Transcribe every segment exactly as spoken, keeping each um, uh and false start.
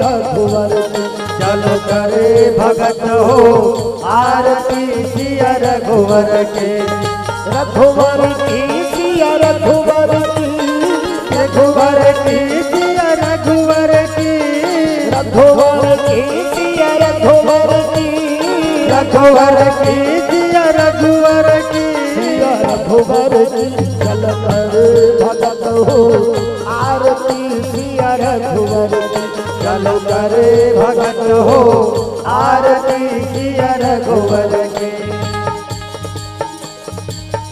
रघुवर की। चलो करे भगत हो आरती सिया रघुवर के। रघुवर की सिया रघुवर की। रघुवर की सिया रघुवर की। रघुवर की सिया रघुवर की। रघुवर की सिया रघुवर की। सिया रघुवर की। चल करे भगत हो आरती सिया रघुवर की। चलो करे भगत हो आरती सिया रघुवर की।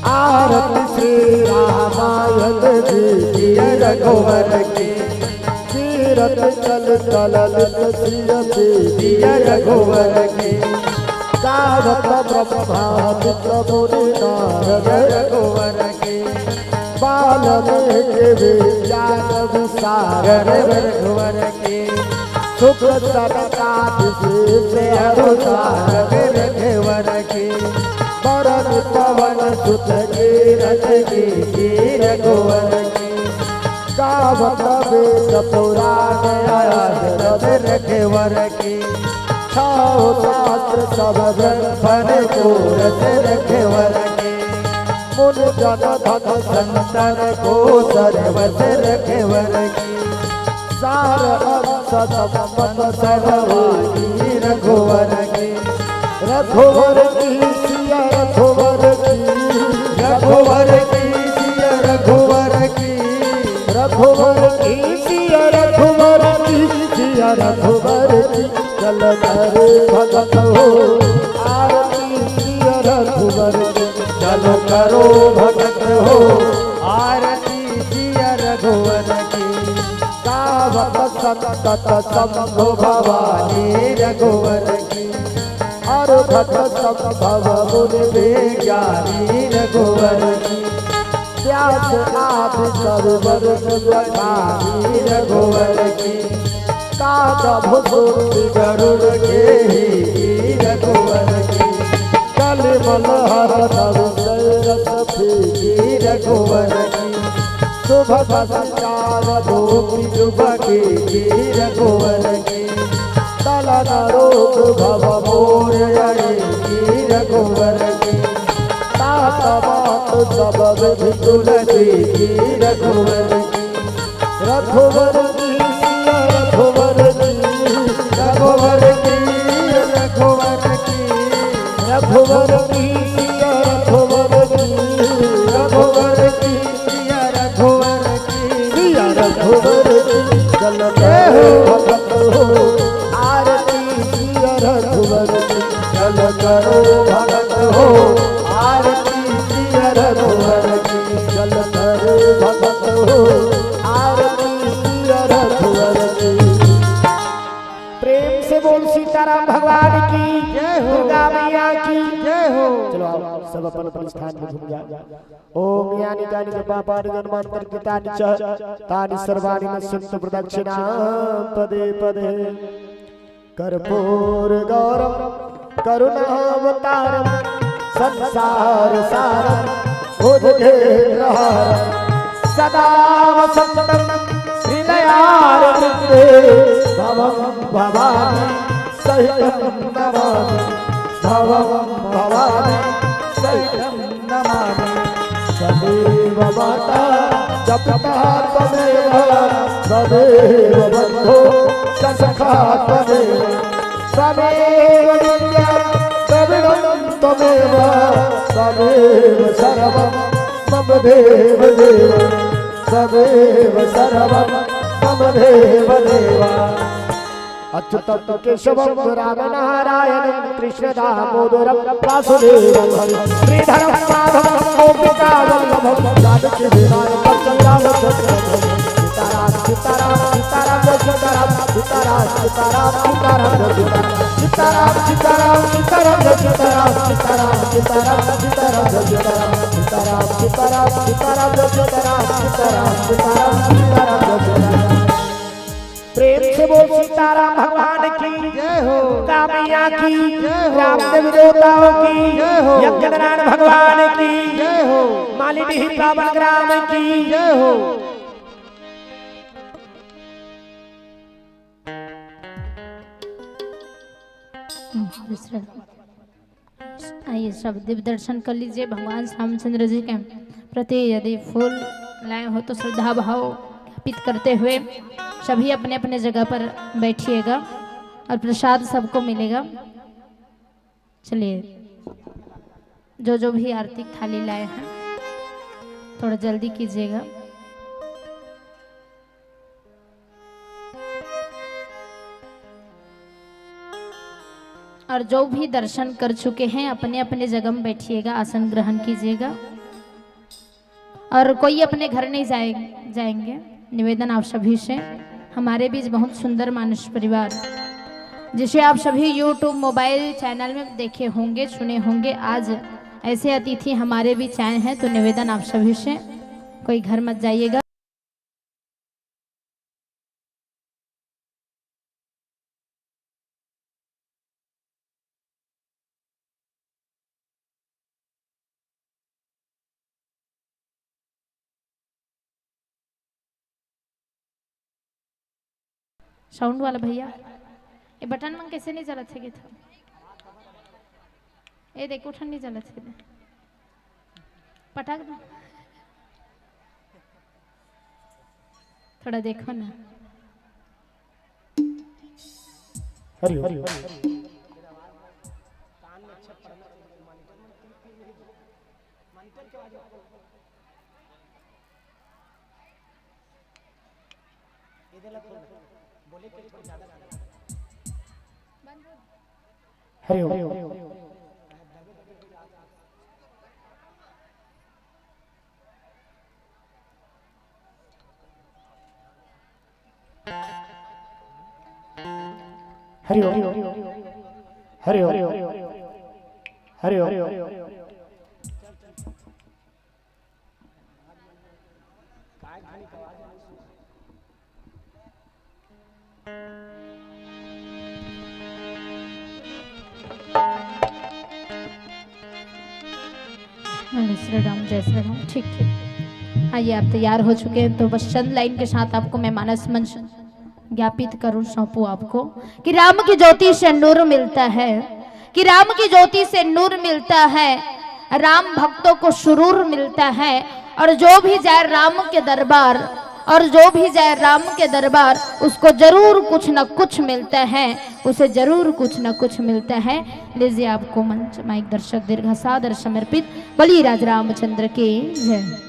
आरती श्री रामायण जी सिया रघुवर की। तीरथ चल चललित सिया जी सिया रघुवर की। गावत ब्रह्मादित्य मुनि नारद रघुवर की। बाल्मीकि वेद ज्ञान विशारद रघुवर की। सुख सनकादि से अरु सारद रघुवर की। वरुण पवन सुत किरत की रघुवर की। गावत वेद पुराण आनंद रघुवर की। छौ शास्त्र सब ग्रंथ फल को रस रघुवर की। मुनि जन धन संतन को सर्वस रघुवर की। सार अंश संपत सब वाही रघुवर की। रघुवर की सिया रघुवर की। रघुवर की सिया रघुवर की। रघुवर की सिया रघुवर की। सिया रघुवर की। चल करे भगत हो आरती सिया रघुवर की। चलो करो भगत हो आरती सिया रघुवर की। गावत संतत शंभु भवानी रघुवर की। अरघट संभव मुनि विज्ञानी रघुवर की। व्यास आदि कवि वरुण बखानी रघुवर की। काग भूसुंडी गरुड़ गेही रघुवर की। कलिमल हर नव सैरस फीकी रघुवर की। शुभ दस चार धूपी जुबकी रघुवर की। तलन रोग भव मोर अड़ेगी रघुवर की। तात मात सब विधि तुलसी की रघुवर की। रघुवर की सिया रघुवर की। रघुवर की रघुवर की। रघुवर की सिया रघुवर की। रघुवर की सिया रघुवर की। सिया रघुवर की। चल करे भगत हो आरती सिया रघुवर की। चल करो भगत हो आरती सिया रघुवर की। चल करे भगत हो आरती सिया रघुवर की। प्रेम से बोल सीताराम भगवान की, जय हो। दुर्गा मैया की। जय हो। चलो आओ, सब अपन अपन स्थान में घूम जाओ। ओम यानि कानि च पापानि जन्मांतरकृतानि च तानि सर्वाणि नश्यंतु प्रदक्षिणां पदे पदे। कर्पूर गौरम करुणावतारम संसार सारम भुजगेन्द्रहारम सदा वसंतम हृदयारविंदे भवम भवानी सहितं नमामि। भवं भवानी सहितं नमामि। त्वमेव माता च पिता त्वमेव त्वमेव बन्धो च सखा त्वमेव। त्वमेव विद्या द्रविणं त्वमेव त्वमेव सर्वं मम देव देव। त्वमेव सर्वं मम देव देव। अच्युतं केशवं रामनारायणं कृष्णदामोदरं वासुदेवं हरिं श्रीधरं माधवं गोपिकावल्लभं जानकीविनायकं च रामचन्द्रं। सीताराम सीताराम सीताराम जय सीताराम। सीताराम सीताराम सीताराम जय सीताराम। सीताराम सीताराम सीताराम जय सीताराम। सीताराम सीताराम सीताराम जय सीताराम। सीताराम सीताराम सीताराम जय सीताराम। सीताराम सीताराम सीताराम जय सीताराम। प्रेम से बोल सीताराम भगवान की, जय हो। दुर्गा मैया की, जय हो। रामदेव देवताओं की, जय हो। यज्ञनारायण भगवान की, जय हो। मालिनी पावन ग्राम की, जय हो। दूसरा। आइए, सब दीप दर्शन कर लीजिए। भगवान श्री रामचंद्र जी के प्रति यदि फूल लाए हो तो श्रद्धा भाव ज्ञापित करते हुए सभी अपने अपने जगह पर बैठिएगा और प्रसाद सबको मिलेगा। चलिए, जो जो भी आरती थाली लाए हैं, थोड़ा जल्दी कीजिएगा। और जो भी दर्शन कर चुके हैं, अपने अपने जगह में बैठिएगा, आसन ग्रहण कीजिएगा। और कोई अपने घर नहीं जाए, जाएंगे। निवेदन आप सभी से, हमारे बीच बहुत सुंदर मानुष परिवार, जिसे आप सभी YouTube मोबाइल चैनल में देखे होंगे, सुने होंगे। आज ऐसे अतिथि हमारे बीच आए हैं, तो निवेदन आप सभी से, कोई घर मत जाइएगा। साउंड वाला भैया, ये बटन मन कैसे नहीं जलत हे गे था? ये देखो, ठन नहीं जलत हे। पटक दो, थोड़ा देखो ना। हरि ओम। हरि ओम। हरि ओम। हरि ओम। हरि ओम। जय श्री राम, जय श्री राम। ठीक है, आइए, आप तैयार हो चुके हैं, तो बस चंद लाइन के साथ आपको मैं मानस मंच ज्ञापित करूं, सौंपूं आपको कि राम की ज्योति से नूर मिलता है, कि राम की ज्योति से नूर मिलता है, राम भक्तों को सुरूर मिलता है। और जो भी जाए राम के दरबार, और जो भी जाए राम के दरबार, उसको जरूर कुछ न कुछ मिलता है, उसे जरूर कुछ न कुछ मिलता है। लीजिए, आपको मंच, माइक, दर्शक दीर्घा सादर समर्पित। बलिराज रामचंद्र की जय।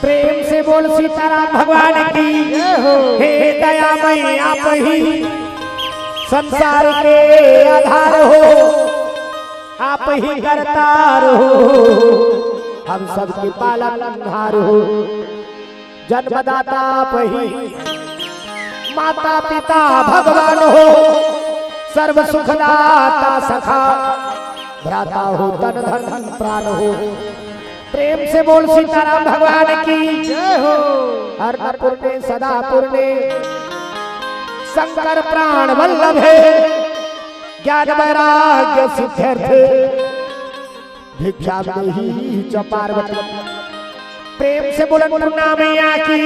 प्रेम से बोल सीताराम भगवान की। जय हो। हे दयामय आप ही संसार के आधार हो, आप ही करतार हो, हम सबके पालनहार हो, जन्मदाता आप ही। माता पिता भगवान हो, सर्व सुखदाता सखा, भ्राता हो तन धन प्राण हो। प्रेम से बोल सीताराम भगवान की। जय हो। अन्नपूर्णे सदापूर्णे शंकर प्राण वल्लभे, ज्ञान वैराग्य सिद्ध्यर्थे भिक्षां देहि च पार्वती। प्रेम से बोल अन्नपूर्णा मैया की।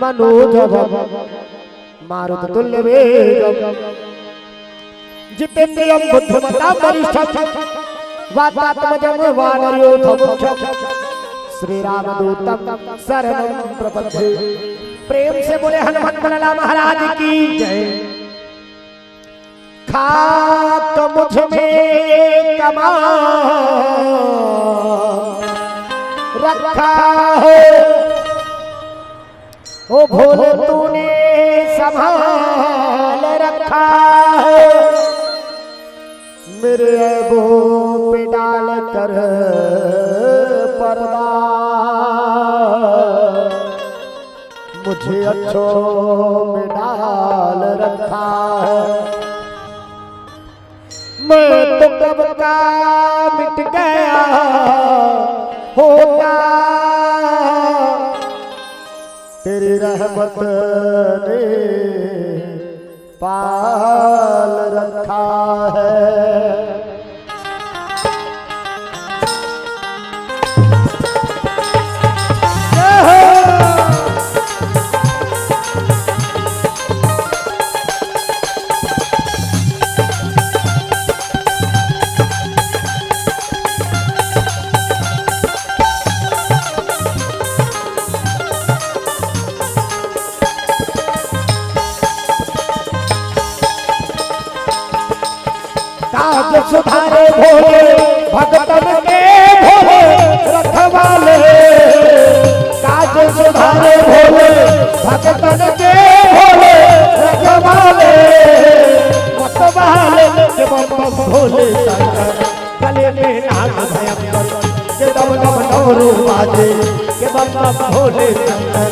मनोजवं मारुततुल्यवेगं जितेन्द्रियं बुद्धिमतां वरिष्ठं वातात्मजं वानरयूथमुख्यं श्रीरामदूतं शरणं प्रपद्ये। प्रेम से बोले हनुमंत लाला महाराज की। जय। खाक मुझ में कमा रखा है, ओ भोले तूने संभाल रखा है, मेरे ऐबों पे डाल कर पर्दा मुझे अच्छों में डाल रखा है। मैं तो कब का मिट गया होता, तेरी रहमत ने पाल रखा है। काज सुधारे भोले भगतन के भोले रखवाले। काज सुधारे भोले भगतन के भोले रखवाले। मतवाले के बम बम भोले शंकर, गले में नाग भयंकर, के डम डम डमरू बाजे, के बम बम भोले शंकर।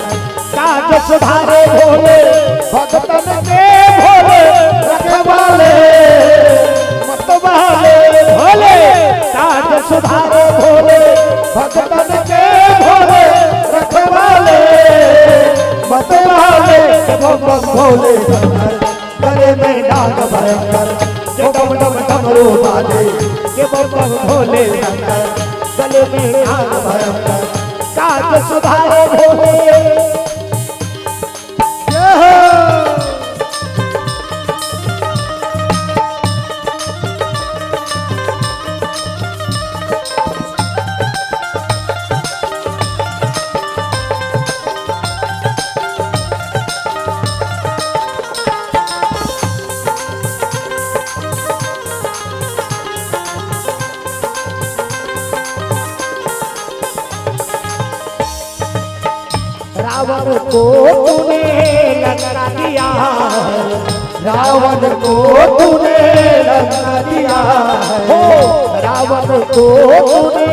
काज सुधारे भोले भगतन के भोले रखवाले, मतवाले भोले। काज सुधारे भोले भगतन के भोले रखवाले, मतवाले के बम बम भोले शंकर। गले में नाग भयंकर, के डम डम डमरू बाजे, के बम बम भोले शंकर। गले में नाग भयंकर, काज सुधारे भोले। जय हो। रावण को तूने लंका दिया है, रावण को तूने लंका दिया है, हो, रावण को तूने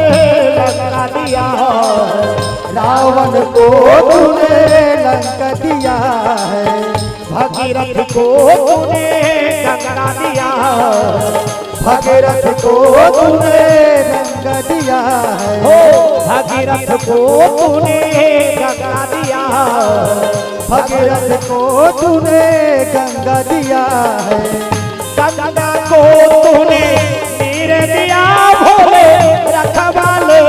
लंका दिया है, रावण को तूने लंका दिया है। भगीरथ को तूने गंगा दिया, भगीरथ को तूने गंगा दिया है। हो, भगीरथ को तूने गंगा दिया, भगीरथ को तूने गंगा दिया है। गंगा को तूने नीर दिया भोले रखवाले,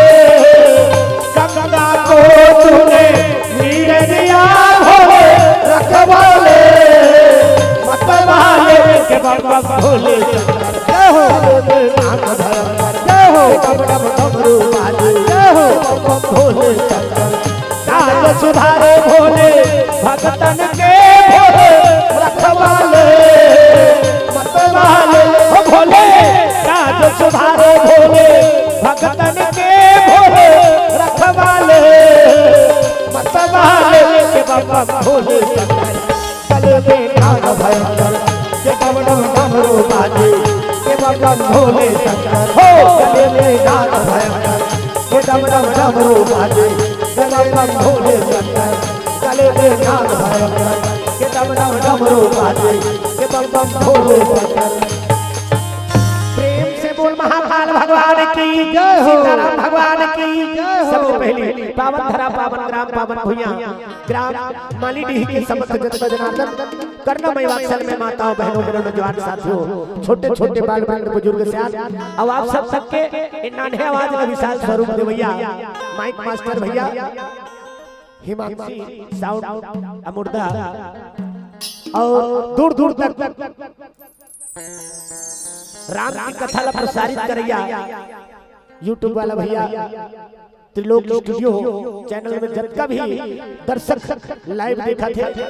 गंगा को तूने नीर दिया भोले रखवाले, मतवाले के बम बम भोले शंकर। जय हो। नाम भयंकर। जय हो। डम डम डमरू बाजे। जय हो। Bomb bomb Bhole Shankar. काज सुधारे भोले भगतन के भोले रखवाले, मतवाले हो भोले। काज सुधारे भोले भगतन के भोले रखवाले, मतवाले के बम बम भोले शंकर। गले में नाग भयंकर, के डम डम डमरू बाजे, के बम बम भोले शंकर। हो, गले में नाग भयंकर, के डम डम डमरू बाजे, के बम बम भोले शंकर। गले में नाग भयंकर, के डम डम डमरू बाजे, के बम बम भोले शंकर। प्रेम से बोल महाकाल भगवान की, जय हो। सीताराम भगवान की। जय हो। सबले पहली पावन धरा, पावन ग्राम, पावन भुइयां, ग्राम मालीडीह के समस्त जनता जनार्दन, करुणामय वात्सल्य में माताओं, बहनों, मेरे नौजवान साथियों, छोटे छोटे बाल वृद्ध बुजुर्ग सियान, अब आप सब सबके ए नान्हे आवाज में विशाल स्वरूप देवैया माइक मास्टर भैया, हिमांशी साउंड अमुर्दा और दूर दूर तक राम की कथा ला प्रसारित करैया YouTube वाला भैया, त्रिलोक स्टूडियो चैनल में जतका भी दर्शक लाइव देखत हे,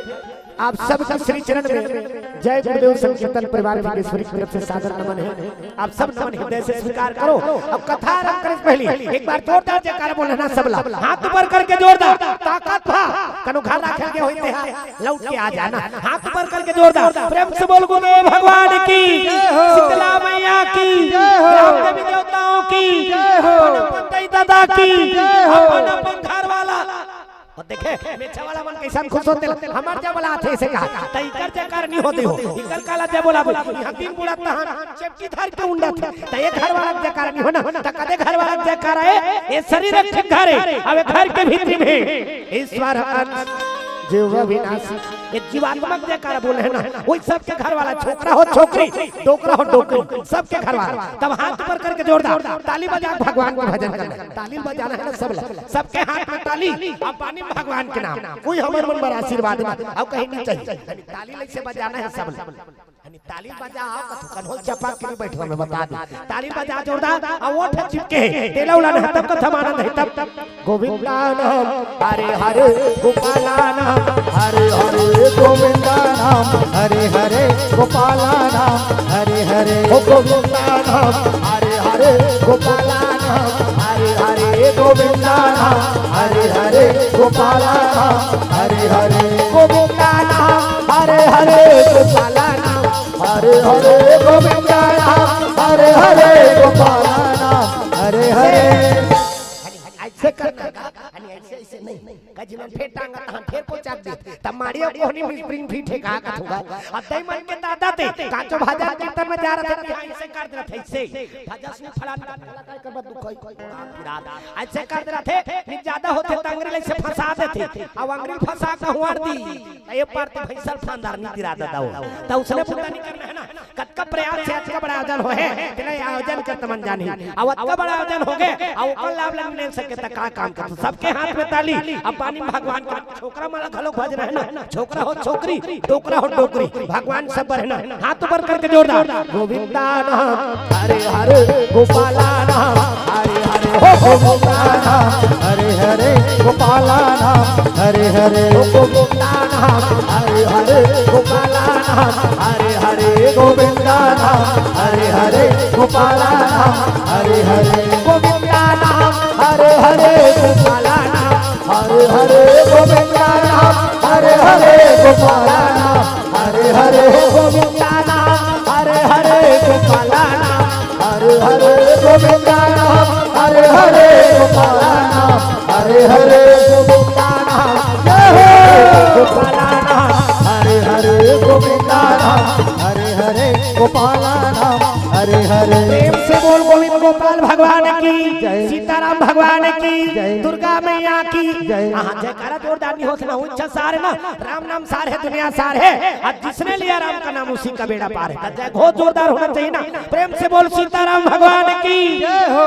आप सबके श्री चरण में जय गुरुदेव संकीर्तन परिवार विघ्नेश्वरी की तरफ से सादर नमन हे। आप सब नमन हृदय से स्वीकार करो। अब कथा आरंभ करे से पहले एक बार जोरदार जयकारा बोलना सबला, हाथ ऊपर करके जोरदार, ताकत भा कनो घर राखे के होई ते हा, लौट के आ जाना। हाथ ऊपर करके जोरदार प्रेम से बोल गुरुदेव भगवान की, जय हो। शीतला मैया की, जय हो। ग्राम देवी देवताओं की, जय हो। अपन अपन दाई दादा की, जय हो। अपन अपन घर वाला। और देखे, मेछा वाला मन कैसन खुश होथे, हमर जय बोला आथे, ऐसे कहा। त इकर जयकार नहीं होते हो, इकर काला जय बोला बोल। यहाँ तीन बूढ़ा तहान चेपटी धर के उंडा थे, त ये घर वाला जयकार नहीं होना, त कदे घर वाला जयकार है, ये शरीर एक ठिक घर है, अब ये घर के भीतरी में ईश्वर अंश, जीव विनाश, ये जीवात्मक जयकार बोले है ना, वही सबके घर वाला, छोकरा हो छोकरी, डोकरा हो डोकरी, सबके घर वाला। तब हाथ ऊपर करके जोरदार ताली बजा के भगवान के भजन करना है। ताली बजाना है ना सब ला। सबके हाथ में ताली, अब पानी में भगवान के नाम। कोई हमर मन बर आशीर्वाद ना, अब कहीं नहीं चाहिए। ताली ले से बजाना है सब ला। यानी ताली बजा, आओ कथू कन्होल चपा के भी बैठो, मैं बता दी। ताली बजा जोरदार, आ ओठ चिपके है, तेला उलाना है, तब कथा मानंद है, तब, तब। गोविंदा नाम, हरे हरे, गोपाला नाम, हरे हरे, गोविंदा नाम, हरे हरे, गोपाला नाम, हरे हरे, ओ गोविंदा नाम, हरे हरे, गोपाला नाम, हरे हरे, गोविंदा नाम, हरे हरे, गोपाला नाम, हरे हरे, गोविंदा नाम, हरे हरे, गोपाला नाम, हरे हरे, गोविंदा नाम, हरे हरे, गोपाला नाम, हरे हरे। ऐसे करना का, यानी ऐसे, ऐसे नहीं। का जिमन फेर टांगा तहां फेर पहुंचा दे। तब मारियो कोहनी में स्प्रिंग फीट है, कहा कथूंगा। अब दई मन के दादा ते, काचो भजन कीर्तन में जा रहा था, यहाँ ऐसे कर दे रहा था, ऐसे। भजन सुन फलान का, फलान का कर बा दुख होई, कोई कोड़ा पिरात। ऐसे कर दे रहा थे, नहीं ज्यादा होते तो अंगरी ले से फंसा देते। अब अंगरी फंसा का हुआ दी। ये पार ते भैंसल फांदार नहीं दिरा दादा हो। तो उसने बुता नहीं करना है ना। कतका प्रयास से अतका बड़ा आयोजन होहे, तेला आयोजन करत मन जानी। अब अतका बड़ा आयोजन होगे, अब ओकर लाभ ला ले सके त का काम कर? सबके हाथ में ताली। अब पानी में भगवान का छोकरा मन ला घलो भजना है ना, छोकरा हो छोकरी, डोकरा हो डोकरी, भगवान सब बर है ना। हाथ ऊपर करके जोरदार, गोविंदा नाम, हरे हरे, गोपाला नाम, हरे हरे, हो गोविंदा नाम, हरे हरे, गोपाला नाम, हरे हरे, हो गोविंदा नाम, हरे हरे, गोपाला नाम, हरे हरे, गोविंदा नाम, हरे हरे, गोपाला नाम, हरे हरे, गोविंदा नाम, हरे हरे, गोपाला नाम, हरे हरे, गोविंदा नाम, हरे हरे, गोपाला नाम, हरे हरे, गोविंदा नाम, हरे हरे, गोपाला नाम, हरे हरे, गोविंदा नाम, हरे हरे, गोपाला नाम, हरे हरे, गोविंदा नाम, जय हो। गोपाला नाम, हरे हरे, गोविंदा नाम, हरे हरे, गोपाला नाम, हरे हरे। प्रेम से बोल गोविंद गोपाल भगवान की, जय। सीताराम भगवान की, जय। दुर्गा मैया की। जय। हाँ, जयकारा जोरदार नहीं होत ना, ऊंचा सारे ना, राम नाम सार है, दुनिया सार है। आज जिसने लिया राम का नाम, उसी का बेड़ा पार है। जय घोष जोरदार होना चाहिए ना। प्रेम से बोल सीताराम भगवान की। जय हो।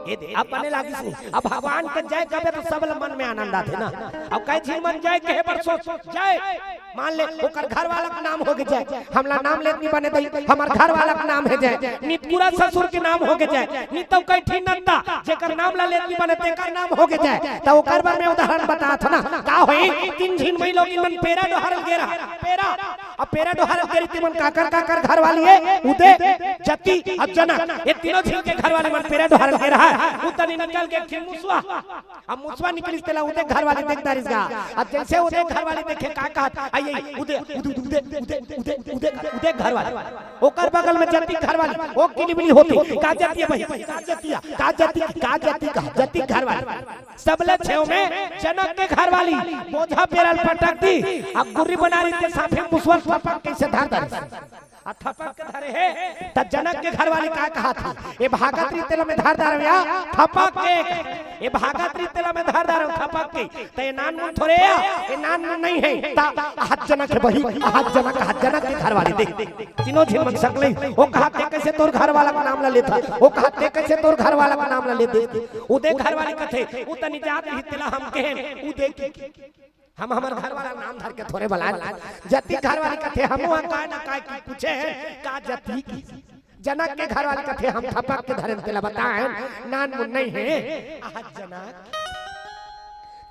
ये दे, अब बने लागिस नहीं। अब भगवान के जय कबे तो सब मन में आनंद आथे ना। अब कई झिन मन जय कहे बर सोच, जय, मान ले ओकर घर वाला के नाम होगे जय, हमला नाम लेत नहीं बने दई, हमर घर वाला के नाम है जय, नित पूरा ससुर के नाम होगे जय, नित तो कई ठी नंदा जेकर नाम ला लेत नहीं बने तेकर नाम होगे जय। त ओकर बर मैं उदाहरण बतात ना, का होई, तीन झिन मई लोग मन पेरा डोहरल गे रहा, पेरा, अब पेरा डोहरल गे रही, तिमन काकर काकर घर वाली है, उदय, जति, अब जनक, ये तीनों झिन के घर वाले मन पेरा डोहरल गे रहा। हा, उतनी निकल के एक ठिन मुसवा। अब मुसवा निकलिस तेला उदे घरवाली देख डारिस गा। अब जइसे उदे घरवाली देखे का कहत, आई, आई, उदे, उदे, उदे, उदे, उदे, उदे, उदे घरवाली। ओकर बगल में जतिक घरवाली, ओ किलिबिली होती, का जतिया बहिनी, का जतिया, का जतिक, का जतिक, का जतिक घरवाली। सबले छेव में जनक के घरवाली, बोझा पेरा ल पटक दिस, अब गुर्री बनारिस ते साफे मुसवा ल थपक कइसे धर डारिस। आ थपक के धरे हे, त जनक के घरवाली का कहत हे, ए भागत रही तेला में धर डारेंव या, थपक के, ए भागत रही तेला में धर डारेंव, थपक के, त ए नानमुन थोरे या, ए नानमुन नइ हे, त अहत जनक हे बहिनी, अहत जनक, अहत जनक के घरवाली देख। तीनों झिन मन सकलई, ओ कहत हे कइसे तोर घरवाला के नाम ला लेथस, ओ कहत हे कइसे तोर घरवाला के नाम ला लेथस। उदे घरवाली कथे, उतनी जात रही तेला हम कहेन, उदे की हम हमर घरवाला नाम धर के थोरे बलान। जतिक घरवाली कथे, हमू हा काय ना काय की पूछे, का जतिक? जनक के घरवाली कथे, हम थपक के धरेन तेला बताएन, नानमुन नइ हे, अहत जनक।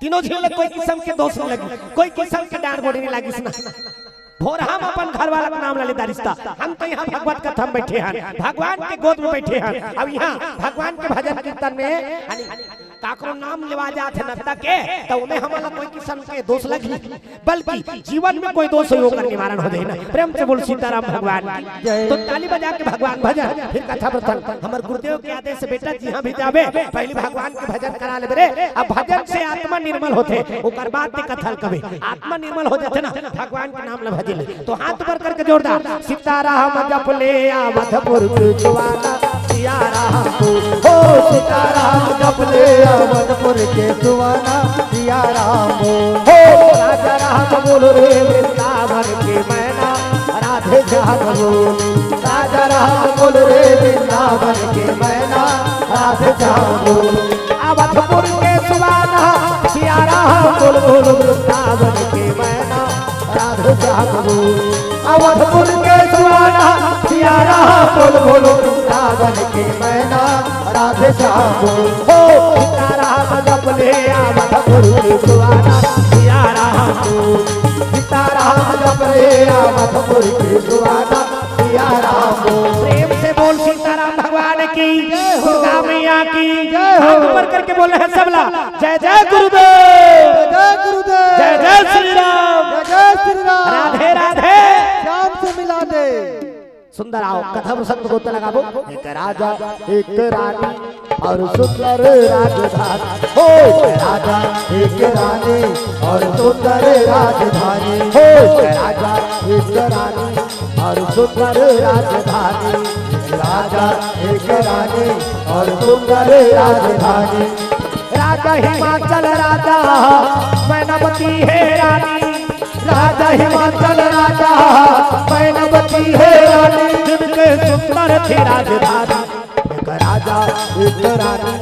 तीनों झिन ल कोई किसम के दोष नइ लगिस, कोई किसम के डांट गोड़ी नइ लगिस ना। भोरहा म अपन घरवाला के नाम ला ले डारिस त, हम तो इहाँ भगवत कथा म बइठे हन, भगवान के गोद में बइठे हन, अब इहाँ भगवान के भजन कीर्तन में, यानी काकरो नाम लेवा जात हे नत्ता के, त ओमे हमन ला कोई किसम के दोष लगही, बल्कि जीवन में कोई दोष होही, ओकर निवारण हो जाही ना। प्रेम से बोल सीताराम भगवान की। जय। तो ताली बजा के भगवान भजन, फिर कथा प्रसंग। हमर गुरुदेव के आदेश से बेटा जिहाँ भी जाबे, पहिली भगवान के भजन करा लेबे रे। अब भजन से आत्मा निर्मल होथे, ओकर बाद ते कथा ल कबे। आत्मा निर्मल हो जाथे ना, भगवान के नाम ल भजे ले। तो हाथ ऊपर करके जोरदार, सीताराम जप ले अवधपुर के सुहाना, सिया राम बोल। हो सीताराम जप ले अवधपुर के सुहाना, सिया राम बोल। हो राजा राम बोल रे वृंदावन के मैना, राधे श्याम बोल। राजा राम बोल रे वृंदावन के मैना, राधे श्याम बोल। अवधपुर के सुहाना, सिया राम बोल बोल वृंदावन के मैना, राधे श्याम बोल। अवधपुर के सुहाना, सिया राम बोल बोल वृंदावन के मैना, राधे श्याम बोल। हो सीताराम जप ले अवधपुर के सुहाना, सिया राम बोल। सीताराम जप ले अवधपुर के सुहाना, सिया राम बोल। प्रेम से बोल सीताराम भगवान की, जय हो। दुर्गा मैया की, जय हो। हाथ ऊपर करके बोल रहे हैं सबला, जय जय गुरुदेव, जय जय गुरुदेव, जय जय श्री राम, जय जय श्री राम। राधे राधे। श्याम से मिला दे। सुंदर आओ, कथा प्रसंग को तो लगाबो। एक राजा, एक रानी और सुंदर राजधानी। हो, एक राजा, एक रानी और सुंदर राजधानी। हो, एक राजा, एक रानी और सुंदर राजधानी। एक राजा, एक रानी और सुंदर राजधानी। राजा हिमाचल राजा, मैनावती है रानी। राजा हिमाचल राजा, मैनावती है रानी। जिनके सुंदर थी राजधानी। एक राजा, एक रानी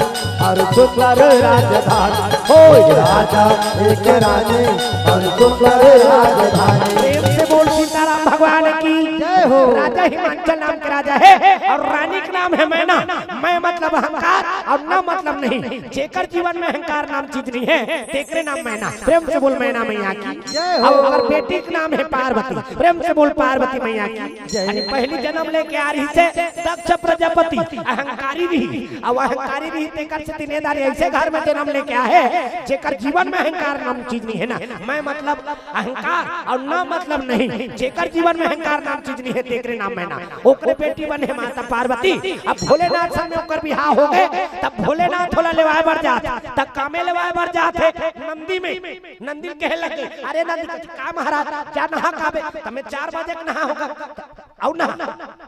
और सुंदर राजधानी। हो, एक राजा, एक रानी और सुंदर राजधानी। प्रेम से बोल सीताराम भगवान की। जय हो। राजा हिमाचल नाम के राजा है और रानी का नाम है मैना। मैं मतलब अहंकार और ना मतलब नहीं। जेकर जीवन में अहंकार नाम चीज नहीं है, तेकरे नाम मैना। प्रेम से बोल मैना मैया की। जय हो। और अगर बेटी का नाम है पार्वती, प्रेम से बोल पार्वती मैया की। जय। यानी पहली जन्म लेके आ रहिसे दक्ष प्रजापति, अहंकारी रही। अब अहंकारी रही, तेकर से तीने दारी ऐसे घर में जन्म लेके आ है, जेकर जीवन में अहंकार नाम चीज नहीं है ना। मैं मतलब अहंकार और ना मतलब नहीं, जेकर जीवन में अहंकार नाम चीज नहीं है, तेकरे नाम मैना। ओकरे बेटी बने माता पार्वती। अब भोलेनाथ संग में ओकर बिहाव हो गे, तब भोलेनाथ ओला लेवाय बर जात, तब कामे लेवाय बर जात हे नंदी में। नंदी कहे लगे, "अरे नंदी, का महाराज, जा नहा के आबे।" "त मैं चार बजे के नहा होगा।" "अउ नहा।"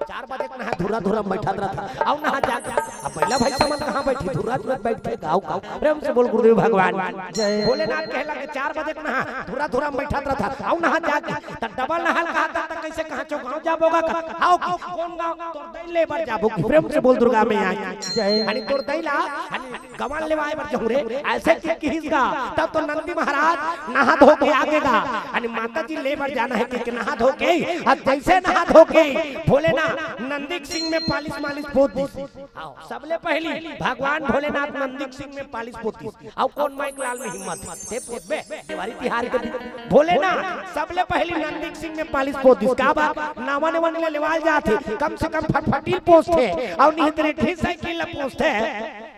"चार बजे के नहा, धुरा धुरा में बैठत रहत हे।" "अउ नहा जा।" अब महिला भाई समन कहाँ बैठी, धुरा धुरा में बैठ के गाँव गाँव। प्रेम से बोल गुरुदेव भगवान की। जय। भोलेनाथ कहे लगे, "चार बजे के नहा, धुरा धुरा में बैठत रहत हे, अउ नहा जा।" "त डबल नहा ल कहा था, त कैसे कहाँ चो गाँव जाबो गा का?" "हाव की, कौन गाँव?" "तोर दई ले बर जाबो की।" प्रेम से बोल दुर्गा मैया की। जय। यानी तोर दई ला, यानी गवान लेवाय बर जाहूँ रे, ऐसे कि किहिस गा, तब तो नंदी महाराज नहा धो के आगे गा। यानी माता जी ले बर जाना है कि, कि नहा धो के, अब जैसे नहा धो के भोलेनाथ नंदी के सिंग में पालिश मालिश पोत दिस। हाँ, सबले पहली भगवान भोलेनाथ नंदी के सिंग में पालिश पोतिस। अउ कौन माइक लाल में हिम्मत हे? ते पोतबे, देवारी तिहार के दिन। भोलेनाथ सबले पहली नंदी के सिंग में पालिश पोतिस। का बात? नावा नेवन ले लेवाल जात हे, कम से कम फटफटी ल पोसथे, अउ नहीं तो रेठी साइकिल ल पोसथे।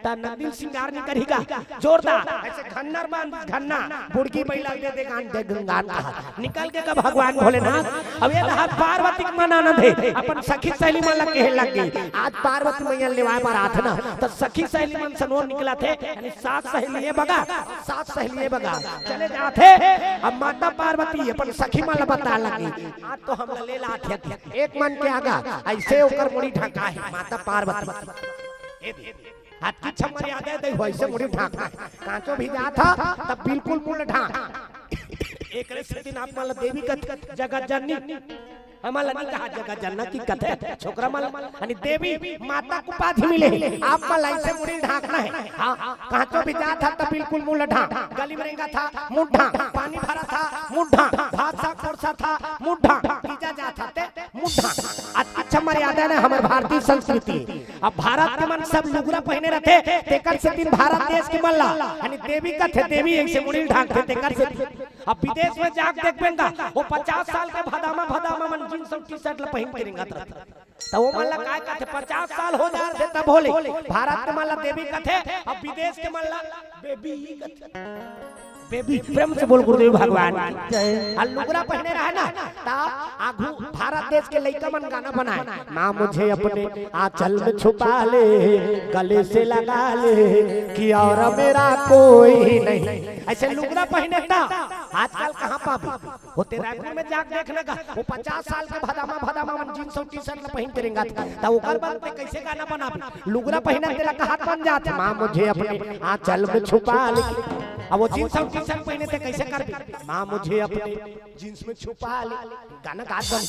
त नंदिन सिंगार निकरही का, जोरदार, अइसे घन्नर बांध, घन्ना, बुड़की बइला दे दे गान दे गंगान कहा। निकल के का भगवान भोलेनाथ, अब ए दे पार्वती के मन आनंद हे, अपन सखी सहेली मन ला कहे लग गे। आज पार्वती मइया लेवाय बर आथे ना, त सखी सहेली मन संग निकलथे, यानी सात सहेली ए बगा, सात सहेली ए बगा, चले जाथे। अब माता पार्वती अपन सखी मन ला बताय लग गे, आज तो हमला ले लाथे। एक मन के आगा, अइसे ओकर मुड़ी ढंका हे, माता पार्वती। ए दे, अतकी छम मर्यादा दे हो, अइसे मुड़ी ढांक। कांचो भी जात ह, त बिल्कुल मुंड ढांक। एकरे सेती आप मन ला देवी कथे, जगत जननी। हमन ला नइ कहा जगत जनना कि कथे, छोकरा मन ला, यानी देवी माता के उपाधि मिले हे। आप मन ला अइसे मुड़ी ढांकना हे। हाँ, कांचो भी जात ह, त बिल्कुल मुंड ढांक। गली में रेंगत ह, मुंड ढांक। पानी भरत ह, मुंड ढांक। भात साग परोसत ह, मुंड ढांक। तीजा जात ह, ते मुंड ढांक। अतकी छम मर्यादा ना हमर भारतीय संस्कृति। अब भारत के मन सब लुगरा पहिने रथे, तेकर सेती भारत देश के मन ला, यानी देवी कथे, देवी अइसे मुड़ी ढांकथे, तेकर सेती। अब विदेश में जाके देखबे ना, ओ पचास साल के भदामा, भदामा मन जींस अउ टी-शर्ट ला पहिन के रेंगत रथे। त ओ मन ला काय कथे, पचास साल हो जा रथे तब भोले। भारत के मन ला देवी कथे, अब विदेश के मन ला बेबी कथे। बेबी, प्रेम से बोल गुरुदेव भगवान की। जय। आ लुगरा पहिने रहे ना, त आगू भारत देश के लइका मन गाना बनाय, माँ मुझे अपने आंचल में छुपा ले, गले से लगा ले, कि और मेरा कोई नहीं। अइसे लुगरा पहिने त आजकल कहाँ पाबे? होते रायपुर में जाके देखना का, ओ पचास साल के भदामा, भदामा मन जींस अउ टी-शर्ट ला पहिन के रेंगत हे, त ओकर बर ते कइसे गाना बनाबे? लुगरा पहिने तेला कहत बन जात हे, माँ मुझे अपने आंचल में छुपा ले। अब ओ जींस अउ टी-शर्ट पहिने ते कइसे करबे? माँ मुझे अपने जींस में छुपा ले। गाना गात बन,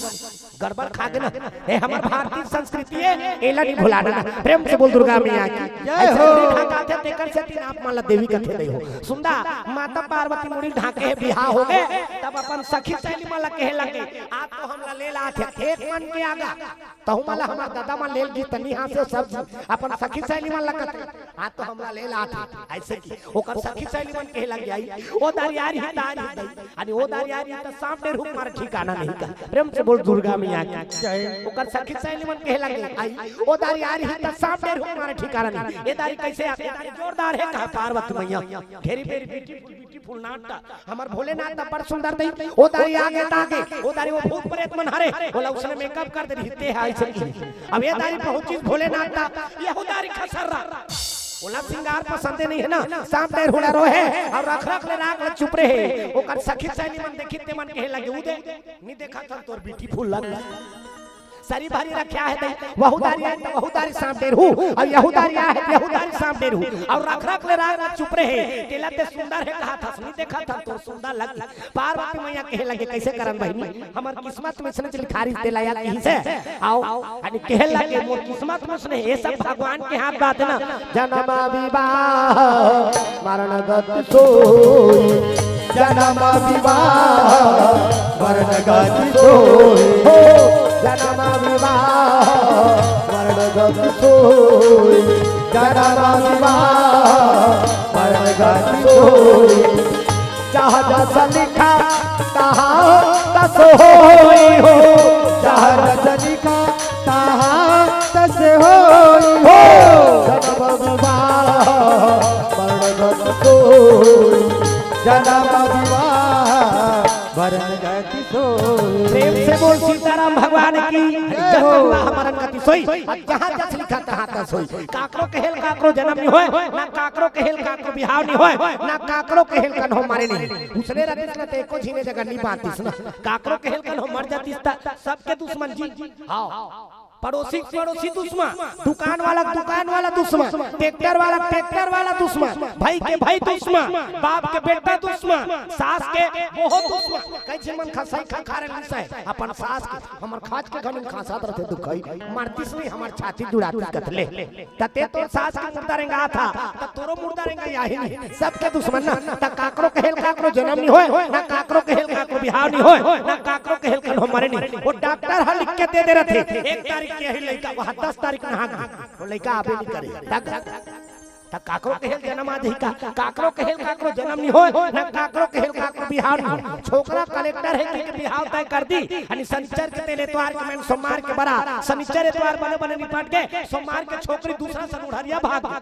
गड़बड़ खा गे ना। ए हमर भारतीय संस्कृति ए, एला नइ भुलाना ना। प्रेम से बोल दुर्गा मैया की। जय अइसे हो। मुड़ी ढांकाथे, तेकर सेती आप मन ला देवी कथे दे हो। सुन दा, माता पार्वती मुड़ी ढांके हे, बिहाव हो गे, तब अपन सखी सहेली मन ला कहे लग गे, आज तो हमला ले लाथे। एक मन के आगा, तहु मन ला हमर ददा मन ले गे, तनी हाँसे सब झन अपन सखी सहेली मन ला कथे, आज तो हमला ले लाथे। अइसे कि ओकर सखी सहेली मन कहे लग जाही, ओ दारी आरी ही दारी दई, अरे ओ दारी आरी ही त सांप डेरहू के मारे ठिकाना नहीं का। प्रेम से बोल दुर्गा मैया की। जय। ओकर सखी सहेली मन कहे लग गे, आई, ओ दारी आरी ही त सांप डेरहू के मारे ठिकाना नहीं। ए दारी कइसे आथे? ए दारी जोरदार हे, कहा पार्वती मइया। Very, very beautiful, beautiful नाटक। हमर भोलेनाथ त बड़ सुंदर दई। ओ दारी आगे त आगे, ओ दारी ओ भूत प्रेत मन हरे, ओला उसने makeup कर दे रहिते हे अइसे कि। अब ए दारी पहुंचिस भोलेनाथ त, यहू दारी खसर्रा। ओला सिंगार पसंदे नइ हे ना, सांप डेरहू डरो हे, अउ रख रख ले राख ले चुप रहे। ओकर सखी सहेली मन देखिस ते मन कहे लगे, उ दे, नइ देखत हन तोर beautiful लग। सरी भरी रख्या हे दई, वहू दारी आय त वहू दारी सांप डेरहू, अउ यहू दारी आय हे त यहू दारी सांप डेरहू, अउ रख रख ले राख ले चुप रहे, तेला ते सुंदर हे कहत हस, नइ देखत हन तोर सुंदर लग। पार्वती मइया कहे लगे, कइसे करन बहिनी, हमर किस्मत में इसने लिखारिस तेला या कहिसे। अउ, अउ, अउ कहे लगे, मोर किस्मत में इसने, ए सब भगवान के हाथ बात हे ना। जन्म विवाह मरण गति सोई, जन्म विवाह मरण गति सोई, हो, जन्म विवाह मरण गति सोई, जन्म विवाह मरण गति सोई। जहाँ जस लिखा तहाँ तस होई हो, जहाँ जस लिखा तहाँ तस होई हो। जन्म विवाह मरण गति सोई, जन्म विवाह मरण गति सोई। प्रेम से बोल सीताराम भगवान की। जय हो। जन्म विवाह मरण गति सोई, अउ जहाँ जस लिखा तहाँ तस होई। काकरो कहे ल काकरो जनम नइ होय, ना काकरो कहे ल काकरो बिहाव नइ होय, ना काकरो कहे ल कन्हो मरे नइ। उसने रतिस न त एको झिन ए जगह नइ बांचिस ना। काकरो कहे ल कन्हो मर जातिस त सबके दुश्मन जी। हाँ। पड़ोसी के पड़ोसी दुश्मन, दुकान वाला के दुकान वाला दुश्मन, ट्रैक्टर वाला के ट्रैक्टर वाला दुश्मन, भाई के भाई दुश्मन, बाप के बेटा दुश्मन, सास के बहुत दुश्मन। कई झिन मन खसई खा खा रहे, अपन सास के, हमर खाच के घनी खांसत रथे दुखई, मरतिस नइ हमर छाती जुड़ातिस कथले। त ते तोर सास के मुर्दा रेंगात हा, त तोरो मुर्दा रेंगाही नहीं। सबके दुश्मन ना, त काकरो कहे ल काकरो जनम नइ होय, ना काकरो कहे ल काकरो बिहाव नइ होय, ना काकरो कहे ल कन्हो मरे नइ। ओ डॉक्टर ह लिख के दे दे रथे, एक तारीख के ही लइका, वहाँ दस तारीख नहा गे, ओ लइका आबे नइ करे। त, त काकरो कहे ल जनम आ जाही का, काकरो कहे ल काकरो जनम नइ होय, ना काकरो कहे ल काकरो बिहाव नइ होय। छोकरा कलेक्टर हे कि बिहाव तय कर दी, यानी शनिचर के तेल एतवार के, मैं सोमवार के बरा, शनिचर एतवार बने बने निपट के, सोमवार के छोकरी दूसरा से लुढ़रिया भाग गे।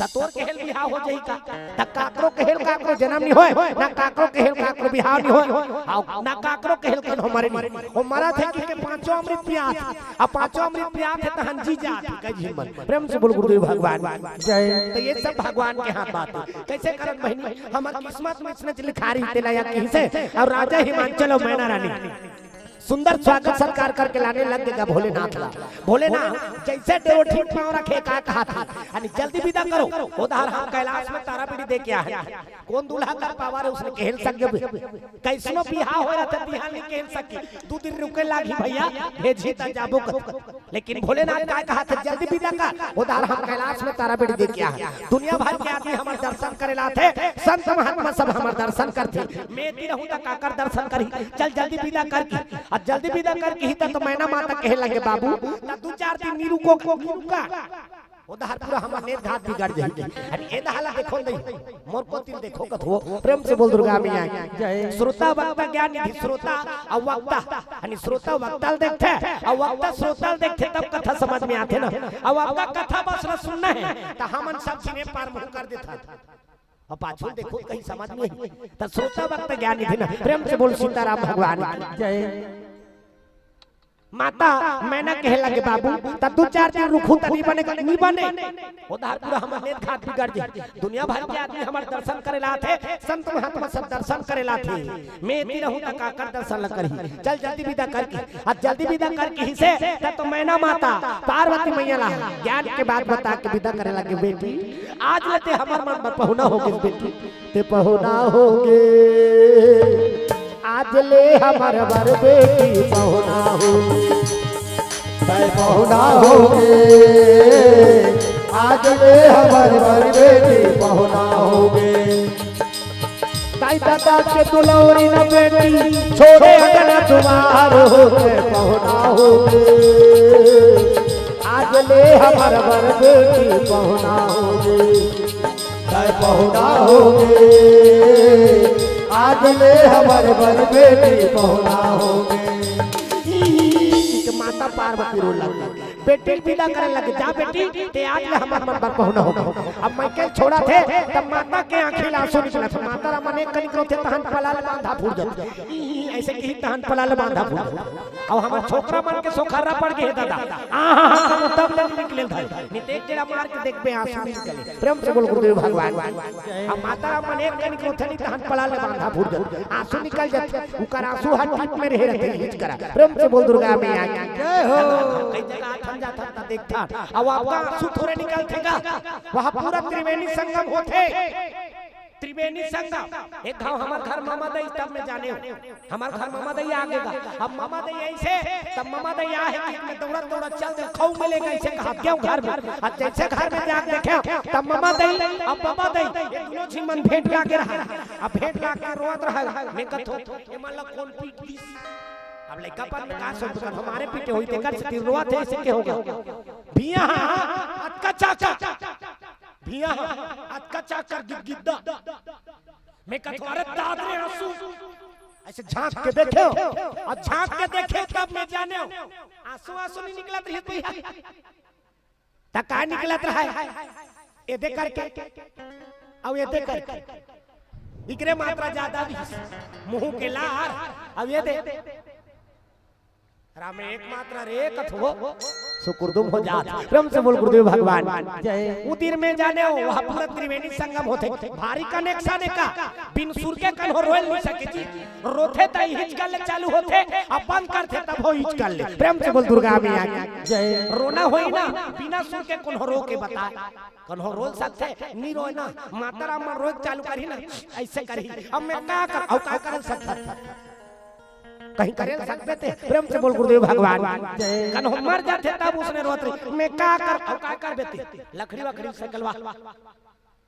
त तोर केहेल बिहाव हो जाही का? त काकरो केहेल काकरो जनम नइ होय, ना काकरो केहेल काकरो बिहाव नइ होय, अउ ना काकरो केहेल कोनो मरे नइ। ओ मरत हे कि के पांचों अमृत पियात हे, अउ पांचों अमृत पियात हे त हंजी जात हे, कहि झिन मन। प्रेम से बोल गुरुदेव भगवान। जय। त ये सब भगवान के हाथ बात हे। कइसे करन बहिनी, हमर किस्मत में इसने लिखा रही तेला या कहिसे, अउ राजा हिमांचल अउ मैना रानी सुंदर स्वागत सत्कार करके लाने लग गे भोलेनाथ ला। भोलेनाथ जइसे डेरोठी पांव रखे का कहा था, यानी जल्दी विदा करो, ओ डहर हम कैलाश में तारा बीड़ी दे के आए। कोन दूल्हा कर पावा रे, उसने केहेल सक जब कइसनो बिहाव हो रहा था, बिहाव नइ केहेल सकी। दू दिन रुके लागी भइया, भेजी त जाबो कर। लेकिन भोलेनाथ का कहा था, जल्दी विदा कर, ओ डहर हम कैलाश में तारा बीड़ी दे के आए। दुनिया भर के आदमी हमर दर्शन करे ला आथे, संत महात्मा सब हमर दर्शन करथे। मैं एती रहूं त काकर दर्शन करही? चल जल्दी विदा कर कि। अउ जल्दी विदा कर किही त, त मैना माता कहे लगे, बाबू, त दू चार दिन नइ रुको, नइ रुका। ओ डहर पूरा हमर नेत घात बिगड़ जाही। अरे ए डहर ला देखो नहीं, मोर कोति ल देखो कथो। प्रेम से बोल दुर्गा मैया की। जय। श्रोता वक्ता ज्ञान निधि, श्रोता अउ वक्ता। यानी श्रोता वक्ता ल देखथे, अउ वक्ता श्रोता ल देखथे, तब कथा समझ में आथे ना। अउ आपका कथा बस ल सुनना हे, त हमन सब झिन ए पार मुंह कर देथन। अउ पाछू देखो कहीं समझ में आही। त श्रोता वक्ता ज्ञान निधि ना। प्रेम से बोल सीताराम भगवान की। जय। माता मैना कहे लगे, बाबू, त दू चार दिन रुकहू त नइ बने, नइ बने। ओ डहर पूरा हमर नेत घात बिगड़ जाही। दुनिया भर के आदमी हमर दर्शन करे ला आथे, संत महात्मा सब दर्शन करे ला आथे। मैं एती रहूं त काकर दर्शन ल करही? चल जल्दी विदा कर कि। अउ जल्दी विदा कर किहिसे, त तो मैना माता पार्वती मैया ला ज्ञान के बात बता के विदा करे लगे, बेटी, आज ले ते हमर मन बर पहुना हो गे बेटी। ते पहुना हो गे, आज ले हमर बर बेटी पहुना हो गे। ते पहुना हो गे, आज ले हमर बर बेटी पहुना हो गे। दाई ददा के दुलौरी न बेटी, छोड़े अंगना दुआर हो गे, पहुना हो गे। आज ले हमर बर बेटी पहुना हो गे, ते पहुना हो गे। आज ले हमर बर बेटी पहुना हो गे। ई, ई, ई, ई, माता पार्वती रो लग बेटी ल विदा करे लगे, जा बेटी, ते आज ले हमर मन बर पहुना हो गे। अब माइकल छोड़थे, तब माता के आंखी ले आंसू निकलथे। माता राम मन एक कनिक रोथे, तहन पला ले बांधा फूट जाथे। अइसे किही तहन पला ले बांधा फूट जाथे। अउ हमर छोकरा मन के सोखर्रा पड़ गे हे दादा। आहा, हा, हा, तब ले निकले धाय। नितेश जेड़ा मार के देखबे, आंसू निकले। प्रेम से बोल गुरुदेव भगवान। अउ माता राम मन एक कनिक रोथे नहीं, तहन पला ले बांधा फूट जाथे। आंसू निकल जाथे। उकर आंसू हर टीप में रहे रहथे, हिच करा। प्रेम से बोल दुर्गा मैया की। जय हो। कई जगह आथन जाथन त देखथन, अउ आपका आंसू थोरे निकलथे गा। वहाँ पूरा त्रिवेणी संगम होथे। त्रिवेणी संगम। एक घाव हमर घर ममा दई, तब मैं जाने हूँ। हमर घर ममा दई आगे गा। अब ममा दई अइसे, तब ममा दई आहे कि मैं दौड़त दौड़त चल दे, खऊ मिलेगा अइसे कहा, क्यों घर में? अब जइसे घर में जाके देखे, तब ममा दई, अब बाबा दई, ये दूनों झिन मन भेंट लागे रहा। अब भेंट लाग के रोवत रहा। मैं कथों, ये मन ला कोन पीट दिस? अब लइकापन में का सोच कर हमारे पीटे होही, तेकर सेती रोवत हे, अइसे के होगे? भिया, अतका चाकर। भिया, अतका चाकर गिदगिद्दा। मैं कथों, अरे दाद रे आंसू। अइसे झांक के देखे हो, अउ झांक के देखे तब मैं जाने हूँ। आंसू, आंसू नइ निकलत रहे भइया। त का निकलत रहे? एदे करके, अउ एदे करके। इकरे मात्रा जादा दिस। मुंह के लार, अउ एदे। राम एक मात्रा रे कथो, सुकुरदुम हो जात। प्रेम से बोल गुरुदेव भगवान। जय। उ दिन में जाने हूँ, वहाँ पूरा त्रिवेणी संगम होथे। भारी connection हे का? बिन सुर के कन्हो रोय नइ सके जी। रोथे त हिचकल ले चालू होथे, अब बंद करथे तभो हिचकल ले। प्रेम से बोल दुर्गा मैया की। जय। रोना होही ना, बिना सुर के कोनो रो के बता। कोनो रो सकथे, नइ रोय ना। माता राम मन रोय चालू करही ना, अइसे करही। अब मैं का कर, अउ का कर सकत? कहीं करे सकबे ते? प्रेम से बोल गुरुदेव भगवान। जय। कोनो मर जाथे तब उसने रोत रही। मैं का कर, अउ का करबे ते? लकड़ी वकड़ी से गलवा।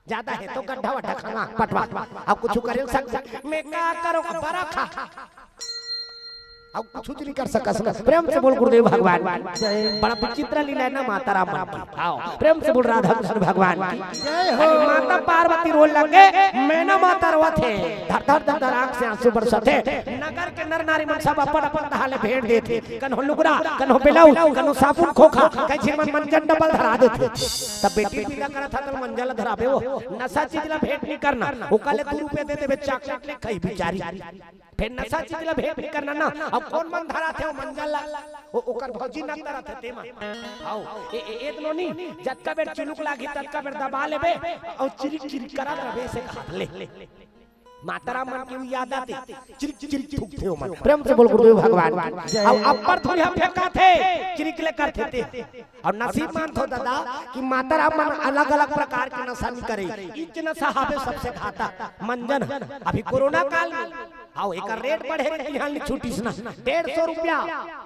जादा हे त गड्ढा वड्ढा खनवा, पटवा, अउ कुछु करे ल सक, मैं का करों, बरखा। अब कुछ नहीं कर सकस ना। प्रेम से बोल गुरुदेव भगवान। बड़ा विचित्र लीला है ना माता राम मन की। आओ, प्रेम से बोल राधा कृष्ण भगवान की। जय हो। अरे माता पार्वती रोए लगे, मैना माता रोवत हे, धर धर धर धर आंख से आंसू बरसत हे। नगर के नर नारी मन सब अपन अपन तहा ले भेंट देथे, कन्हो लुगरा, कन्हो ब्लाउज, कन्हो साबुन खोखा, कहीं मन मंजन डबल धरा देथे। तब बेटी बिदा करत हा त मंजन ला धराबे, वो नशा चीज ला भेंट नहीं करना, ओकर ले दू रुपया दे देबे, चॉकलेट ले खाही बिचारी। फिर नशा चीज ला भेंट नहीं करना ना। अब कौन मन धराथे वो मंजन ला? वो ओकर भौजी ना धराथे ते मन। आओ, ए, ए, ए दोनों नी, जतका बेर चिलुक लागी, ततका बेर दबा लेबे, अउ चिरिक चिरिक करत रहे से हाथ ले। माता राम मन की याद आथे, चिरिक चिरिक थूकथे वो मन। प्रेम से बोल गुरुदेव भगवान की। अब अब्बड़ धुरिहा फेंकाथे, चिरिक ले करथे ते। अउ नसीब मानथो दादा कि माता राम मन अलग-अलग प्रकार के नशा नहीं करे। इच नशा हावे सबसे घातक, मंजन। अभी कोरोना काल में, आओ, एकर रेट बढ़े रे, तिहां ले छूटिस ना। डेढ़ सौ रुपया,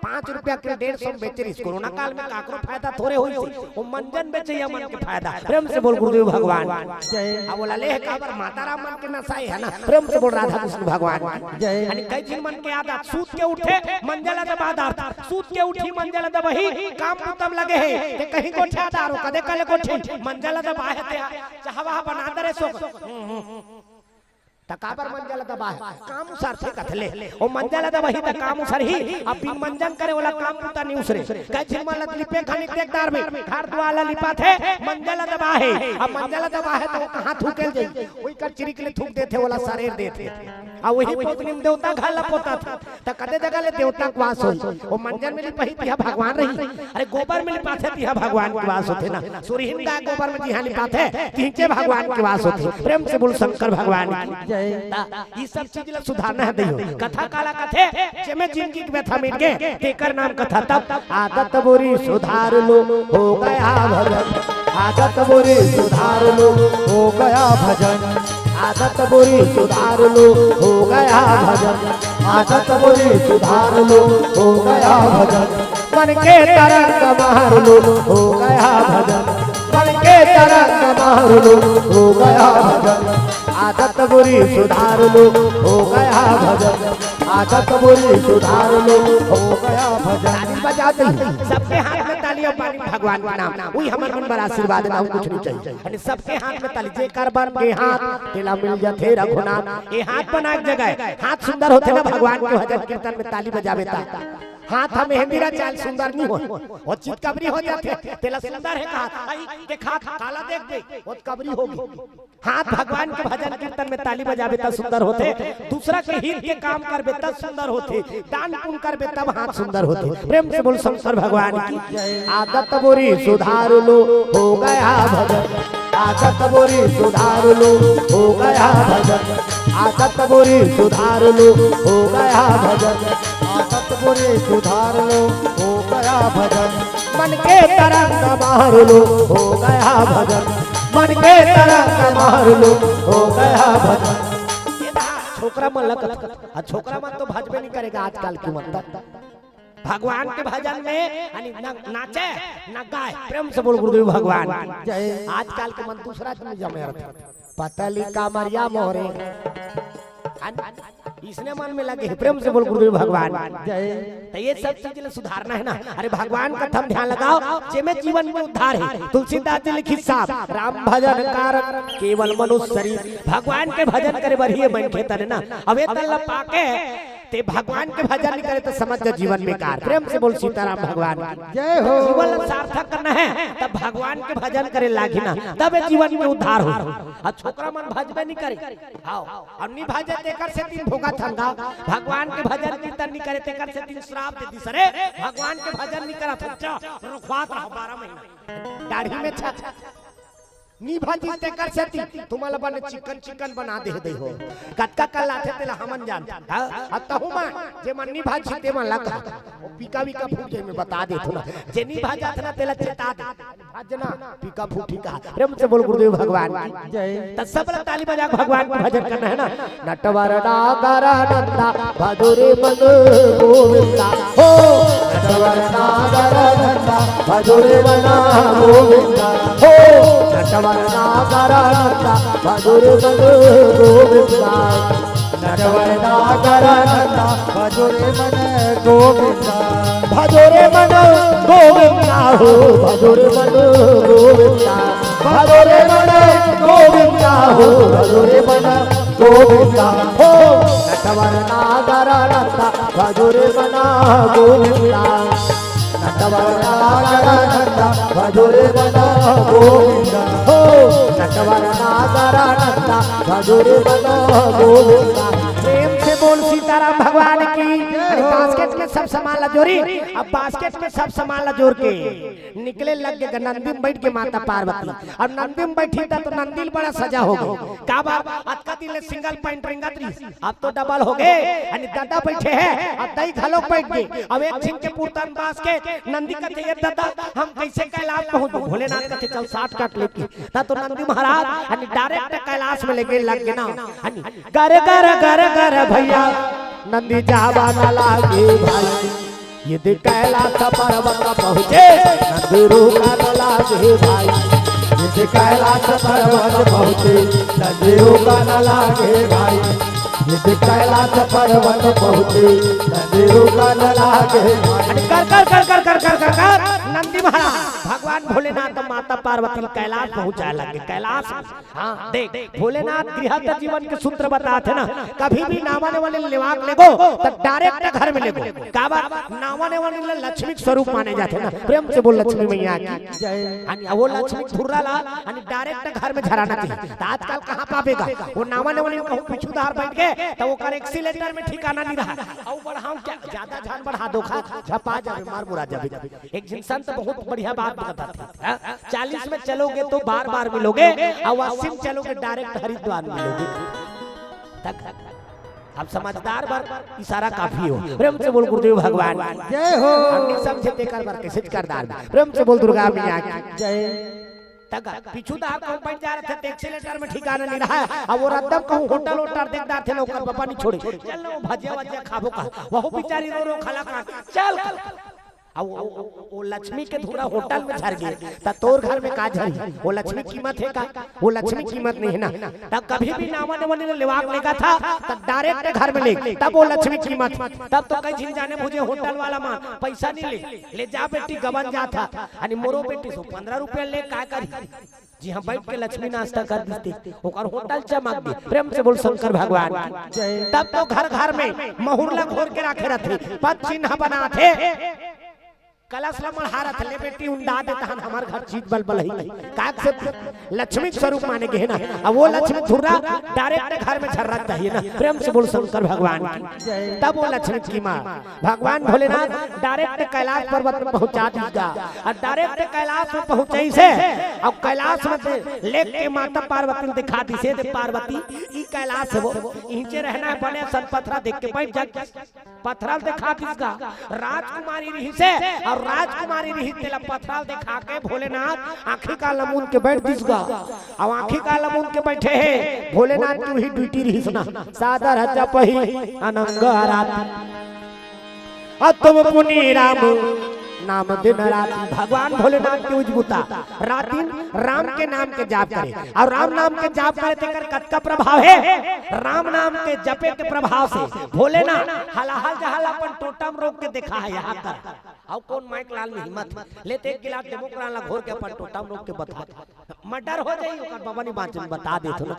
पाँच रुपया के डेढ़ सौ में बेचे रहिस। कोरोना काल में काकरो फायदा थोरे होइस, वो मंजन बेचइया मन के फायदा। प्रेम से बोल गुरुदेव भगवान। जय। अब बोला ले काबर माता राम मन के नशा हे ना। प्रेम से बोल राधा कृष्ण भगवान की। जय। यानी कई झिन मन के आदत सूत के उठे, मंजन ला दबा डारथे। सूत के उठी, मंजन ला दबाही, काम बुता म लगे हे। ते कहीं गोठिया दारो, कदे काले गोठिन, मंजन ला दबाहे ते, चाह वाह बना दे रे सो। त काबर मंजन ला दबाहे? काम उसरथे कथे ले। ओ मंजन ला दबाही त काम उसरही, अब बिन मंजन करे ओला काम बुता नहीं उसरे। कई झिन मन ला लिपे खानी देख डारबे, घर दुआर ला लिपाथे, मंजन ला दबाहे। अब मंजन ला दबाहे त वो कहाँ थूके ल जाही? वही कर चिरिक ले थूक देथे, ओला सरेर देथे। आ वही पोतनी म देवता घर ला पोताथे। त कते जगह ले देवता के वास होही? ओ मंजन में लिपाही तिहा भगवान रही। अरे गोबर में लिपाथे तिहा भगवान के वास होथे ना। सुरहीन गाय गोबर में जिहां लिपाथे, तिहिंचे भगवान के वास होथे। प्रेम से बोल शंकर भगवान की। जय। त ई सब चीज ला सुधारना हे दइयो। कथा काला कथे, जेमे जिनगी के व्यथा मिट गे, तेकर नाम कथा। तब आदत बुरी सुधार लो, हो गया भजन। आदत बुरी सुधार लो, हो गया भजन। आदत बुरी सुधार लो, हो गया भजन। आदत बुरी सुधार लो, हो गया भजन। मन के तरंग मार लो, हो गया भजन। मन के तरंग मार लो, हो गया भजन। आदत बुरी सुधार लो, हो गया भजन। आदत बुरी सुधार लो, हो गया भजन। ताली बजा दे, सबके हाथ में ताली अउ पानी भगवान के नाम। उही हमर मन बर आशीर्वाद ना, अउ कुछ नहीं चाहिए। अरे सबके हाथ में ताली, जेकर बन गे हाथ, तेला मिल जाथे रघुनाथ। ये हाथ बना के जगह, हाथ सुंदर होथे ना भगवान के भजन कीर्तन में ताली बजाबे ता। हाथ ह मेहंदी रचाय ले सुंदर नहीं हो, वो चितकबरी हो जाथे, तेला सुंदर हे कहा। आई देख हाथ काला देखबे, वो कबरी होगी। हाथ भगवान के भजन कीर्तन में ताली बजाबे त सुंदर होथे, दूसरा के हित के काम करबे त सुंदर होथे, दान पुण्य करबे तब हाथ सुंदर होथे। प्रेम से बोल शंकर भगवान की। आदत बुरी सुधार लो, हो गया भजन। आदत बुरी सुधार लो, हो गया भजन। आदत बुरी सुधार लो, हो गया भजन। आदत बुरी सुधार लो, हो गया भजन। मन के तरंग मार लो, हो गया भजन। मन के तरंग मार लो, हो गया भजन। छोकरा मन लगत, आ छोकरा मन तो भजबे नहीं करेगा आजकल के मन तक। भगवान के भजन में यानी न नाचे, न गाए। प्रेम से बोल गुरुदेव भगवान की। जय। आजकल के मन दूसरा चीज में जमे रहते। पतली कामरिया मोरे। अन-, इसने मन में लगे हे। प्रेम से बोल गुरुदेव भगवान की। जय। तो ये सब चीज ला सुधारना हे ना। अरे भगवान कथा म ध्यान लगाओ, जेमे जीवन में उद्धार हे। तुलसीदास जी लिखिस साफ, राम भजन कारण केवल मनुष्य शरीर। भगवान के भजन करे बर ही ये मनखे तन हे ना। अबे तन ला पाके ते भगवान के भजन नहीं करे त समझ जा जीवन बेकार। प्रेम से बोल सीताराम भगवान की। जय हो। जीवन ला सार्थक करना हे तब भगवान के भजन करे लागही ना, तब ये जीवन में उद्धार हो। अब छोकरा मन भजबे नहीं करे, हाँ, अब नहीं भजे तेकर सेती भोगत हन गा। भगवान के भजन कीर्तन नहीं करे तेकर सेती श्राप दे दिस, अरे भगवान के भजन नहीं करत हस, रुखवात रह बारह महीना। दाढ़ी में छक। नी भाजी तेकर सेती तुमन ला बने चिकन चिकन बना दे दे हो। कतका कल आथे तेला हमन जानथन। हाँ? अ तहु मन जे मन नी भाजी ते मन ला कहा। वो पीका वीका फूट जाई, मैं बता देथों ना। जे नी भाजाथे ना तेला चेता दे। भाजना पीका फूटी कहा। प्रेम से बोल गुरुदेव भगवान की। जय। त सब ला ताली बजा के भगवान के भजन करना हे ना। नटवर नागर नंदा भजो रे मन गोविंदा। हो नटवर नागर नंदा भजो रे मन गोविंदा। हो नटवर नागर नंदा भजो रे मन गोविंदा। नटवर नागर नंदा, भजो रे मन गोविंदा। भजो रे मन गोविंदा हो, भजो रे मन गोविंदा। भजो रे मन गोविंदा हो, भजो रे मन गोविंदा हो। नटवर नागर नंदा, भजो रे मन गोविंदा। नटवर नागर नंदा, भजो रे मन गोविंदा हो। नटवर नागर नंदा, भजो रे मन गोविंदा। प्रेम से बोल सीताराम भगवान की। अरे बास्केट में सब सामान ला जोरी। अब बास्केट में सब सामान ला जोर के निकले लग गे, नंदी में बैठ के माता पार्वती। अब नंदी में बैठी त तो नंदी ल बड़ा सजा हो गई। का बात? अतका दिन ले सिंगल पैंट रेंगत रही, अब तो डबल हो गए। अने ददा बैठे हैं, अब दई घलोक बैठ गए। अब एक छिन के पुरतन बास्केट, नंदी कथे, "ये ददा, हम कैसे कैलाश पहुंचबो?" भोलेनाथ कथे, "चल शॉर्टकट लेके।" त तो नंदी महाराज अने डायरेक्ट कैलाश में लेके लग गे ना। अने गर गर गर गर भैया, नंदी जावा ना लागे भाई। यदि कैलाश पर्वत पहुँचे, नंदी रुका न लागे भाई। यदि कैलाश पर्वत पहुँचे, नंदी रुका न लागे भाई। यदि कैलाश पर्वत पहुँचे, नंदी रुका न लागे भाई। अरे कर, कर, कर, कर, कर, कर, कर, कर, नंदी महाराज, भगवान भोलेनाथ माता पार्वती कैलाश पहुँचाए लगे, कैलाश। हाँ, देख, भोलेनाथ गृहस्थ जीवन के सूत्र बताथे ना, कभी भी नावा नेवानी ल लेवाक लेगो, त डायरेक्ट घर में लेगो। काबर? नावा नेवानी ल लक्ष्मी के स्वरूप माने जाथे ना। प्रेम से बोल लक्ष्मी मैया की। जय। अने वो लक्ष्मी के धुर्रा ला, अने डायरेक्ट घर में झराना चाहिए। त आजकल कहाँ पाबेगा? वो नावा नेवानी कहूँ पीछू धार बैठ के, त ओकर एक्सीलेटर में ठिकाना नहीं रहा। अउ बढ़ाऊं क्या? ज्यादा जान बढ़ा दो खा, झपा जाबे, मार मुरा जाबे। एक झिन संत बहुत बढ़िया बात बताथे, हाँ? चालीस में चलोगे तो बार बार मिलोगे, और अस्सी में चलोगे डायरेक्ट हरिद्वार मिलोगे। तक अब समझदार बर इशारा काफी हो। प्रेम से बोल गुरुदेव भगवान की। जय हो। हम नहीं समझे तेकर बर कैसे करदार। प्रेम से बोल दुर्गा मैया की। जय। तक पीछू दार कहूँ बैठ जा रहे थे, एक्सीलेटर में ठिकाना नहीं रहा है। अब वो रद्दम कहूँ होटल वोटल देख दार थे ना, ओकर बापा नहीं छोड़े। चल ना, वो भजिया वजिया खाबो का, वहू बेचारी रो रो खाला का। चल। अब वो, वो, वो लक्ष्मी के धुर्रा होटल में झर गए, त तोर घर में का झरी? वो लक्ष्मी कीमत है का? वो लक्ष्मी कीमत नहीं है ना। तब कभी भी नावा नेवानी ल लेवाक लेगा था, तब डायरेक्ट घर में ले, तब वो लक्ष्मी कीमत। तब तो कई झिन जाने बुझे होटल वाला माँ पैसा नहीं ले, ले जा बेटी गबन जा था। अने मोरो बेटी सो पन्द्रह रुपया ले का करी? जी हाँ, बैठ के लक्ष्मी नाश्ता कर देते, ओकर होटल चमक दे। प्रेम से बोल शंकर भगवान की। जय। तब तो घर घर में महुर ला घोर के राखे रहते, पद चिन्ह बनाथे। कलश ला मढ़ारत, ले बेटी उंडा दे तहन हमर घर जीत बल बल ही। काक से लक्ष्मी के स्वरूप माने गे हे ना। अब वो लक्ष्मी धुर्रा डायरेक्ट घर में झर्रा चाहिए ना। प्रेम से बोल शंकर भगवान की। तब वो लक्ष्मी की माँ भगवान भोलेनाथ डायरेक्ट कैलाश पर्वत में पहुंचा दीस गा। और डायरेक्ट कैलाश में पहुंचे से, अब कैलाश में से लेके माता पार्वती ने दिखा दीस हे, "दे पार्वती, ई कैलाश है वो, इहिंचे रहना है, बने सन पथरा देख के बैठ जा।" पथरा ल दिखा दीस गा। राजकुमारी रहिस हे, और राजकुमारी रहिस तेला पथरा ल दिखा के भोलेनाथ आंखी कान ल मूंद के बैठ दीस गा। अब आंखी कान ल मूंद के बैठे हे, भोलेनाथ की वही ड्यूटी रहिस ना। सादर जपही अनंग रात। अतुम पुनि राम नाम दिन रात। भगवान भोलेनाथ के उजबुता रातिन राम के नाम के जाप करे, और राम नाम के जाप करे तेकर कतका प्रभाव हे? राम नाम के जपे के प्रभाव से भोलेनाथ हलाहल जहाल अपन टोटम रोक के देखा है यहाँ कर। अउ कौन माइक लाल में हिम्मत हे? ले ते एक गिलास डेमोक्रान ला घोर के अपन टोटम रोक के बता। मर्डर हो जाई, ओकर बाबा नहीं बाँचन, बता देथों ना।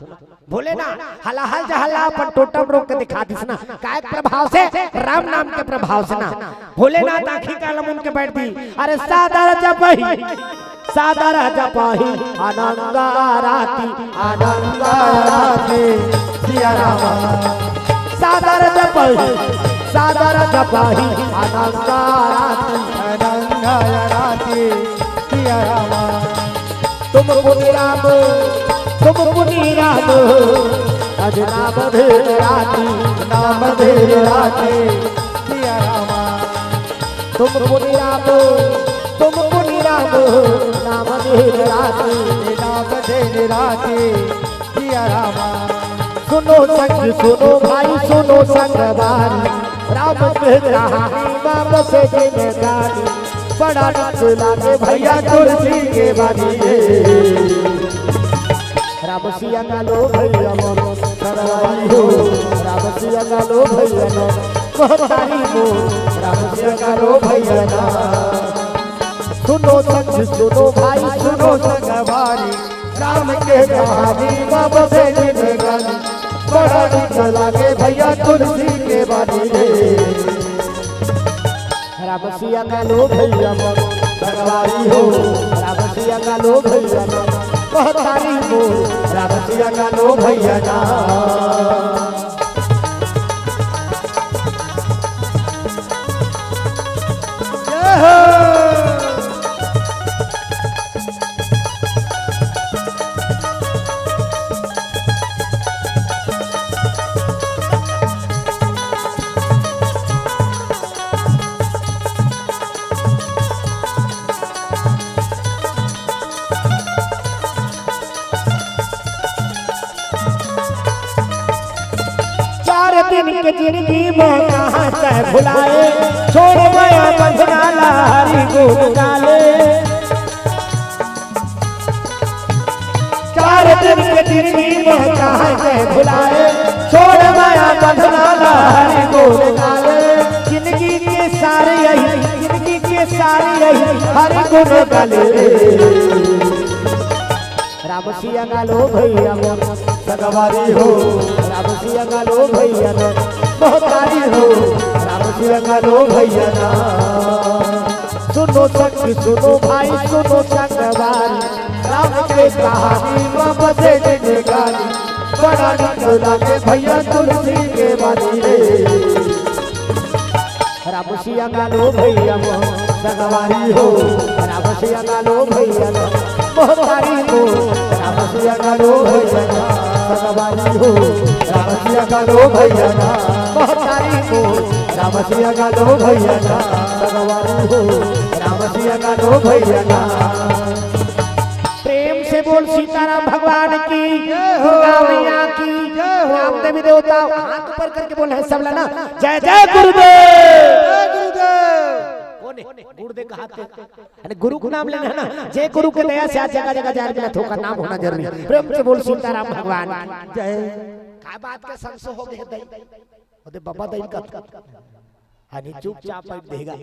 भोलेनाथ हलाहल जहला अपन टोटम रोक के दिखा दिस ना। काय के प्रभाव से? राम नाम के प्रभाव से ना। भोलेनाथ आँखी कान ल मूंद के बैठ दी। अरे सादर जपही, सादर जपही अनंग राति, अनंग राति सिया राम। सादर जपही, सादर जपही अनंग राति, अनंग राति सिया राम। तुम पुनि राम, तुम पुनि राम, अज नाम धीर राति, नाम धीर राति सिया राम। तुम पुनि राम, तुम पुनि राम, नाम धीर राति, नाम धीर राति सिया राम। सुनो संग सुनो भाई सुनो संगवारी, राम के कहानी बाप से जिम्मेदारी, बड़ा नीक लागे भैया तुलसी के बानी। राम सिया का लो भैया मन करवाई हो। राम सिया गालो भैया ना, महतारी मोर, राम सिया गालो भैया ना। सुनो सखी सुनो भाई सुनो संगवारी, राम के कहानी बाबा से जिंदगानी, बड़ा नीक लागे भैया तुलसी के बानी रे। राम सिया गालो भैया ना, संगवारी हो, राम सिया गालो भैया ना, महतारी मोर, राम सिया गालो भैया ना। जय हो। चार दिन के जिंदगी में कहाँ से भुलाए, छोड़ गया बंधना ला हरि गुण गाले। चार दिन के जिंदगी में कहाँ से भुलाए, छोड़ गया बंधना ला हरि गुण गाले। जिंदगी के सारे यही, जिंदगी के सारे यही हरि गुण गाले। राम सिया गालो भैया मोर, सगवारी हो, राम सिया गालो भैया ना, महतारी हो, राम सिया गालो भैया ना। सुनो सखी सुनो भाई सुनो संगवारी, राम के कहानी बाबा से जिंदगानी, बड़ा नीक लागे भैया तुलसी के बानी रे। राम सिया गालो भैया मोर, सगवारी हो, राम सिया गालो भैया ना, महतारी मोर, राम सिया गालो भैया ना, सगवारी हो, राम सिया गालो भैया ना, महतारी मोर, राम सिया गालो भैया ना, सगवारी हो, राम सिया गालो भैया ना। प्रेम से बोल सीताराम भगवान की, जय हो। दुर्गा मैया की, जय हो। राम देवी देवता, हाथ ऊपर करके बोल है सब ला ना, जय जय गुरुदेव। जय गुरुदेव। कौन है? गुरुदेव का हाथ है। अरे गुरु का नाम लेना है ना, जे गुरु के दया से आज जगह जगह जाए मिला, थोका नाम होना जरूरी है। प्रेम से बोल सीताराम भगवान की। जय। का बात के संसो हो गए दई? ओदे बाबा दई का। हनी चुपचाप बैठ देगा।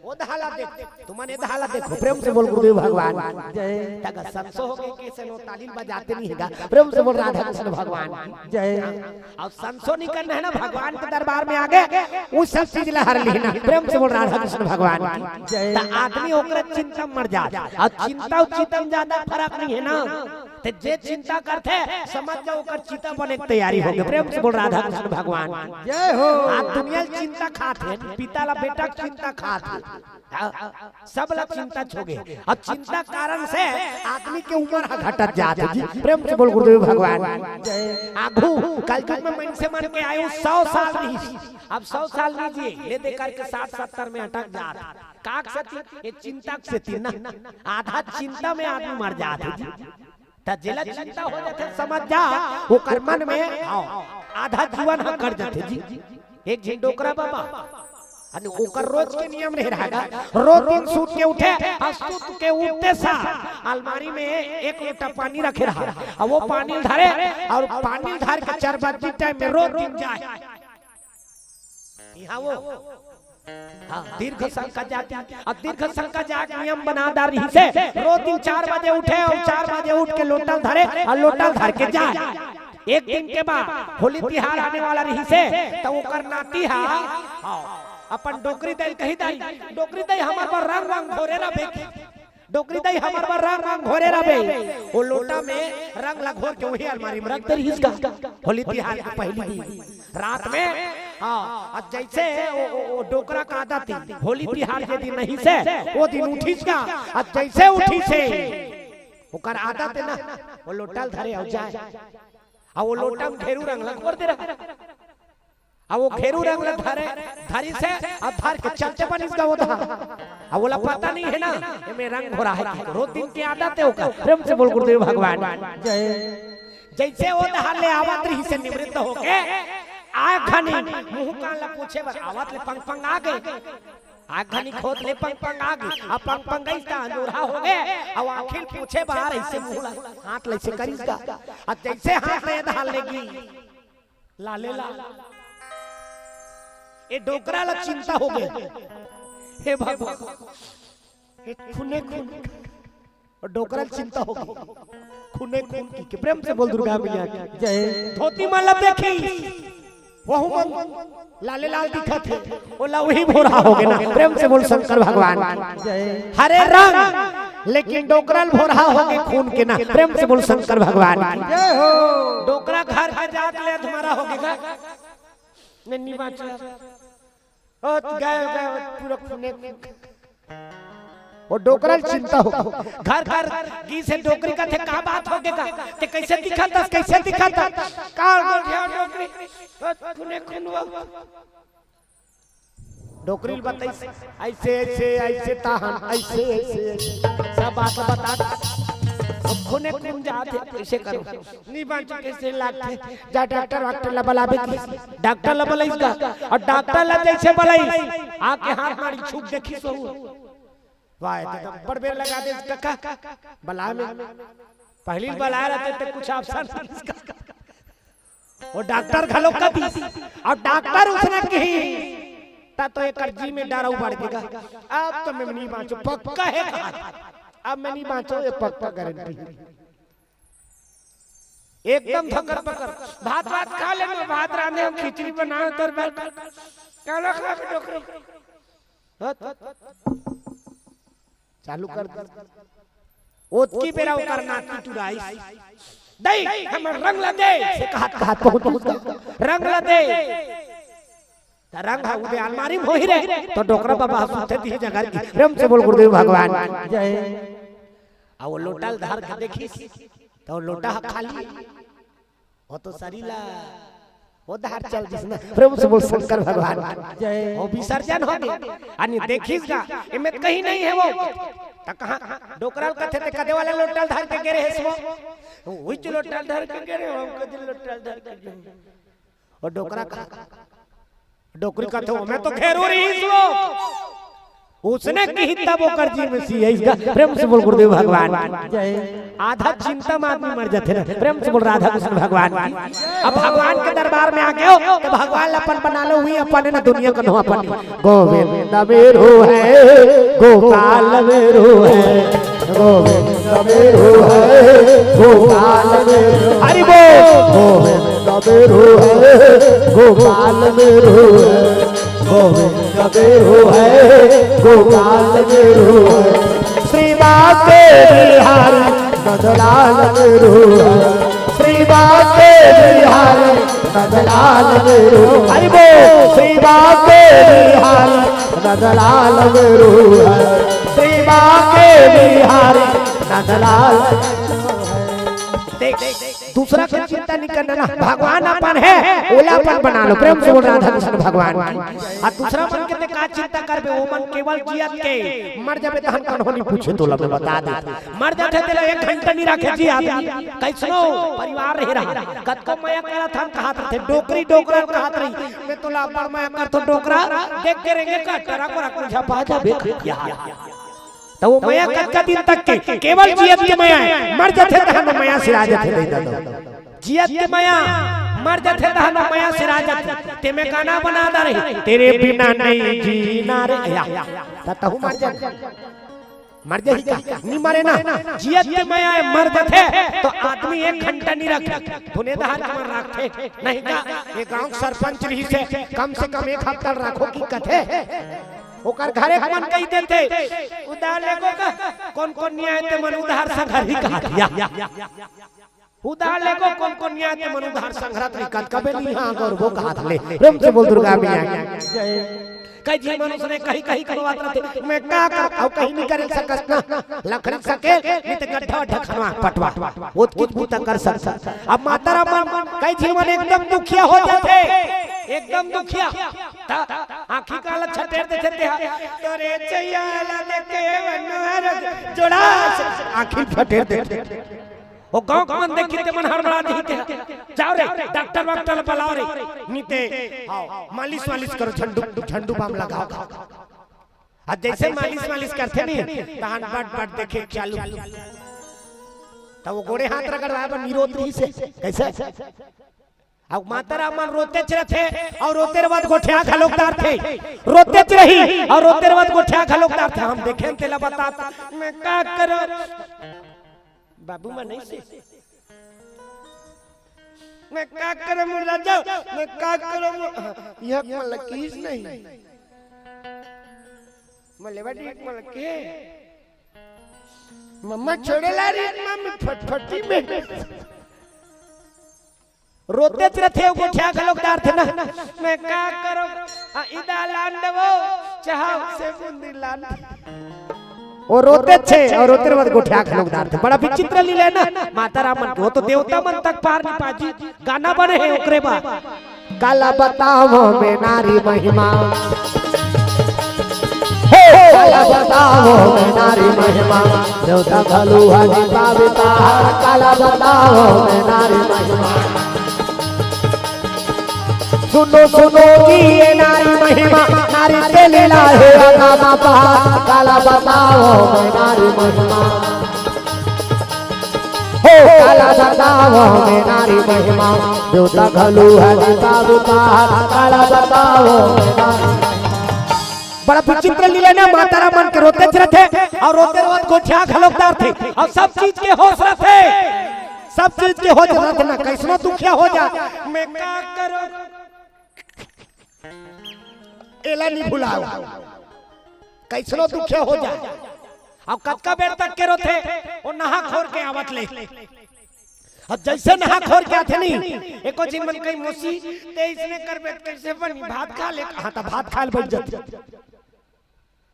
ओ दहाला देख, तुमन ए दहाला देखो, प्रेम से बोल गुरुदेव भगवान। जय। तक संसो हो गए, कैसे नो ताली बजाते नहीं हैगा। प्रेम से बोल राधा कृष्ण भगवान। जय। अब संसो नहीं करना है ना, भगवान के दरबार में आगे, उस सब चीज ला हर लेना। प्रेम से बोल राधा कृष्ण भगवान। जय। त आदमी ओकरे चिंता मर जात। और चिंता और चिंता में ज्यादा फर्क नहीं है ना। ते जे चिंता करथे, समझ जाओ ओकर चिता बने के तैयारी हो गए। प्रेम से बोल राधा कृष्ण भगवान। जय हो। आज दुनिया ल चिंता खात है, पिता ला बेटा के चिंता खात है। हाँ, सब ला चिंता छोगे। और चिंता कारण से आदमी के उम्र ह घटत जात है जी। प्रेम से बोल गुरुदेव भगवान। जय। आगू कलयुग में मनसे मन के आयु सौ साल रही, अब सौ साल नहीं जिए, ले दे करके साठ सत्तर में अटक जात। काक सेती, ये चिंता सेती ना, आधा चिंता में आदमी मर जात है जी। त जेला चिंता हो जाथे, समझ जा, ओकर मन में, हाँ, आधा जीवन ह कट जाथे जी। एक झिन डोकरा बाबा, अने ओकर रोज के नियम रहे रहेगा, रोज दिन सूत के उठे, और सूत के उठते साथ अलमारी में एक लोटा पानी रखे रहा, और वो पानी धरे, और पानी धर के चार बजे टाइम में रोज दिन जाए। इहाँ वो, हाँ, दीर्घ संका जाति, अब दीर्घ संका जाए के नियम बना डार रहिसे, रोज दिन चार बजे उठे और चार बजे उठ के लोटा धरे और लोटा धर के जाए। एक दिन के बाद होली तिहार आने वाला रहिसे, त ओकर नाती हा, हाँ, अपन डोकरी दई कही, "दई, डोकरी दई, हमर बर रंग वंग घोरे रह बेटी।" डोकरी दई हमर बर रंग रंग घोरे रबे। ओ लोटा में रंग ला घोर के वही अलमारी में रख दे रहिस गा। होली तिहार के पहली दिन रात में, हाँ, अब जैसे ओ, ओ, ओ डोकरा का आदत थी, होली तिहार के दिन नहीं से, वो दिन उठिस गा। अब जैसे उठिस हे, ओकर आदत है ना, वो लोटा ल धरे हो जाए। अब वो लोटा में घेरू रंग ला घोर दे रहा। अब वो घेरू रंग ला धरे, धरिस हे, अब धर के चलते बनिस गा वो दहा। अब ओला पता नहीं है ना, एमे रंग हो रहा है कि रोज दिन के आदत है ओकर। प्रेम से बोल गुरुदेव भगवान। जय। जैसे वो दहा ले आवत रहिस हे निवृत्त होके, आय घनी मुंह कान ला पोछे बर आवत ले पंग पंग आ गे। आय घनी खोत ले पंग पंग आ गे। अब पंग पंग गइस त अंजोरा हो गे। अब आखिर पोछे बर अइसे मुंह ला हाथ ले अइसे करिस गा। अब जैसे हाथ ले दहा लेगी, लाले लाल। ए डोकरा ला चिंता हो गया, हे भगवान, ए खूने खून, अउ डोकरा ल चिंता हो गई, खूने खून की। के प्रेम से बोल दुर्गा मैया की। जय। धोती माला देखी, वहू मन लाले लाल दिखत हे, ओला वही भोरहा हो गे ना। प्रेम से बोल शंकर भगवान की। जय। हरे रंग, लेकिन डोकरा ल भोरहा हो गे खून के ना। प्रेम से बोल शंकर भगवान की। जय हो। डोकरा घर के जात ले अधमरा हो गे गा। नहीं, नहीं बाँचा। ओ, गए, गए, पूरा खूने। ओ डोकरा ल चिंता हो। घर घर गिस हे डोकरी कथे, "का बात हो गे गा? ते कैसे दिखत हस, कैसे दिखत हस?" का बोल रहा डोकरी? ओ, खूने खून हुआ। डोकरी ल बताइस, "ऐसे, ऐसे, ऐसे ताहन, ऐसे, ऐसे, ऐसे।" सब बात बता। अब खूने खून जात हे, कैसे करो? नहीं बाँचे, कैसे लागथे? जा डॉक्टर वाक्टर ला बलाबे की। डॉक्टर ला बलाइस गा। अउ डॉक्टर ला जैसे बलाइस, आके हाथ मारी छुप देखिस हो। वाह, तो बड़ बेर लगा दे कका। बला में। पहली बला रहते तो कुछ option नहीं इसका। वो डॉक्टर घलो कदी। अउ डॉक्टर उसने कही, "ता तो एकर जी में डर अउ बढ़ गे गा। अब तो मैं नहीं बाँचो, पक्का हे कहा। अब मैं नहीं बाँचो, ये पक्का गारंटी हे।" एकदम धकर पकर। भात वात खा ले, मैं भात रांधे हँव, खिचड़ी बनाए तोर बर। काला खा के डोकरी। हत। चालू कर दे। ओतकी बेरा ओकर नाती टुराइस। "दई, हमर रंग ला दे।" से कहत कहत पहुँचिस गा। "रंग ला दे।" त रंग ह उदे अलमारी में होही रे, त डोकरा बाबा ह सुते दिहे जगह की। प्रेम से बोल गुरुदेव भगवान की। जय। अउ वो लोटा ल धर के देखिस, त वो लोटा ह खाली। वो तो सरी ला, वो धार चल दिस ना। प्रेम से बोल शंकर भगवान की। जय। वो विसर्जन हो गे। अने देखिस गा, एमे त कहीं नहीं हे वो। त कहाँ डोकरा ल कथे ते कदे वाला लोटा ल धर के गे रहे हस वो? उहीच लोटा ल धर के गे रहे हँव, कदे लोटा ल धर के गे रहे हँव। अउ डोकरा का, डोकरी कथे, "ओमे तो घेरू रहिस वो।" उसने कही तब ओकर जी में सियाइस गा। प्रेम से बोल गुरुदेव भगवान की। जय। आधा चिंता में आदमी मर जाथे ना। प्रेम से बोल राधा कृष्ण भगवान की। अब भगवान के दरबार में आ गे हो, त भगवान ला अपन बना लो, उही अपन हे ना, दुनिया कन्हो अपन। गोविंद मेरो है, गोपाल मेरो है, गोविंद मेरो है, गोपाल मेरो। हरि बोल। गोविंद मेरो है, गोपाल मेरो है, गोविंद मेरो है, गोपाल मेरो है। श्री बांके बिहारी नंदलाल मेरो है, श्री बांके बिहारी नंदलाल मेरो। हरि बोल। श्री बांके बिहारी नंदलाल मेरो है, श्री बांके बिहारी नंदलाल। देख, दूसरा के चिंता नहीं करना ना, भगवान अपन हे, ओला अपन बना लो। प्रेम से बोल राधा कृष्ण भगवान की। अउ दूसरा मन के ते का चिंता करबे, वो मन केवल जियत के, मर जाबे तहन कन्हो नहीं पूछे, तोला मैं बता दे। मर जाथे तेला एक घंटा नहीं राखे जी आदमी। कइसनो परिवार रहे रहा, कतको मया करत हन कहत रथे, डोकरी डोकरा कहत रही, "मैं तोला अब्बड़ मया करथों डोकरा, देख के रेंगे का टरा को रख मुझा पा जाबे खटिया।" त वो मया कतका दिन तक के? केवल जियत के मया हे, मर जाथे तहन मया सिरा जाथे दे दो। जियत के मया, मर जाथे तहन मया सिरा जाथे। ते में गाना बना दा रही, "तेरे बिना नहीं जीना रे।" या, त तहू मर जाथे। मर जाही का? नहीं मरे ना। जियत के मया हे, मर जाथे त आदमी एक घंटा नहीं रख, धुने दहार के मन रखथे। नहीं का? ये गांव के सरपंच रहिस हे, कम से कम एक हफ्ता रखो की कथे। ओकर घरे के मन कहि देथे, "उधार लेगो का? कोन कोन नहीं आए ते मन उधार संघरही," कहा दिया। "उधार लेगो कोन कोन नहीं आए ते मन उधार संघरत रही, कतका बेर इहाँ गोरबो," कहा ले। प्रेम से बोल दुर्गा मैया की। कई झी मन उसने कही कही करवात रथे, मैं का कर, अउ कहीं नहीं करे सकस ना, लकड़ी सकेल, नहीं ते गड्ढा वड्ढा खनवा, पटवा, वो कुछ भी तक कर सकस। अब माता राम मन, कई झी मन एकदम दुखिया हो जाथे, एकदम दुखिया। त आँखी काला छटेर देथे ते हा, "तोरे चैया ला देखे मनोहर जोड़ा से।" आँखी फटेर देथे। वो गांव के मन देखी ते मन हड़बड़ा जही ते हा, "जाओ रे, डॉक्टर वाक्टर बलाओ रे, नहीं ते, आओ, मालिश वालिश करो, झंडू, झंडू बाम लगाओ।" अब जैसे मालिश वालिश करथे नहीं, तहन बट बट देखे चालू। त वो गोड़े हाथ रगड़वाए बर निरोध रहिस हे। कैसे? अब माता राम मन रोतेच रथे अउ रोते रवत गोठिया घलोक डारथे, रोतेच रही अउ रोते रवत गोठिया घलोक डारथे। हम देखेन तेला बतात, मैं का करंव? बाबू मन नइ से, मैं का करंव मोर राजा, मैं का करंव मोर, इहाँ मलकीस नहीं, मलेवा डीक मलके, मम्मा छोड़े ला रही, मम्मी फटफटी में। रोतेच रथे, गोठिया घलोक डारथे ना। मैं का करंव? आ, इदा लान देवो, चाहा से बुंदी लान। वो रोतेच हे अउ रोते रवत गोठिया घलोक डारथे। बड़ा विचित्र लीला हे ना माता राम मन के। वो तो देवता मन तक पार नहीं पाजी। गाना बने हे ओकरे बाद। काला बतावंव मैं नारी महिमा, हे, काला बतावंव मैं नारी महिमा, देवता घलो हरि पाविता, काला बतावंव मैं नारी महिमा। सुनो सुनो जी ये नारी महिमा, नारी के लीला हे अगामा पहाड़, काला बतावंव मैं नारी महिमा। हो काला बतावंव मैं नारी महिमा, देवता घलो हरि पाविता, काला बतावंव मैं नारी। बड़ा विचित्र लीला ना, माता राम मन के रोतेच रथे अउ रोते रवत गोठिया घलोक डारथे अउ सब चीज के होस रथे, सब चीज के होस रथे ना, कइसनो दुखिया हो जा, मैं का करंव? एला नहीं भुलाओ, कइसनो दुखिया हो जा। अब कतका बेर तक के रोथे, वो नहा खोर के आवत ले। अब जइसे नहा खोर के आथे नहीं, एको झिन मन कही, "मौसी, ते इसने करबे, कइसे बनी? भात खा ले।" हाँ, त भात खाए ल बइठ जाथे।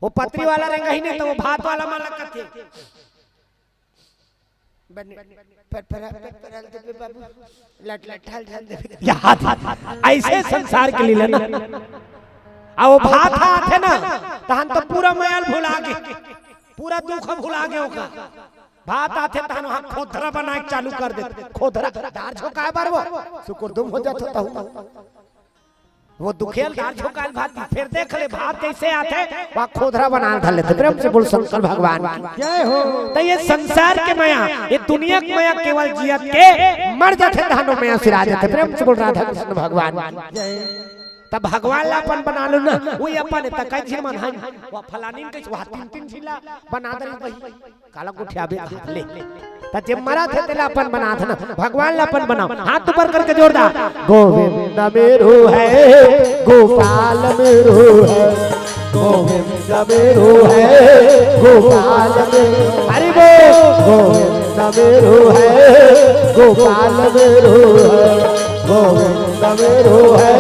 वो पतरी वाला रेंगही नहीं, त वो भात वाला मन ला कथे, बने, फरफरा, फरफरा देबे बाबू, लट, लट, ढाल, ढाल देबे। या हाथ, हाथ, हाथ। अइसे संसार के लीला ना। अउ वो भात आथे ना, तहन तो पूरा मया ल भुला गे, पूरा दुख भुला गे ओकर। भात आथे तहन वहाँ खोधरा बनाए के चालू कर देथे। खोधरा, दार झोंकाए बर वो, सुकुरदुम हो जाथे तहू। वो दुखिया ल दार झोंकाए ल भात, फेर देख ले भात कइसे आथे, वहाँ खोधरा बना धर लेथे। प्रेम से बोल शंकर भगवान की। जय हो। त ये संसार के मया, ये दुनिया के मया केवल जियत के मर जाथे, तहन वो मया सिरा जाथे। प्रेम से बोल राधा कृष्ण भगवान की। जय। त भगवान ला अपन बना लो ना, वही अपन हे, त कई झिन मन हे, वो फलानी के, वहाँ तीन तीन झिन ला बना दे भाई। काला गोठियाबे हाथ ले। त जे मरत हे तेला अपन बनात हे ना, भगवान ला अपन बनाओ। हाथ ऊपर करके जोरदार। गोविंद मेरो है, गोपाल मेरो है, गोविंद मेरो है, गोपाल मेरो। हरि बोल। गोविंद मेरो है, गोपाल मेरो है, गोविंद मेरो है,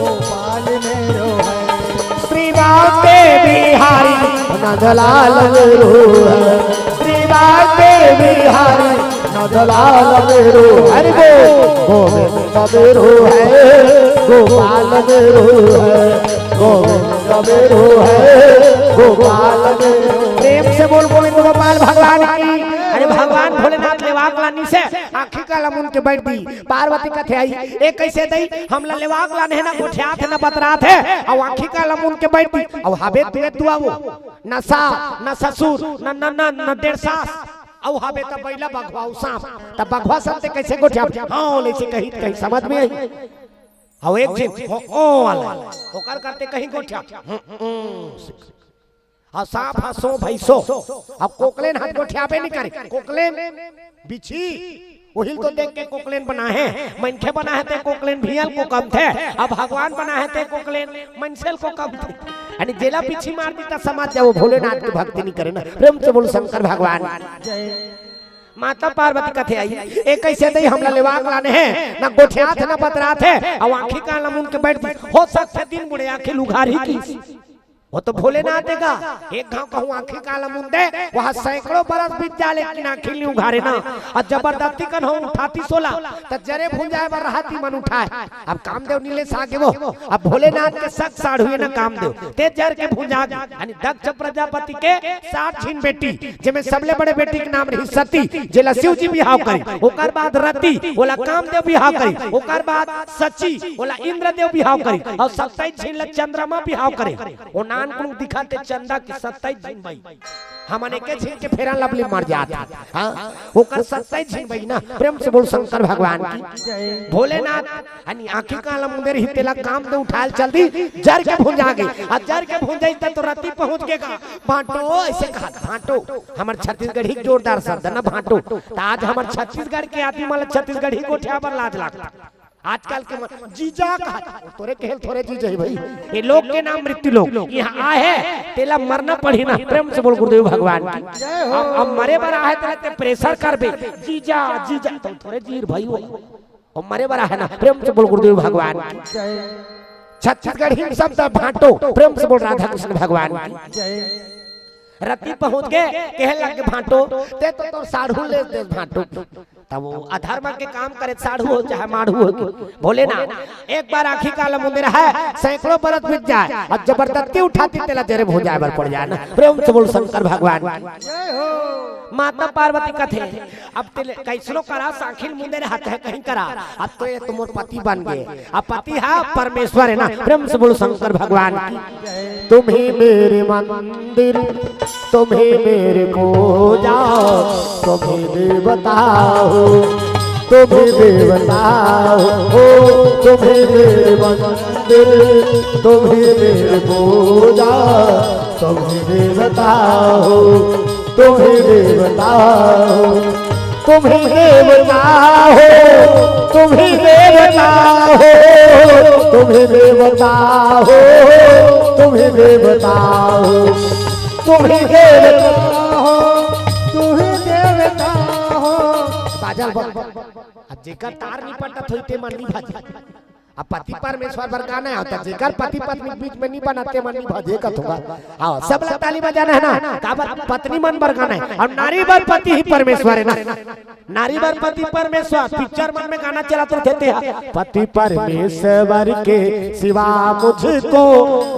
गोपाल मेरो है। श्रीनाथ बिहारी नंदलाल मेरो है, श्रीनाथ बिहारी नंदलाल मेरो। हरि बोल। गोविंद मेरो है, गोपाल मेरो है, गोविंद मेरो है, गोपाल मेरो। प्रेम से बोल गोविंद गोपाल भगवान की। अरे भगवान भोलेनाथ लेवाक लानिस हे, आँखी काला मूंद के बइठ दिस। पार्वती कथे आई, ए कइसे दई, हमला लेवाक लाने हे ना, गोठियात हे ना, बतरात हे, अउ आँखी काला मूंद के बइठ दिस, अउ हबे दुए दुआ वो, न सास, न ससुर, न ननद, न डेढ़ सास, अउ हबे त बइला बघवा अउ सांप, त बघवा सांप ते कइसे गोठियाबे? हाँ, ले से कही, कही समझ में आई। अउ एक झिन, हो, ओ वाला, ओकर करते कहीं गोठिया, हम्म, हम्म, अउ सांप ह सो भई सो। अब कोकलेन हाथ गोठियाबे नहीं करे। कोकलेन बिछी, ओहिल तो देख के कोकलेन बना हे। मनखे बना हे ते कोकलेन भियल को कम थे। अब भगवान बना हे ते कोकलेन मनसेल को कम थे। यानी जेला पीछी मार दी त समझ जाओ भोलेनाथ की भक्ति नहीं करे ना। प्रेम से बोल शंकर भगवान। माता पार्वती कथे आई, ए कइसे दई हमला लेवाक लाने हे, ना गोठियात हे, ना बतरात हे, अउ आँखी काला मूंद के बइठ दी। हो सकथे दिन बुढ़े आँखी लुघारही की। वो तो भोलेनाथ देगा। एक घाव कहूँ आँखी काला मूंद दे, वहाँ सैकड़ों बरस बीत जा, लेकिन आँखी नहीं उघारे ना। अउ जबरदस्ती कन हो उठातिस ओला, त जरे भुंजाए बर रहती मन उठाए। अब कामदेव नीलेश आगे वो, अब भोलेनाथ के सक साढ़ुए ना कामदेव, ते जर के भुंजा गे। यानी दक्ष प्रजापति के सात झिन बेटी, जेमे सबले बड़े बेटी के नाम रही सती, जेला शिव जी बिहाव करी, ओकर बाद रति, ओला कामदेव बिहाव करी, ओकर बाद सची, ओला इंद्रदेव बिहाव करी, अउ सत्ताईस झिन ला चंद्रमा बिहाव करे। ओ नान कुलुक दिखाते चंदा की सत्ताईस झिन बई। हमन एके झिन के Fair and Lovely मर जात हे। हाँ, ओकर सत्ताईस झिन बहिना। प्रेम से बोल शंकर भगवान की। भोलेनाथ, हनी आँखी काला मुंदे रही, तेला काम दे उठाल चल दी, जर के भुंजा गे। अब जर के भुंजाइस त तो रति पहुँच गे गा। भांटो, अइसे कहा, भांटो। हमर छत्तीसगढ़ी के जोरदार शब्द ना, भांटो। त आज हमर छत्तीसगढ़ के आदमी मन ला छत्तीसगढ़ी गोठिया बर लाज लागथे। आजकल के मन, जीजा कहा, तोरे केहेल थोरे जीजा हे भाई। ये लोग के नाम मृत्यु लोग। यहाँ आए हे, तेला मरना पड़ही ना। प्रेम से बोल गुरुदेव भगवान की। अब, अब मरे बर आहे, तेला ते pressure करबे। जीजा, जीजा, त थोरे जीर भाई हो। अब मरे बर आहे ना, प्रेम से बोल गुरुदेव भगवान की। छत्तीसगढ़ी शब्द भांटो, प्रेम से बोल राधा कृष्ण भगवान की। रति पहुँच गे, केहे लग गे भांटो, ते तो तोर साढ़ू ले दे भांटो। तब वो अधर्म के काम करे, साढ़ू हो चाहे माढ़ू हो के। भोलेनाथ, एक बार आँखी काला मुंदे रहे, सैकड़ों बरस बीत जाए, अब जबरदस्ती उठा दी, तेला जरे भुंजाए बर पड़ जाए ना। प्रेम से बोल शंकर भगवान की। माता पार्वती कथे, अब तेले कइसनो करा, आँखी ल मुंदे रहा चाहे कहीं करा, अब तो ये तो मोर पति बन गे। अब पति हा परमेश्वर हे ना। प्रेम से बोल शंकर भगवान की। तुम ही मेरे मंदिर, तुम ही मेरे पूजा, तुम ही देवता हो, तुम ही देवता हो, तुम ही मेरे मंदिर, तुम ही मेरे पूजा, तुम ही देवता हो, तुम ही देवता हो, तुम ही देवता हो, तुम ही देवता हो, तुम ही देवता हो, तुम ही देवता हो, तुम ही देवता हो, तुम ही देवता हो। बाजल बा-, अब जेकर तार नहीं पटत होई ते मन नहीं भाजी। अब पति परमेश्वर बर गाना हे, त जेकर पति पत्नी के बीच में नहीं बनत ते मन नहीं भाजी कथूंगा। हाँ, सब ला ताली बजाना हे ना। काबर पत्नी मन बर गाना हे, अउ नारी बर पति ही परमेश्वर हे ना। नारी बर पति परमेश्वर, picture मन में गाना चलत रथे ते हा। पति परमेश्वर के सिवा मुझको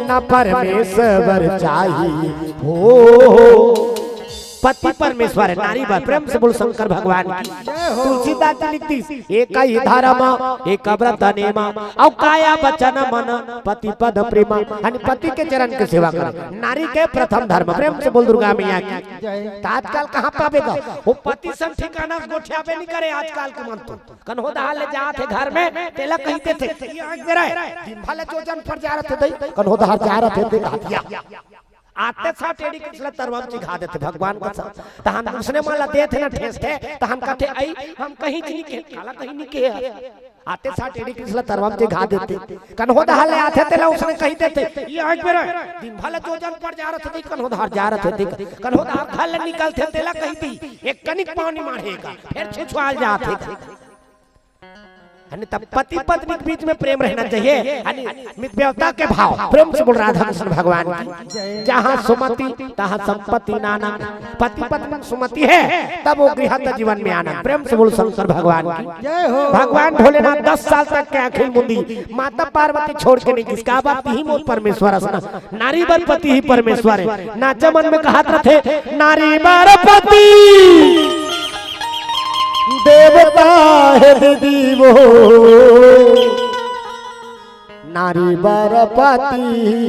न परमेश्वर चाहिए हो। पति परमेश्वर हे, नारी बर। प्रेम से बोल शंकर भगवान की। तुलसीदास जी लिख दिस, एक ही धर्म, एक व्रत नेमा, अउ काया वचन मन पति पद प्रेमा। यानी पति के चरण के सेवा करे, नारी के प्रथम धर्म। प्रेम से बोल दुर्गा मैया की। त आजकल कहाँ पाबे गा? वो पति संग ठिकाना से गोठियाबे नहीं करे आजकल के मन तो। कन्हो दहा ले जात हे घर में, तेला कहि देथे, "ये आँख मेरा हे।" दिन भर ले जोजन पर जा रथे दई, कन्हो दहा जा रथे दई, कहा दिया। आते साथ एड़ी कृष्ण तरवा म चिघा देथे भगवान का साथ। तहन उसने माला देथे ना ठेस थे, तहन कथे, "अई, हम कहीं नहीं के, काला कहीं नहीं के।" आते साथ एड़ी कृष्ण तरवा म चिघा देथे। कन्हो दहा ले आथे, तेला उसने कहि देथे, "ये आँख मेरा हे।" दिन भर ले जोजन पर जा रथे दई, कन्हो दहा जा रथे दई, कन्हो दहा घर ले निकलथे, तेला कहि दी, "एक कनिक पाँव नहीं माढ़े गा।" फेर छुछुआल जाथे। यानी तब पति पत्नी के बीच में प्रेम रहना चाहिए, यानी मित्रवता के भाव। प्रेम से बोल राधा कृष्ण भगवान की। जहाँ सुमति तहाँ संपत्ति नाना। पति पत्नी में सुमति हे, तब वो गृहस्थ जीवन में आनंद। प्रेम से बोल शंकर भगवान की। जय हो। भगवान भोलेनाथ दस साल तक के आँखी ल मुंदी, माता पार्वती छोड़ के नहीं गिस। काबर तिही मोर परमेश्वर अस ना। नारी बर पति ही परमेश्वर हे। नाचा मन में कहत रथे, नारी बर पति देवता हे दीदी वो, नारी बर पति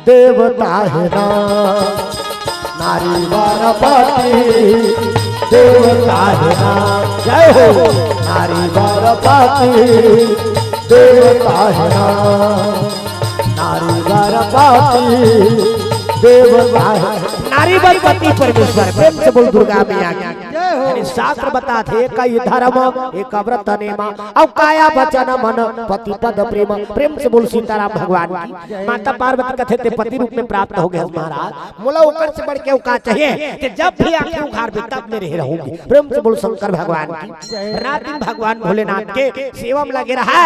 देवता हे ना, नारी बर पति देवता हे ना। जय हो। नारी बर पति देवता हे ना, नारी बर पति देवता हे। नारी बर पति परमेश्वर। प्रेम से बोल दुर्गा मैया की। जय हो। अरे शास्त्र बताथे, एक ही धर्म, एक व्रत नेमा, अउ काया वचन मन पति पद प्रेम। प्रेम से बोल सीताराम भगवान की। माता पार्वती कथे, "ते पति रूप में प्राप्त हो गए महाराज, मोला ओकर से बढ़ के अउ का चाहिए?" ते जब भी आँखी उघारबे, तब मेरे ही रहोगे। प्रेम से बोल शंकर भगवान की। रात दिन भगवान भोलेनाथ के सेवा में लगे रहा।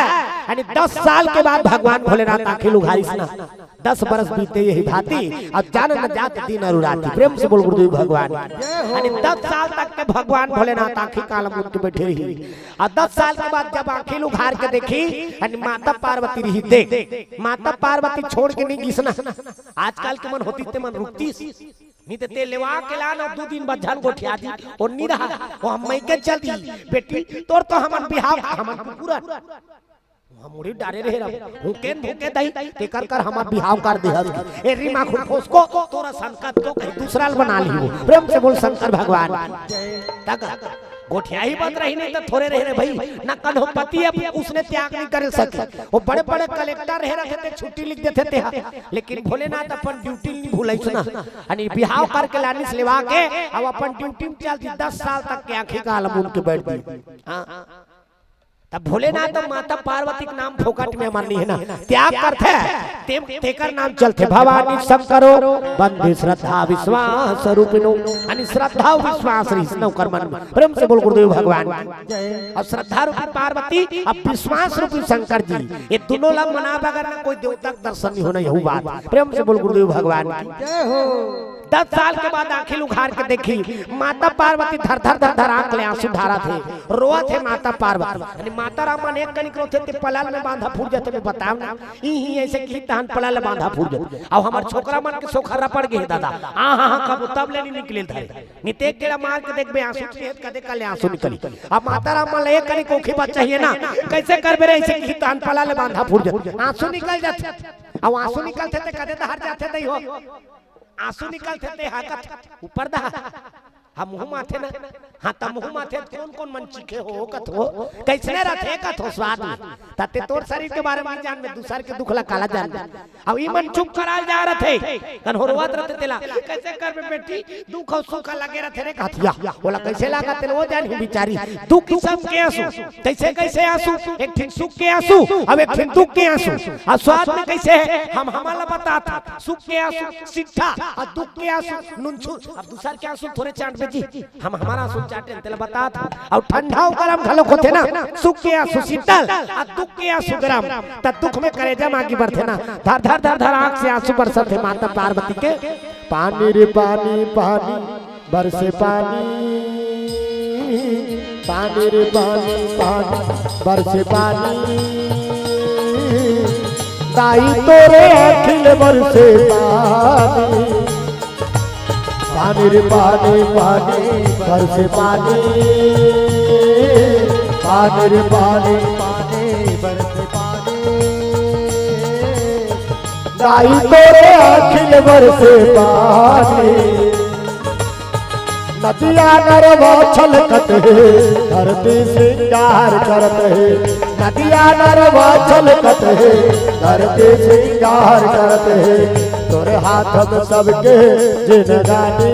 यानी दस साल के बाद भगवान भोलेनाथ आँखी ल उघारिस ना। दस बरस बीते यही भांति, अब जान न जात दिन अरु राति। प्रेम से बोल गुरुदेव भगवान। यानी दस साल तक के भगवान भोलेनाथ आँखी काला मूंद के बैठे रही, अउ दस साल के बाद जब आँखी ल उघार के देखी, यानी माता पार्वती रही। देख, माता पार्वती छोड़ के नहीं गिस ना। आजकल के मन होतिस ते मन रुकतिस, नहीं ते, ते लेवा के लान अउ दू दिन बाद झन गोठिया दी, अउ नहीं रहा, अउ हम मइके चल दी। बेटी, तोर तो हमन बिहाव, हमन कुकुरन। हम मुड़ी डारे रहे रहो, हुकेन भूके दही, तेकर कर हमार बिहाव कर दे हस। ए री माखुर फोस को, तोरा संकत को कहीं दूसरा ल बना लियो। प्रेम से बोल शंकर भगवान। तक गोठियाही बात रही नहीं तो थोड़े रहे रे भाई, ना कन्हो पति अब उसने त्याग नहीं कर सके। वो बड़े-बड़े कलेक्टर रहे रहे थे, छुट्टी लिख देते थे, लेकिन भोलेनाथ अपन ड्यूटी नहीं भूलइस ना। अनी बिहाव करके लानिस लेवा के, अब अपन ड्यूटी में चल दी, दस साल तक के आंखी का आलम उनके बैठ गई। हाँ। तब भोलेनाथ तो माता पार्वती के नाम फोकट में अमर नहीं है ना, त्याग करथे, ते-, तेकर नाम चलथे भवानी शंकरो, बंदी श्रद्धा विश्वास रूपिणो। अनी श्रद्धा विश्वास रहिस न ओकर मन में। प्रेम से बोल गुरुदेव भगवान की। और श्रद्धा रूपी पार्वती, अब विश्वास रूपी शंकर जी, ये दोनों ला मना बगैर ना कोई देवता के दर्शन नहीं होना, यहू बात। प्रेम से बोल गुरुदेव भगवान की। जय हो। दस साल के बाद आंखी ल उघार के देखी, माता पार्वती धर धर धर धर आंख ले आंसू ढारत हे, रोवत हे माता पार्वती। यानी माता राम मन एक कनिक रोथे ते पलाल में बांधा फूट जाथे, मैं बताव ना, ई ही ऐसे की तहन पलाल में बांधा फूट जाथे। अब हमार छोकरा मन के सोखा रपड़ गे हे दादा, आ हा हा कबो तब ले नहीं निकले धरे, निते केड़ा मार के देखबे आंसू चेहत कदे कले आंसू निकली। अब माता राम मन ले एक कनिक ओखी बात चाहिए ना, कैसे करबे रे ऐसे की तहन पलाल में बांधा फूट जाथे, आंसू निकल जाथे। अब आंसू निकलथे ते कदे धर जाथे दई हो। आंसू निकलथे ते हा कथे ऊपर दा। हम मुंह माथे ना। हाँ, त मुंह माथे त कौन कौन मन चीखे हो कथो? कैसने रथे कथो स्वाद में? तते तोर शरीर के बारे में जान में दूसर के दुख ला काला जान में। अब ई मन चुप कराल जा रथे। कन होरवत रथे तेला। कैसे करबे बेटी? दुख अउ सुख लगे रथे रे कथिया। बोला कैसे लागा तेल वो जान ही बिचारी। दुख किसम के आंसू। कैसे कैसे आंसू? एक ठिन सुख के आंसू, अब एक ठिन दुख के आंसू। अब स्वाद में कैसे है? हम हमारा बतात। सुख के आंसू सिट्ठा, अउ दुख के आंसू नुनछुन। अब दूसर के आंसू थोड़े चाटबे जी, हम हमारा आंसू चाटे तेला बतात। अउ ठंडा अउ गरम घलोक होथे ना, सुख के आंसू शीतल, अउ दुख के आंसू गरम। त दुख में करेजा मांगी बरथे ना, धर धर धर धर आंख से आंसू बरसत हे माता पार्वती के। पानी रे पानी, पानी बरसे पानी, पानी रे पानी, पानी बरसे पानी, दाई तोरे आँखी ले बरसे पानी। पानी रे पानी, पानी बरसे पानी, पानी रे पानी, पानी बरसे पानी, दाई तोरे आँखी ले बरसे पानी। नदिया नरवा छलकत हे, धरती सिंगार करत हे। नदिया नरवा छलकत हे, धरती सिंगार करत हे। तोरे हाथ में सबके जिनगानी,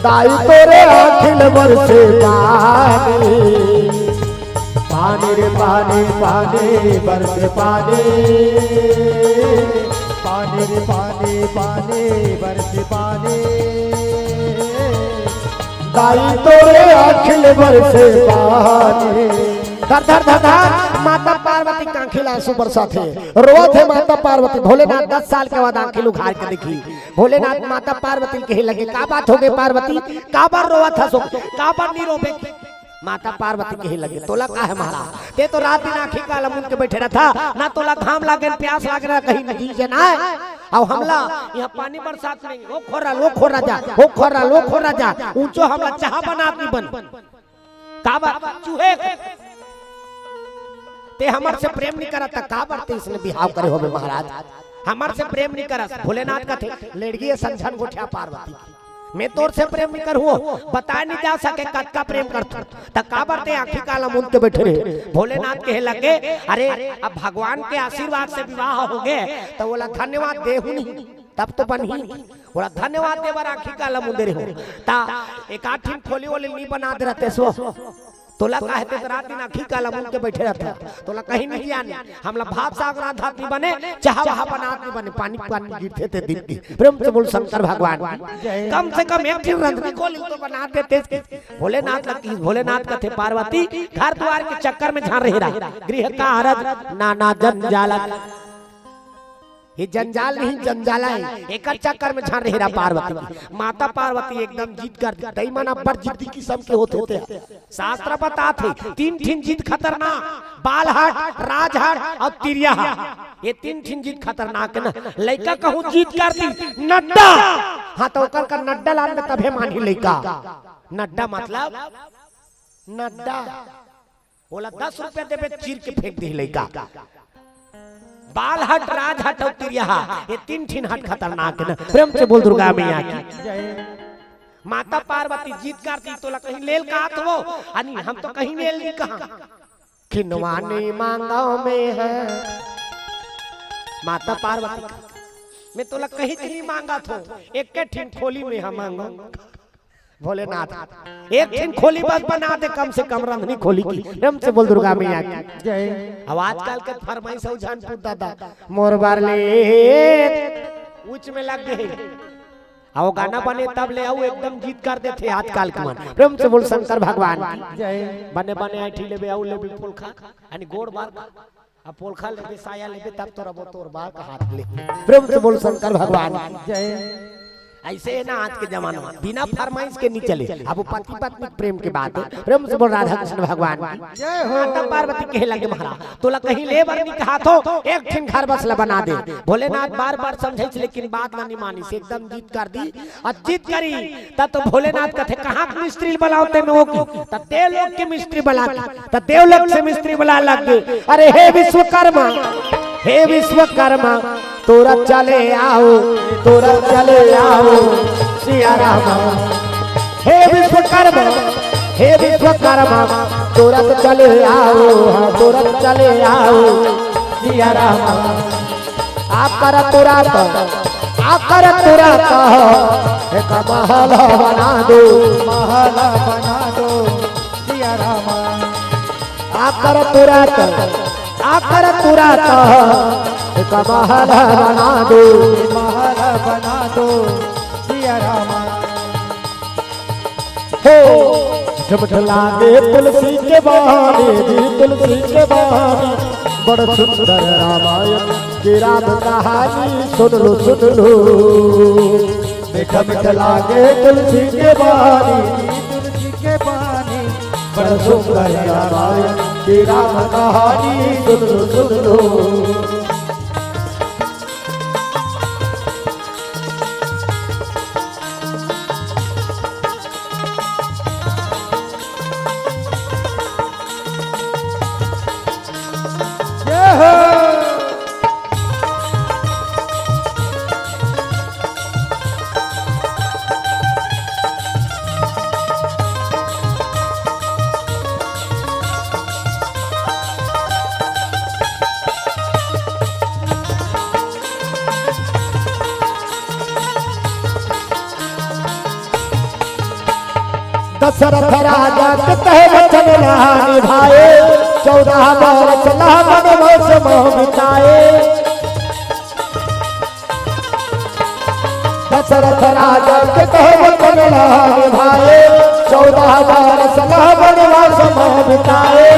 दाई तोरे आँखी ले बरसे पानी। पानी रे पानी, पानी बरसे पानी, पानी रे पानी, पानी बरसे पानी, दाई तोरे आँखी ले बरसे पानी। धर धर धर धर, माता पार्वती के आँखी ले आंसू बरसत हे, रोवत हे माता पार्वती। भोलेनाथ दस साल के बाद आँखी ल उघार के देखी, भोलेनाथ माता पार्वती ल कहे लगे, का बात हो गे पार्वती, काबर रोवत हस, काबर नहीं रोबे? माता पार्वती कहे लगे, तोला का हे महाराज, ते तो रात दिन आँखी काला मुंद के बैठे रहा था ना, तोला घाम लागे न प्यास लागे न कहीं नदी जना हे। अउ हमला यहाँ पानी बरसात नहीं, ओ खोरा लो खोरा जा, ओ खोरा लो खोरा जा, ऊंचो हमला चाहा बनात नहीं बन। काबर चूहे ते हमर से प्रेम नहीं करत, त काबर ते इसने बिहाव करे होबे महाराज? हमर से प्रेम नहीं करस। भोलेनाथ कथे, लेड़गी समझन गोठिया पार्वती। मैं तोर से प्रेम नहीं करूँ, बताए नहीं जा सके कतका प्रेम करथूं। त काबर ते आँखी काला मुंद के बैठे रहे? भोलेनाथ कहे लगे, अरे अब भगवान के आशीर्वाद से विवाह हो गे, त ओला धन्यवाद देहू नहीं, तब तो बनही। ओला धन्यवाद दे बर आँखी काला मुंदे रहे हो। त एक आठ ठिन खोली ओली नहीं बना दे रहते सो। तोला काहे ते रात दिन आँखी काला मुंद के बैठे रहता? तोला कहीं नहीं ज्ञान। हमला भात साग रांधत नहीं बने, चाहा वहा बनात नहीं बने, पानी पानी गिरथे ते दिन की। प्रेम से बोल शंकर भगवान की। कम से कम एक ठिन रंधनी खोली तो बना देते। भोलेनाथ लग की, भोलेनाथ कथे पार्वती, घर द्वार के चक्कर में झान रहे रहा। गृह का आरज नाना जंजालक। ये जंजाल नहीं, जंजाला हे। एकर चक्कर में झन रहे रहा पार्वती। माता पार्वती एकदम जिद कर दी। दई मन अब्बड़ जिद्दी किसम के होथे ते। शास्त्र बतात हे, तीन ठिन जिद खतरनाक, बालहट, राजहट अउ तिरिया। ये तीन ठिन जिद खतरनाक हे ना। लइका कहूँ जिद कर दी, नड्डा। हाँ, त ओकर का नड्डा लान में तभे मानही लइका। नड्डा मतलब नड्डा। ओला दस रुपया देबे, चीर के फेंक दिही लइका। बाल हट, राज हट अउ तिरिया हट, ये तीन ठिन हट खतरनाक हे ना। प्रेम से बोल दुर्गा मैया की। जय। माता पार्वती जीत करती तोला कहीं लेल काहत हो, अनी हम तो कहीं लेल नहीं कहा। खिनवा नहीं मांगा मैं है। माता पार्वती, मैं तोला कहीं के नहीं मांगा थो, एक के ठिन खोली में हम मांगा। भोलेनाथ, एक ठिन खोली बस बना दे, कम से कम रंधनी खोली की। प्रेम से बोल दुर्गा मैया की। जय। अब आजकल के फरमाइश हो जानपुर दादा, मोर बार ले उच में लग गए। आओ गाना बने तब ले आओ, एकदम जीत कर देथे आजकल के मन। प्रेम से बोल शंकर भगवान की। जय। बने बने ऐठी लेबे, आओ लेबे पोलखा, यानी गोड़ बार, अब पोलखा लेबे, साया लेबे, तब तोरा वो तोर बार का हाथ ले। प्रेम से बोल शंकर भगवान की। जय। ऐसे है ना आज के जमाना में, बिना फरमाइश के नहीं चले। अब वो पति पत्नी के प्रेम के बात है। प्रेम से बोल राधा कृष्ण भगवान की। जय हो। माता पार्वती कहे लगे महाराज, तोला कहीं ले बर नहीं कहा थो, एक ठिन घर बस ला बना दे। भोलेनाथ बार बार समझे, लेकिन बात ला नहीं मानी, से एकदम जीत कर दी। अउ जीत करी, त तो भोलेनाथ कथे, "कहाँ के मिस्त्री बलावते में वो की?" त देवलोक के मिस्त्री बला के, त देवलोक से मिस्त्री बला लग गए। अरे हे विश्वकर्मा, हे विश्वकर्मा, तुरत चले आओ, तुरत चले आओ, सिया रामा। हे विश्वकर्मा, हे विश्वकर्मा, तुरत चले आओ, हाँ, तुरत चले आओ, सिया रामा। आकर तुरत, आकर तुरत, एक महल बना दो, महल बना दो, सिया रामा। आकर तुरत, आकर तुरत, एक महल बना दो, महल बना दो, सिया रामा। हो, झमझम लागे तुलसी के बानी जी, तुलसी के बानी। बड़ सुंदर रामायण के राम कहानी, सुन लो, सुन लो। मीठा मीठा लागे तुलसी के बानी, तुलसी के बानी। बड़ सुंदर रामायण के राम कहानी, सुन लो, सुन लो। जय हो। दशरथ राजा के कहे वचन ला निभाए, चौदह बरस ला वनवास में बिताए। दशरथ राजा के कहे वचन ला निभाए, चौदह बरस ला वनवास में बिताए।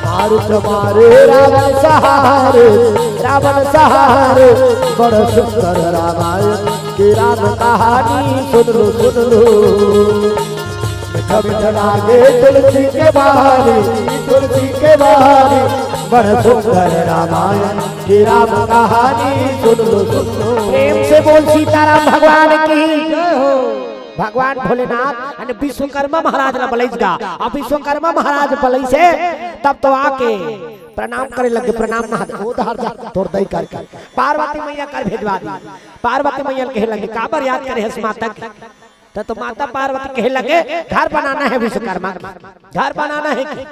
मारुत मारे रावण सहारे, रावण सहारे, बड़ सुंदर रामायण के राम कहानी, सुन लो, सुन लो। मीठा मीठा लागे तुलसी के बानी, तुलसी के बानी, बड़ सुंदर रामायण के राम कहानी, सुन लो, सुन लो। प्रेम से बोल सीताराम भगवान की। जय हो। भगवान भोलेनाथ अने विश्वकर्मा महाराज ला बलइस गा। अब विश्वकर्मा महाराज बलइसे, तब तो आके प्रणाम करे लगे, "प्रणाम महादेव।" ओ धर जा, तोर दई करके। पार्वती मैया कर भेजवा दी। पार्वती मैया कहे लगे, "काबर याद करे हस माता के?" त तो माता पार्वती कहे लगे, "घर बनाना है विश्वकर्मा के, घर बनाना है कि?"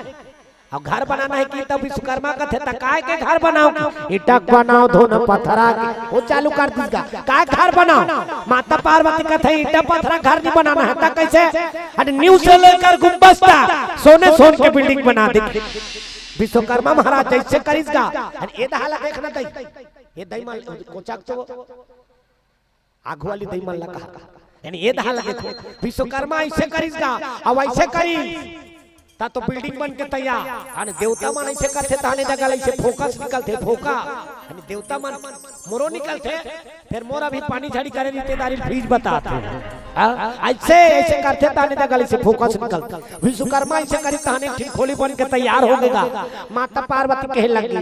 अब घर बनाना है कि, तब विश्वकर्मा कथे, "त काय के घर बनाओ कि?" "ईंटा के बनाओ, धोना पत्थरा के।" वो चालू कर दिस गा, "काय घर बनाओ?" माता पार्वती कथे, "ईंटा पत्थरा घर नहीं बनाना है।" "त कैसे?" "अरे नींव से लेकर गुंबद तक सोने सोन के बिल्डिंग बना दे।" विश्वकर्मा महाराज जैसे करिस गा, अरे ये दहा ला देखना दई, ये दई मन कोचक तो आगू वाली दई मन ला कहा, यानी ये दहा ला देखो, विश्वकर्मा ऐसे करिस गा, अब ऐसे करिस, त तो बिल्डिंग बन के तैयार। अने देवता मन ऐसे करथे, तहने जगह ले ऐसे फोकस निकलथे, फोका। अने देवता मन मोरो निकलथे, फिर मोर अभी पानी झाड़ी करे रिश्तेदारी फ्रिज बताथे। हाँ? ऐसे, ऐसे करथे, तहने जगह ले ऐसे फोकस निकलथे। विश्वकर्मा ऐसे करी, तहने एक ठिन खोली बन के तैयार हो गेगा। माता पार्वती कहे लगी,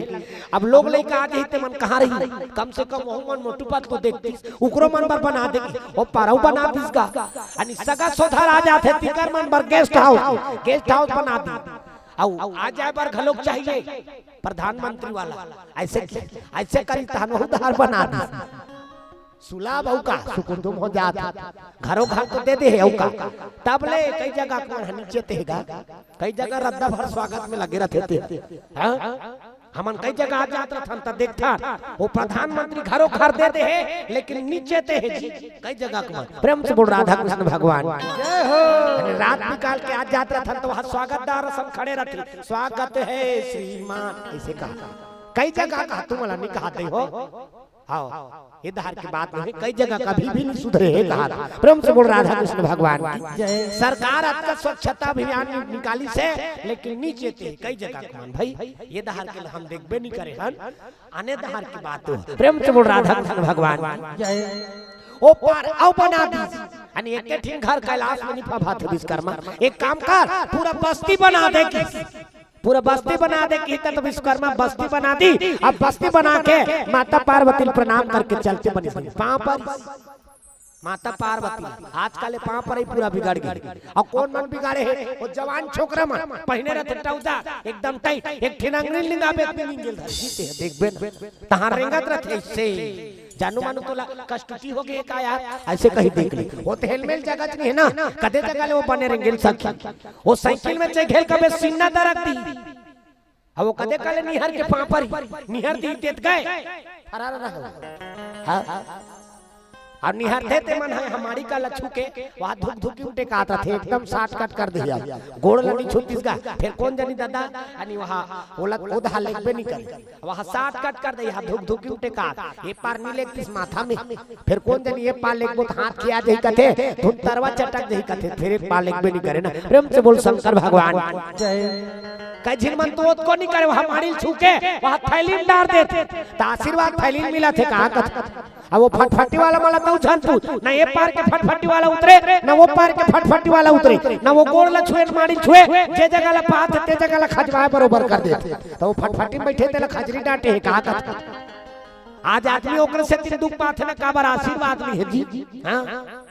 अब लोग लइका आ जाही ते मन कहाँ रही? कम से कम वहू मन मोटू पतलू देखतिस, उकरो मन बर बना दे, ओ पारऊ बना दिस गा। अनी सगा सोधा राजा थे, तिकर मन बर गेस्ट हाउस, गेस्ट हाउस बना दी। अउ आ जाए बर घलोक चाहिए प्रधानमंत्री वाला। ऐसे, ऐसे करी तहन वहू डहर बना दी। सुलभ अउ का सुकुंदुम हो जात, घरो घर तो दे दे हे अउ का। तब ले कई जगह के मन ह नीचे ते हे गा, कई जगह रद्दा भर स्वागत में लगे रथे ते। हाँ? हमन कई जगह आ जात रथन त देखथन, वो प्रधानमंत्री घरो घर दे दे हे, लेकिन नीचे ते हे जी। कई जगह के मन, प्रेम से बोल राधा कृष्ण भगवान। जय हो। अरे रात निकाल के आ जात रथन त वहाँ स्वागत डहर असन खड़े रथे, "स्वागत है श्रीमान", ऐसे कहा। कई जगह कहा, तुमन ला नहीं कहा दे हो। हाँ, ये डहर के बात नहीं, कई जगह कभी भी नहीं सुधरे हे कहा। प्रेम से बोल राधा कृष्ण भगवान की। जय। सरकार अतका स्वच्छता अभियान नि-, निकालिस हे, लेकिन नीचे ते कई जगह के मन भाई, ये डहर के हम देखबे नहीं करे हन। आने डहर के बात हो। प्रेम से बोल राधा कृष्ण भगवान की। जय। ओ पार अउ बना दी। अने एक ठिन घर कैलाश में नहीं पाथे विश्वकर्मा। एक काम कर, पूरा बस्ती बना दे कि पूरा बस्ती बना दे कि त विश्वकर्मा बस्ती बना दी। अब बस्ती बना के माता पार्वती ल प्रणाम करके चलते बनी बनी पाँव पर। माता पार्वती, आजकल ये पाँव पर ही पूरा बिगड़ गई। अउ कोन मन बिगाड़े हे? वो जवान छोकरा मन पहिने रथे टौदा, एकदम टाइट, एक ठिन अंगरी निंगाबे त निंगेल धरती ते, देखबे न। तहां रेंगत रथे ऐसे। जानू मानू तोला कष्टुति हो गए का यार? ऐसे कही देख ले। वो तो हेलमेट जगह नहीं है ना, कदे जगह ले वो बने रेंगेल सखी। वो साइकिल में चढ़ गेल कबे सीना दरक दी। अब वो कदे काले निहर के पाँव परी, निहर दी देत गए। फरार रहो। हाँ। अब निहर थे ते मन है हमारी का लच्छू के, वहाँ धुक धुकी उठे का आता थे, एकदम साट कट कर दिया। गोड़ लगी छुट्टी का, फिर कोन जनी दादा, अनि वहाँ ओला ओधा लेगबे नहीं करे। वहाँ साट कट कर दे, यहाँ धुक धुकी उठे का, ये पार नहीं लेगतिस माथा में। फिर कोन जनी ये पार लेगबो त हाथ खिया जही कथे, धुन तरवा चटक जही कथे, फिर एक पार लेगबे नहीं करे ना। प्रेम से बोल शंकर भगवान। जय। कई झिन मन तो ओतको नहीं करे, वहाँ मारिल छू के, वहाँ थैली में डार देथे। त आशीर्वाद थैली में मिला थे, कहा कथे। अब वो फटफटी वाला मला तऊ झन पूछ, ना ये पार के फटफटी वाला उतरे, ना वो पार के फटफटी वाला उतरे, ना वो गोड़ ला छुए, ना मारिल छुए, जे जगह ला पात, ते जगह ला खजवाए बरोबर कर देथे। त वो फटफटी में बैठे तेला खजरी डांटे हे, कहा कथे। आज आदमी ओकर से तीन दुख पाथे ना, काबर आशीर्वाद नहीं है जी। हाँ?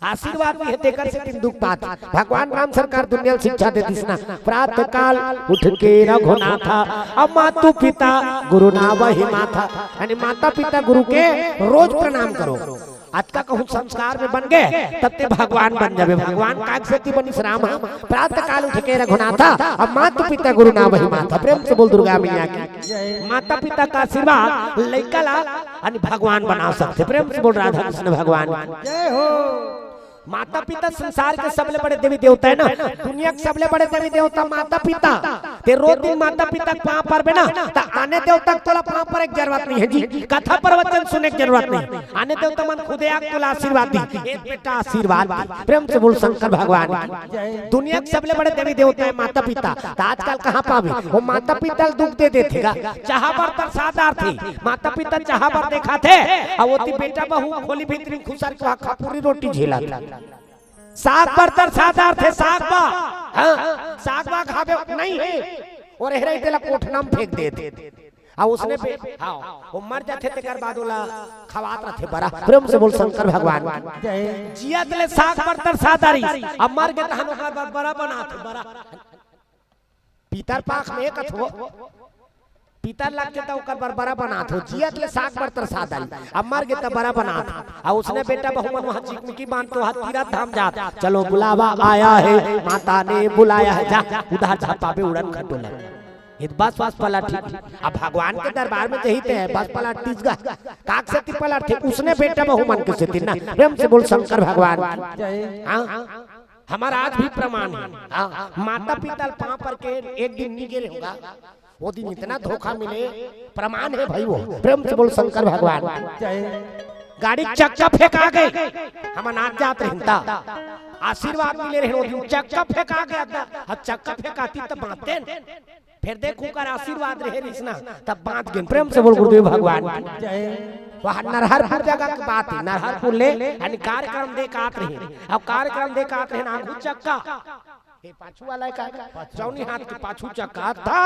आशीर्वाद नहीं है, तेकर से तीन दुख पाथे। भगवान राम सरकार दुनिया ल शिक्षा दे दिस ना, प्रातः काल उठ के रघुनाथा, अब मातु पिता गुरु नावहि माथा, यानी माता पिता गुरु के रोज प्रणाम करो। अतका कहूँ संस्कार में बन गए, तब ते भगवान बन जाबे। भगवान काग सेती बनिस राम ह, प्रातः काल उठ के रघुनाथा, अब मातु पिता गुरु नावहि माथा। प्रेम से बोल दुर्गा मैया की। माता पिता का आशीर्वाद लइका ला अनि भगवान बना सकथे। प्रेम से बोल राधा कृष्ण भगवान की। जय हो। माता पिता संसार के सबले बड़े देवी देवता है ना, दुनिया के सबले बड़े देवी देवता माता पिता। ते रोज दिन माता पिता के पाँव परबे ना, त आने देवता के तोला पाँव परे के जरूरत नहीं है जी, कथा प्रवचन सुने के जरूरत नहीं। आने देवता मन खुदे आके तोला आशीर्वाद दी, ए बेटा आशीर्वाद दी। प्रेम से बोल शंकर भगवान की। दुनिया के सबले बड़े देवी देवता है माता पिता। त आजकल कहाँ पाबे? वो माता पिता ल दुख दे देथे गा। चाहा बर तरसा डारथे। माता पिता चाहा बर देखाथे। अउ ओती बेटा बहू खोली भीतरी खुसर के वहाँ खपुरी रोटी झेलत। साग बर तरसा डारथे, साग बा। हाँ, साग बा खाबे नहीं है। अउ एहरे तेला कोठना में फेंक देथे। अउ उसने बे-, हाँ, वो मर जाथे तेकर बाद ओला खवात रथे बरा। प्रेम से बोल शंकर भगवान की। जियत ले साग बर तरसा डारिस, अब मर गे तहन ओकर बर बरा बनाथे, बरा। पितर पाख में कथो, पितर लग के त ओकर बर बरा बनात हो, जियत ले साग बर तरसा डारिस, अब मर गे त बरा बनात। अउ उसने बेटा बहू मन वहाँ चिकमिकी बांध के वहाँ तीरथ धाम जात, चलो बुलावा आया है, माता ने बुलाया है, जा उधर झपाबे उड़न खटोला। ये बस बस पलट ही। अब भगवान के दरबार में जही ते है, बस पलट तीस गा। काग सेती पलट थे, उसने बेटा बहू मन के सेती ना। प्रेम से बोल शंकर भगवान की। हाँ, हमारा आज भी प्रमाण है। हाँ, माता पिता ल पाँव पर के एक दिन नहीं गिरे होगा, वो दिन इतना धोखा मिले, प्रमाण है भाई वो। प्रेम से बोल शंकर भगवान की। गाड़ी चक्का फेंका गए, हमन आज जात रहिन ता, आशीर्वाद मिले रहे, वो दिन चक्का फेंका गया था। अब चक्का फेंकाती त बांचते न। फिर देखो कर आशीर्वाद रहे रिसना, तब बांच गेन। प्रेम से बोल गुरुदेव भगवान की। वहाँ नरहरपुर जगह के बात है, नरहरपुर ले यानी कार्यक्रम दे के आत रहे। अब कार्यक्रम दे के आत रहे ना, आगू चक्का, ये पाछू वाला है का? चौनी हाथ के पाछू चक्का था,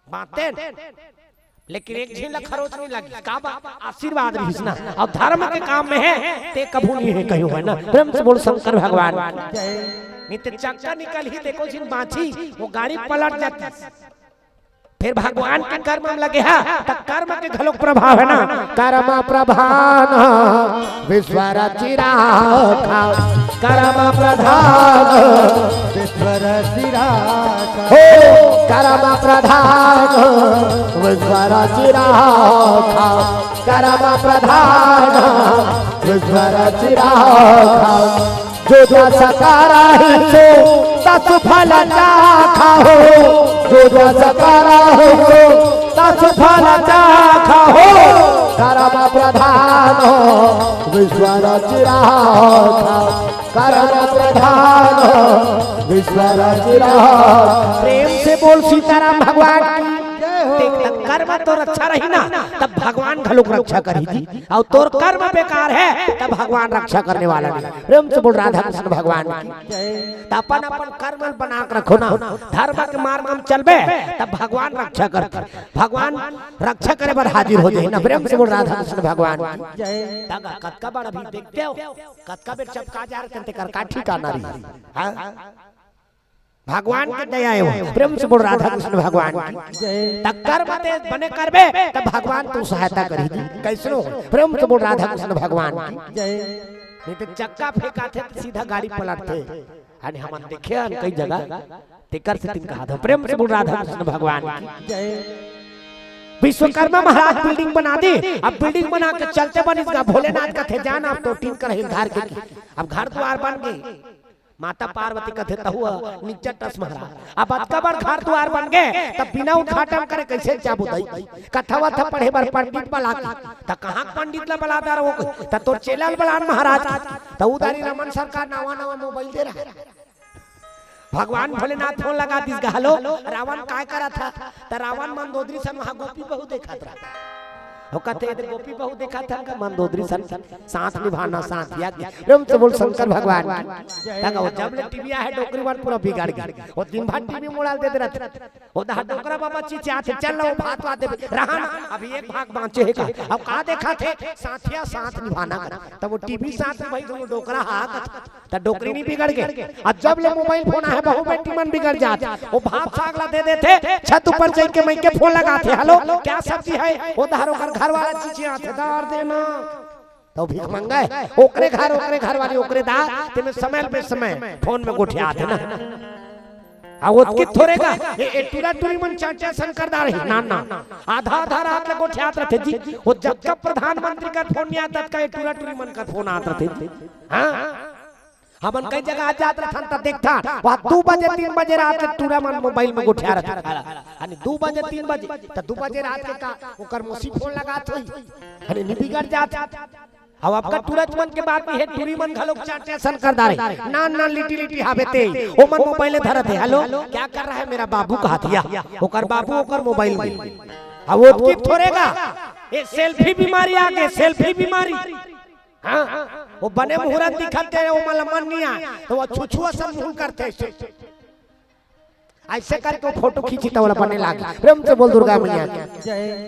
बांचते न। लेकिन एक झिन ला खरोच नहीं लगी, काबर? आशीर्वाद रहिस ना। अउ धर्म के काम में है, ते कभू नहीं है कहियो, है ना? प्रेम से बोल शंकर भगवान की। नहीं तो चक्का निकलही, देखो जिन बाँची, वो गाड़ी पलट जाती। फिर भगवान के कर्म में लगे हा, त कर्म के घलोक प्रभाव है ना। कर्म प्रधान विश्व रचि राखा। कर्म प्रधान विश्व रचि राखा। हो, कर्म प्रधान विश्व रचि राखा। कर्म प्रधान विश्व रचि राखा। जो जस करहिं सो तस फल चाखा हो। जो जस करहिं सो तस फल चाखा हो। कर्म प्रधान विश्व रचि राखा। कर्म प्रधान विश्व रचि राखा। प्रेम से बोल सीताराम भगवान की। देख, तब कर्म तोर अच्छा रही ना, तब भगवान घलोक रक्षा करही जी। अउ तोर कर्म बेकार है, तब भगवान रक्षा करने वाला नहीं। प्रेम से बोल राधा कृष्ण भगवान की। त अपन अपन कर्म ल बना के रखो ना, धर्म के मार्ग में चलबे, तब भगवान रक्षा करथे। भगवान रक्षा करे बर हाजिर हो जाही ना। प्रेम से बोल राधा कृष्ण भगवान की। तब कतका बार अभी देखते हो, कतका बेर चपका जा रहे, तेकर का ठिकाना रही। हाँ? भगवान के दया है वो। प्रेम से बोल राधा कृष्ण भगवान की। त कर्म ते बने करबे, तब भगवान तोर सहायता करही जी। कैसनो? प्रेम से बोल राधा कृष्ण भगवान की। नहीं तो चक्का फेंकाथे त सीधा गाड़ी पलटथे। अरे हमन देखे हन कई जगह, तेकर सेती कहाथंव। प्रेम से बोल राधा कृष्ण भगवान की। विश्वकर्मा महाराज building बना दे, अब building बना के चलते बनिस गा। भोलेनाथ कथे, "जा ना, अब तो टीन करहिल धार के।" अब घर दुआर बन गे, माता पार्वती कथे, "तहु निच्चट अस महाराज।" अब अतका बड़ घर दुआर बन गे, तब बिना उद्घाटन करे कैसे जाबो दाई? कथा वथा पढ़े बर पंडित बला के, त कहाँ के पंडित ला बला दार वो? त तोर चेला ल बलान महाराज। त उधारी रमन सरकार नवा नवा mobile दे रहा है। भगवान भोलेनाथ phone लगा दिस गा, "हेलो, रावण काय करत हा?" त रावण मंदोदरी सन वहाँ गोपी बहू देखत रहा। वो कथे, "ये गोपी बहू देखत हा का मंदोदरी सन, साथ निभाना साथ।" या प्रेम से बोल शंकर भगवान की। तंग वो जब ले टीवी आहे, डोकरी मन पूरा बिगड़ गे। वो दिन भर टीवी मोबाइल दे दे रहा। वो दहा डोकरा बाबा चिचियाथे, "चल लो, भात वात देबे।" रहा ना, अभी एक भाग बाँचे हे का। अब का देखथे? साथिया साथ निभाना का। तब वो टीवी साथ में भाई दोनों डोकरा हा का। त डोकरी नहीं बिगड़ गे। अब जब ले mobile phone आहे, बहू बेटी मन बिगड़ जात। वो भात साग ला दे देथे, छत ऊपर चढ़ के मइके phone लगाथे, "हेलो, क्या सब्जी है?" वो दहा ओकर घर वाला चिचियाथे, "दार देना।" त भीख मंगे, ओकरे घर, ओकरे घर वाली, ओकरे दार, तेमे समय पे समय phone में गोठियाथे ना। आ ओतकी थोरे गा, ये, ये टूरा टूरी मन चाचा शंकर दार ही, ना, ना। आधा, आधा रात ले गोठियात रथे जी। वो जब तक प्रधानमंत्री का phone नहीं आता, तब का ये टूरा टूरी मन का phone आत रथे जी। हाँ? हमन कई जगह आ जात रथन त देखथन, वहाँ दू बजे, तीन बजे रात के टूरा मन mobile में गोठिया रथे। अरे दू बजे, तीन बजे, त दू बजे रात के का ओकर मौसी phone लगात होही? अरे नहीं बिगड़ जात। अब अतका टूरा मन के बात नहीं हे, टूरी मन घलोक चाटे असन कर डारे। नान नान लिटी लिटी हावे ते, ओमन mobile धरत हे। "हेलो, क्या कर रहा है मेरा बाबू?" कहाथे या, ओकर बाबू ओकर mobile में। अब ओतकी थोरे गा, ये selfie बीमारी आ गे, selfie बीमारी। हाँ, वो बने मुहूर्त दिखत हे, ओमन ला मन नहीं आय, त वो छुछुआ सन मुंह करथे। ऐसे करके वो photo खींची त ओला बने लागे। प्रेम से बोल दुर्गा मैया की।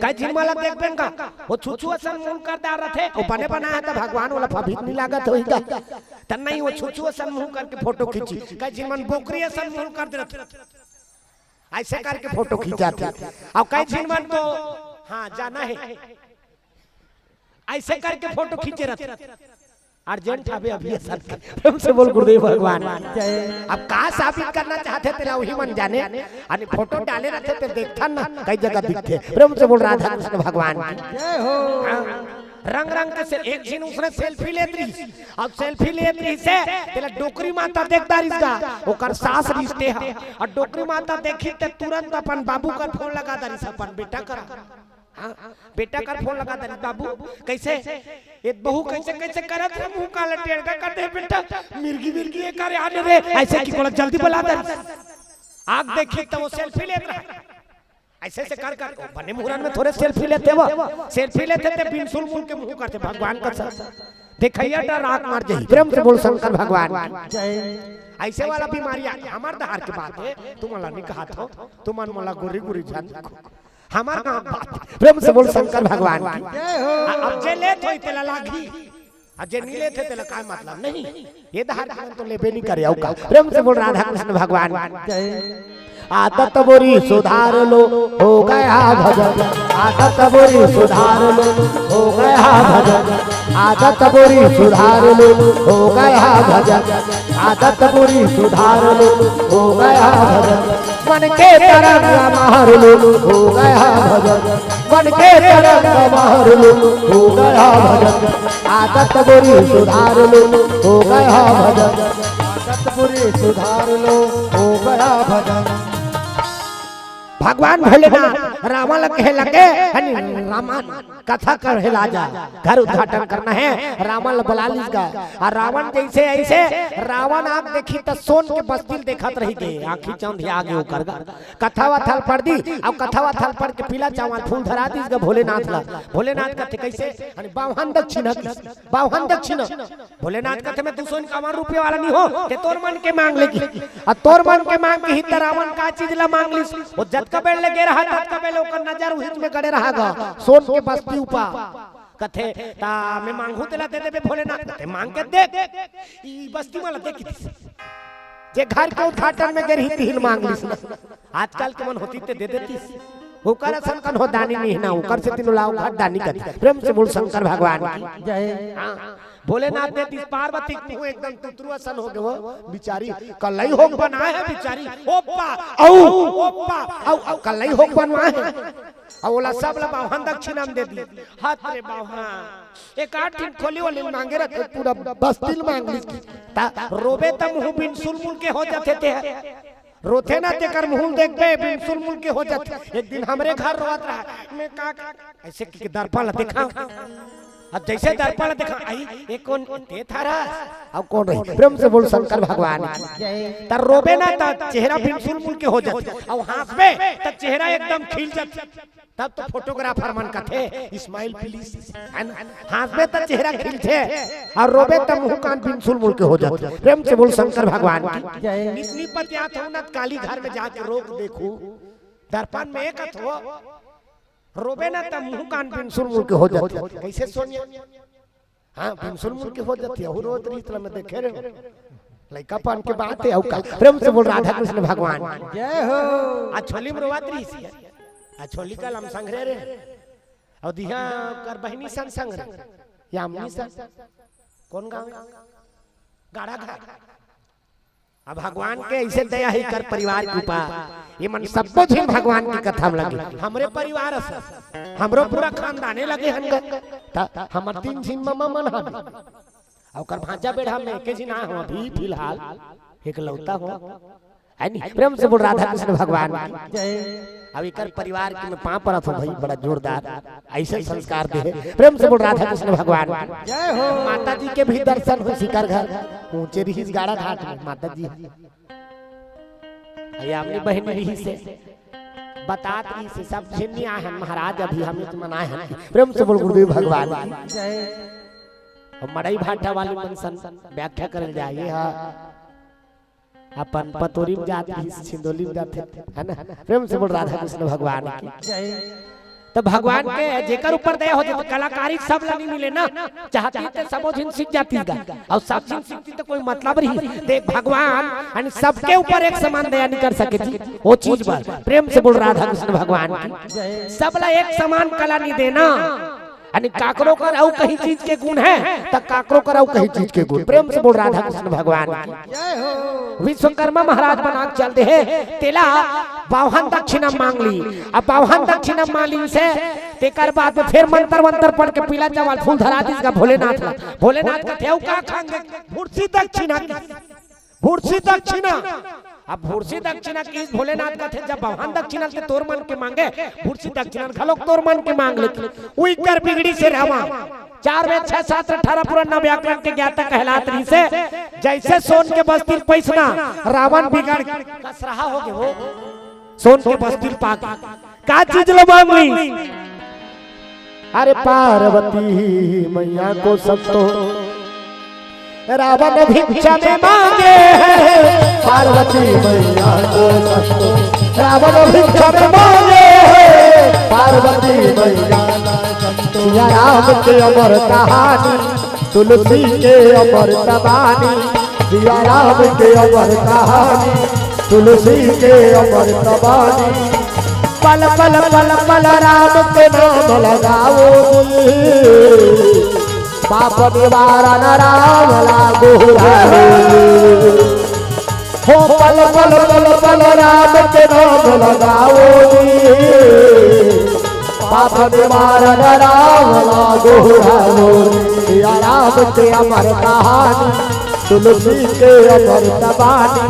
कई झिन मन ला देखबे गा, वो छुछुआ सन मुंह कर डार रथे, वो बने बनाय हे त भगवान ओला फभीत नहीं लागत होही गा। त नहीं, वो छुछुआ सन मुंह करके photo खींची। कई झिन मन बोकरी सन मुंह कर दे रथे, ऐसे करके photo खींचाथे। अउ कई झिन मन तो, हाँ, जाना हे, ऐसे करके photo खींचे रथे। Urgent हवे अभी असन के। प्रेम से बोल गुरुदेव भगवान। अब का साबित करना चाहथे तेला वही मन जाने। अने photo डाले रथे ते देखथन ना, कई जगह दिखथे। प्रेम से बोल राधा कृष्ण भगवान की। हाँ। रंग रंग के से एक झिन उसने selfie लेत रहिस। अब selfie लेत रहिसे, तेला डोकरी माता देख डारिस गा, ओकर सास रिहिस ते हा। अउ डोकरी माता देखिस ते तुरंत अपन बाबू कर phone लगा डारिस, अपन बेटा कर। हाँ, बेटा कर phone लगा दे, "बाबू, कैसे? ये बहू कैसे, कैसे करत हे? मुंह काला टेढ़ा कर दे बेटा, मिर्गी, मिर्गी ये करे आने रे।" ऐसे कि बोला, "जल्दी बुला दे।" आग देखी त वो selfie लेत रहा। ऐसे से कर कर, बने मुहूर्त में थोरे selfie लेथे वो, selfie लेथे ते बिनसुल मुल के मुंह करथे, भगवान कसम। देखइया डर आंख मार जाही। प्रेम से बोल शंकर भगवान की। ऐसे वाला बीमारी आ, हमर डहर के बात हे, तुमन ला नहीं कहाथंव, तुमन मोला गोरी गोरी झन देखो। हमर गांव बात। प्रेम से बोल शंकर भगवान की। जय हो। आ, अब जे लेत होही तेला लागही। अउ जे नी लेथे तेला काय मतलब? नहीं, ये धार के मन तो लेबे नी करे। अउ का? प्रेम से बोल राधा कृष्ण भगवान। आदत बुरी सुधार लो, हो गया भजन। आदत बुरी सुधार लो, हो गया भजन। आदत बुरी सुधार लो, हो गया भजन। आदत बुरी सुधार लो, हो गया भजन। मन के तरंग मार लो, हो गया भजन। मन के तरंग मार लो, हो गया भजन। आदत बुरी सुधार लो, हो गया भजन। आदत बुरी सुधार लो, हो गया भजन। भगवान भोलेनाथ रावण ल कहे लगे, हनी रावण, कथा कहे ला जा, घर उद्घाटन करना हे। रावण ल बला लिस गा। अउ रावण जइसे अइसे, रावण आँख देखिस त सोन के बस्ती ल देखत रहि गे, आँखी चौंधिया गे ओकर गा। कथा वथा ल पढ़ दिस, अउ कथा वथा ल पढ़ के पीला चावल फूल धरा दिस गा भोलेनाथ ल। भोलेनाथ कथे कइसे? हनी बावहन दक्षिणा दिस, बावहन दक्षिणा। भोलेनाथ कथे, "मैं दू सौ इक्यावन रुपये वाला नहीं हो, ते तोर मन के मांग लेगी।" अउ तोर मन के मांग के ही त रावण का चीज ला मांग लिस? ओ जतका बेर ले गे रहा, ततका बेर ले ओकर नजर उहिच में गड़े रहा गा, सोन के बस्ती ऊपर। कथे, "ता मैं मांगहूं तेला दे देबे भोलेनाथ।" कथे, "मांग के देख।" ई बस्ती वाला दे के दिस। जे घर के उद्घाटन में गे रही, तिही ल मांग लिस ना। आजकल के मन होतिस ते दे देतिस। ओकर असन कन हो दानी नहीं ना, ओकर से तीनों लाव घर दानी कर। प्रेम से बोल शंकर भगवान की। जय। हाँ। भोलेनाथ दे दिस, पार्वती के मुंह एकदम तुतरू असन हो गे वो बिचारी। कलई होक बनाए हे बिचारी। ओप्पा, अउ, ओप्पा, अउ, अउ, कलई होक बनवाए हे। अउ ओला सब ला बावहन दक्षिणा म दे दिस। हत रे बावहन। एक आध ठिन खोली वोली मांगे रथे, पूरा बस्ती ल मांग लिस। ता रोबे त मुंह बिनसुल मुल के हो जाथे ते। रोथे ना तेकर मुंह ल देखबे, बिनसुल मुल के हो जाथे। एक दिन हमरे घर रोवत रहा, मैं का, का अइसे के दर्पण ल देखा। अब जइसे दर्पण ल देखा, आई, ये कोन, ते थारा? अउ कोन रही? प्रेम से बोल शंकर भगवान की। जय। त रोबे ना त चेहरा बिनसुल मुल के हो जाथे, अउ हंसबे त चेहरा एकदम खिल जाथे। तब तो फोटोग्राफर मन कथे, "Smile please," है ना? हंसबे त चेहरा खिलथे, अउ रोबे त मुंह कान बिनसुल मुल के हो जाथे। प्रेम से बोल शंकर भगवान की। जय। नित निपत यात हो ना, काली घर में जाके रोक देखू, दर्पण में एक हो, रोबे ना त मुंह कान बिनसुल मुल के हो जाथे। कइसे सोनिया? हाँ, बिनसुल मुल के हो जाथे, अहू रोत रहिस ला मैं देखे रहे। लइकापन के बात हे, अउ का? प्रेम से बोल राधा कृष्ण भगवान। जय हो। आ छोली म रोवत रहिस हे। आ छोली कलम संघरे रे। अउ दिहा कर बहिनी सन संघरे। यामिनी सन। कोन गांव? गाड़ा घाट। अब भगवान के अइसे दया हे कर परिवार के ऊपर, ये मन सब्बो झिन भगवान के कथा म लगे। हमरे परिवार अस, हमरो पूरा खानदाने लगे हन ग। त हमर तीन झिन ममा मन हवे। अउ ओकर भांचा बेड़ा में एके झिन आए हो अभी फिलहाल, एकलौता हो। है नी? प्रेम से बोल राधा कृष्ण भगवान की। जय। अब एकर परिवार के मैं पांव परत हो भाई, बड़ा जोरदार। अइसे संस्कार दे हे। प्रेम से बोल राधा कृष्ण भगवान की। जय हो। माता जी के भी दर्शन हो सिकर घर, पहुंचे रहिस गाड़ा घाट में माता जी। अये अपनी बहिनी रहिस हे, बतात रहिस हे, सब झिन नी आए हन महाराज, अभी हम ही मन आए हन। प्रेम से बोल गुरुदेव भगवान की। जय। अउ मड़ई भाटा वाली मन सन व्याख्या करल जाए, ये हा अपन पतोरी म जात रहिस, छिंदोली म जाथे, है ना? प्रेम से बोल राधा कृष्ण भगवान की। जय। त भगवान के जेकर ऊपर दया हो जाथे, कलाकारी सब ला नी मिले ना, चाहती ते सबो झिन सीख जातिस गा, अउ सब झिन सीखती त कोई मतलब रही। देख भगवान, यानी सबके ऊपर एक समान दया नी कर सके जी, वो चीज बर। प्रेम से बोल राधा कृष्ण भगवान की। सब ला एक समान कला नी देना, यानी काकरो कर अउ कहीं चीज के गुण हे, त काकरो कर अउ कहीं चीज के गुण। प्रेम से बोल राधा कृष्ण भगवान की। जय हो। विश्वकर्मा महाराज बना के चल दे हे, तेला बावहन दक्षिणा मांग लिस। अब बावहन दक्षिणा मांग लिस हे, तेकर बाद में फेर मंतर वंतर पढ़ के पीला चावल फूल धरा दिस गा भोलेनाथ ला। भोलेनाथ कथे, "अउ का खांगे?" भुरसी दक्षिणा की। भुरसी दक्षिणा। अब भुरसी दक्षिणा किहिस भोलेनाथ कथे, "जब बावहन दक्षिणा ल ते तोर मन के मांगे, भुरसी दक्षिणा ल घलोक तोर मन के मांग ले।" उही कर बिगड़िस हे रावण। चार वेद, छह शास्त्र, अठारह पुराण, नौ व्याकरण के ज्ञाता कहलात रहिस हे। जइसे सोन के बस्ती ल पाइस ना, रावण बिगड़ के कसरहा हो गे वो। सोन के बस्ती ल पाके का चीज ल मांग लिस? अरे पार्वती मैया को सब तो रावण भिक्षा में मांगे हैं, पार्वती मैया को सब तो रावण भिक्षा में मांगे हैं, पार्वती मैया। सिया राम के अमर कहानी। तुलसी के अमृत बानी, सिया राम के अमृत कहानी, तुलसी के अमृत बानी। पल पल पल पल राम के नाम लगाओ जी, पाप निवारण राम ला गोहराओ जी। हो पल पल पल पल राम के नाम लगाओ जी, पाप निवारण राम ला गोहराओ जी। सिया राम के अमर कहानी, तुलसी के अमर बानी।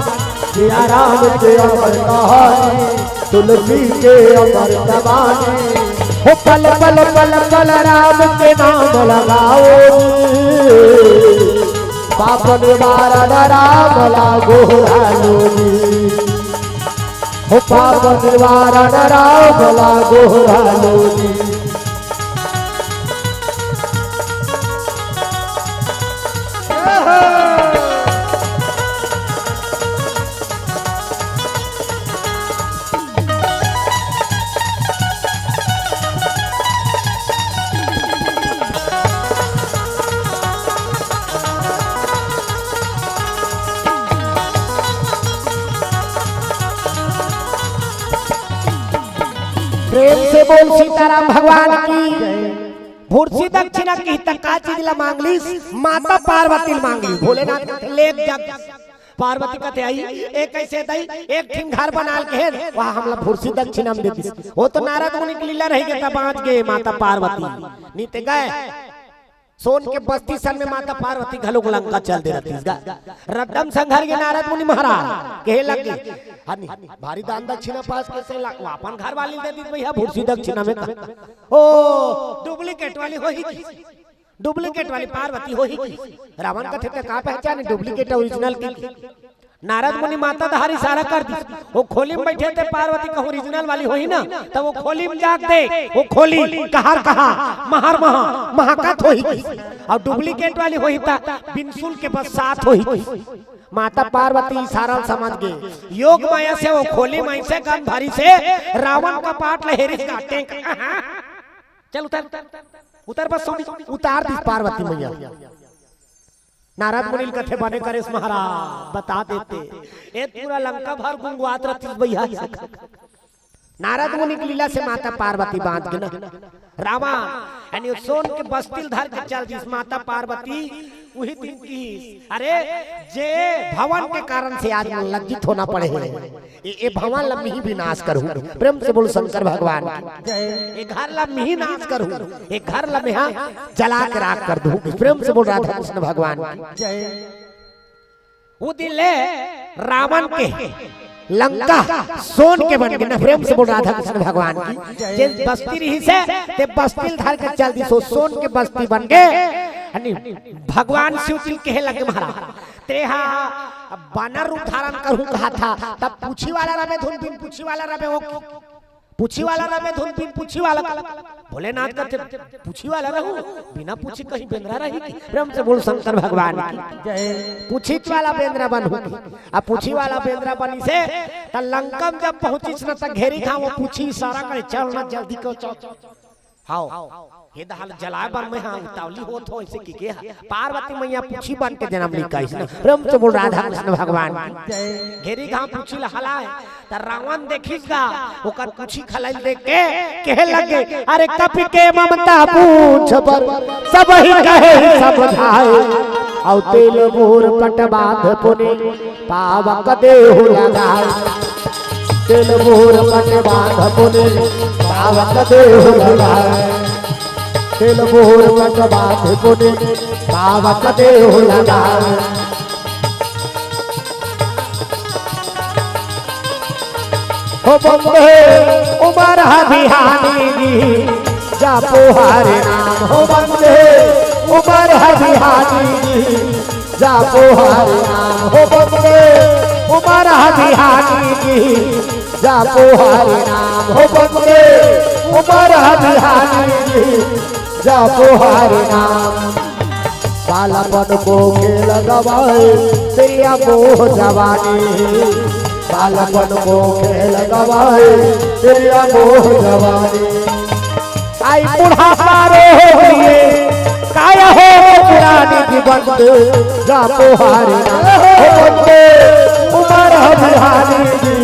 सिया राम के अमर कहानी, तुलसी के अमर बानी। हो पल पल पल पल राम के नाम लगाओ जी, पाप निवारण राम ला गोहराओ जी। हो पाप निवारण राम ला गोहराओ जी। प्रेम से बोल सीताराम भगवान की। भुरसी दक्षिणा की त का चीज ला मांग लीस? माता पार्वती ला मांग लीस। भोलेनाथ कथे, "ले जग।" पार्वती कथे, "आई, ए कैसे दई? एक ठिन घर बनाल के हे, वहाँ हमला भुरसी दक्षिणा में देतिस।" वो तो नारद मुनि के लीला रह गया, बांच गए माता पार्वती। नी ते गए सोन के बस्ती सन में माता पार्वती घलोक लंका चल दे रहतिस गा। रद्दम संघर के नारद मुनि महाराज कहे लगे, "हनी, भारी दान दक्षिणा पास कैसे ला-, वो अपन घर वाली दे दी भैया भुरसी दक्षिणा में का?" ओ, डुप्लीकेट वाली होही की, डुप्लीकेट वाली पार्वती होही की। रावण कथे, "ते का पहचाने डुप्लीकेट ओरिजिनल की?" नारद मुनि माता डहार इशारा कर दिस। वो खोली में बैठे थे, पार्वती कहूँ ओरिजिनल वाली होही ना, त वो खोली में जाके दे, वो खोली कहर कहा, महर महा, महकत होही। अउ डुप्लीकेट वाली होही त बिन शुल्क के बस सात होही। माता पार्वती इशारा समझ गे। योग माया से वो खोली में से गंध भरिस हे, रावण कपाट ल हेरिस गा, टेंक। चल उतर, उतर बस सोनी, उतार दिस पार्वती मैया। नारद मुनि ल कथे, "बने करेस महाराज, बता देते, ए पूरा लंका भर गुंगवात रहतिस भैया।" नारद मुनि के लीला से माता पार्वती बांच गे ना। रावण यानी सोन के बस्ती ल धर के चल दिस माता पार्वती। उही दिन की, "अरे, जे भवन के कारण से आज मन लज्जित होना पड़े हे, ए, ए भवन ल मिही विनाश करहूँ।" प्रेम से बोल शंकर भगवान की। ए घर ल मिही नाश करहूँ, ए घर ल मेहा जला के राख कर दूँ। प्रेम से बोल राधा कृष्ण भगवान की। वो दिन ले रावण के लंका सोन के बन गे ना। प्रेम से बोल राधा कृष्ण भगवान की। जे बस्ती रहिस हे, ते बस्ती ल धर के चल दिस, वो सोन के बस्ती बन गे। यानी भगवान शिव जी ल कहे लगे, "महाराज, तेहा बानर रूप धारण करहूँ कहा था, तब पूछी वाला रबे धुन बिन पूछी वाला रबे वो।" पूछी वाला रबे धुन बिन पूछी वाला। भोलेनाथ कथे, "पूछी वाला रहूँ, बिना पूछी कहीं बेंदरा रही की?" प्रेम से बोल शंकर भगवान की। पूछी वाला बेंदरा बनहूँ की। अब पूछी वाला बेंदरा बनिस हे, त लंका में जब पहुँचिस न, त घेरी घाव वो पूछी इशारा करे, "चल ना जल्दी को चल।" हाव, हे दहाल जलाए बर मैं हा उतावली होत हो, ऐसे की के हा। पार्वती मैया पूछी बन के जन्म ली कहिस ना। प्रेम से बोल राधा कृष्ण भगवान की। घेरी घाव पूछी ल हलाए, त रावण देखिस गा, ओकर पूछी खलाइल देख के कहे लगे, "अरे कपि के ममता पूछ बर, सबहि कहे समझाए, अउ तेल मोर पट बांध पुनि पावक देहु लगाए।" तेल मोर पट बांध पुनि पावक देहु लगाए। तेल मोर पट बांध पुनि पावक देहु लगाए। हो वंदे उमर बिहारी जी, जपो हरि नाम। हो वंदे उमर बिहारी जी, जपो हरि नाम। हो वंदे उमर बिहारी जी, जपो हरि नाम। हो वंदे उमर बिहारी जी, जपो हरि नाम। बालपन को खेल गवाए, तेरी अमोह जवानी। बालपन को खेल गवाए, तेरी अमोह जवानी। आई बुढ़ापा रे हो लिए, काया हो पुरानी। वंदे जा पोहारी ना, ओ वंदे उमर बिहारी जी,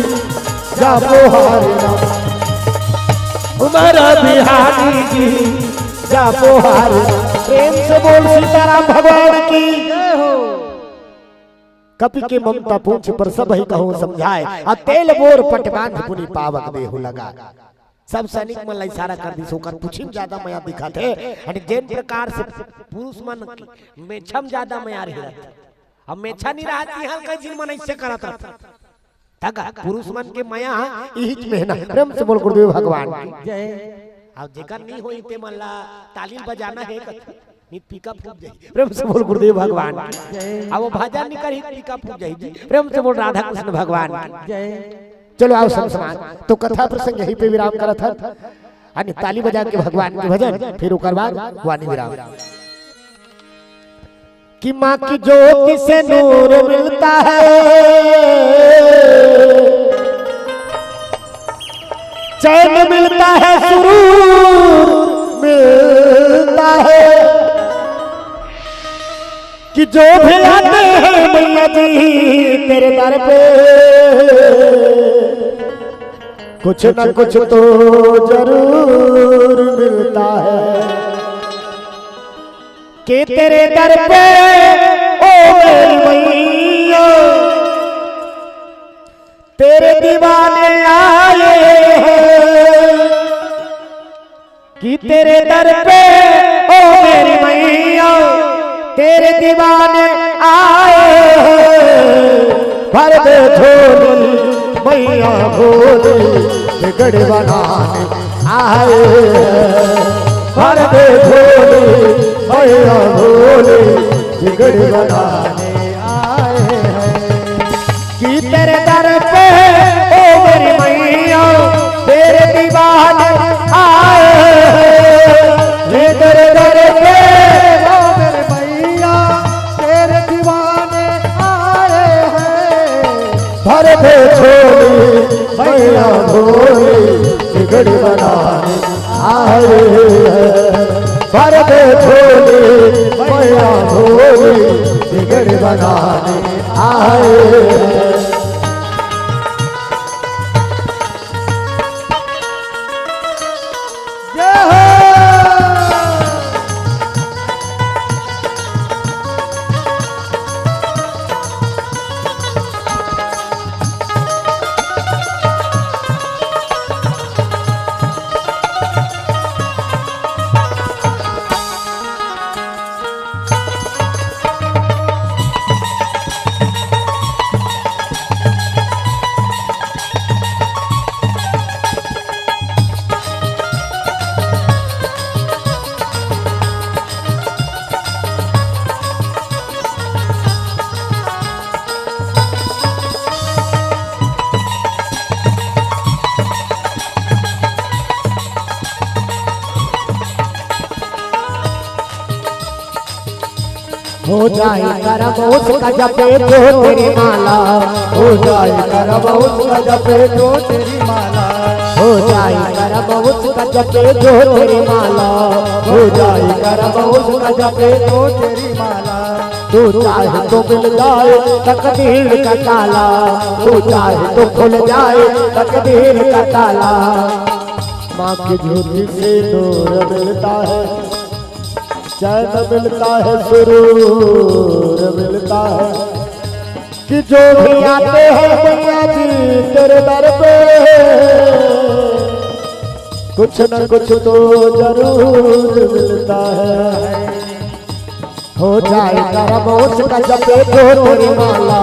जा पोहारी ना, उमर बिहारी जी, जा पोहारी ना। प्रेम से बोल सीताराम भगवान की। कपि के ममता पूँछ पर सबहि कहूँ समझाय, अउ तेल बोर पट बाँध पुनि पावक देहु लगाय। सब सैनिक मन ला इशारा कर दिस, ओकर पूँछी म जादा मया दिखत हे। अने जेन प्रकार से पुरुष मन मेछा म जादा मया रहिथे, अब मेछा नइ रहत, इहाँ कई झिन मन अइसे करत रहिथे। तक पुरुष मन के मया इहीच में हे ना। प्रेम से बोल गुरुदेव भगवान की। जय। अब जेकर नइ होही ते मन ला ताली बजाना हे कथे। नइ त पीका फूट जाही। प्रेम से बोल गुरुदेव भगवान की। अब वो भजन नइ करही, पीका फूट जाही जी। प्रेम से बोल राधा कृष्ण भगवान की। जय। चलो आओ सब समाज, तो कथा प्रसंग यहीं पे विराम करत हन। अने ताली बजा के भगवान के भजन, फिर ओकर बाद वाणी विराम। कि माँ की ज्योति से नूर मिलता है, चैन मिलता है, सुरूर मिलता है, कि जो भी आते हैं मैया जी तेरे दर पे, कुछ न कुछ तो जरूर मिलता है। कि तेरे दर पे, ओ मेरी मैया, तेरे दीवाने आए हैं। कि तेरे दर पे, ओ मेरी मैया, तेरे दीवाने आए हैं। भर दे झोली मैया भोली, बिगड़ बनाने आए हैं। भर दे झोली मैया भोली, बिगड़ बनाने आए हैं। कि तेरे दर पे, ओ मेरी मैया, तेरे दीवाने आए हैं। ये तेरे दर पे, ओ मेरी मैया, तेरे दीवाने आए हैं। भर दे झोली मैया भोली, बिगड़ बनाने आए हैं। भर दे झोली मैया भोली, बिगड़ बनाने आए हैं। जय हो। हो जाए करम उसका जपे जो तेरी माला, हो जाए करम उसका जपे जो तेरी माला, हो जाए करम उसका जपे जो तेरी माला, हो जाए करम उसका जपे जो तेरी माला। तू चाहे तो मिल जाए तकदीर का ताला, तू चाहे तो खुल जाए तकदीर का ताला। माँ की झोली से नूर मिलता है, चैन मिलता है, सुरूर मिलता है, कि जो भी आते हैं मैया जी तेरे दर पे, कुछ न कुछ तो जरूर मिलता है। हो जाए करम उसका जपे जो तेरी माला,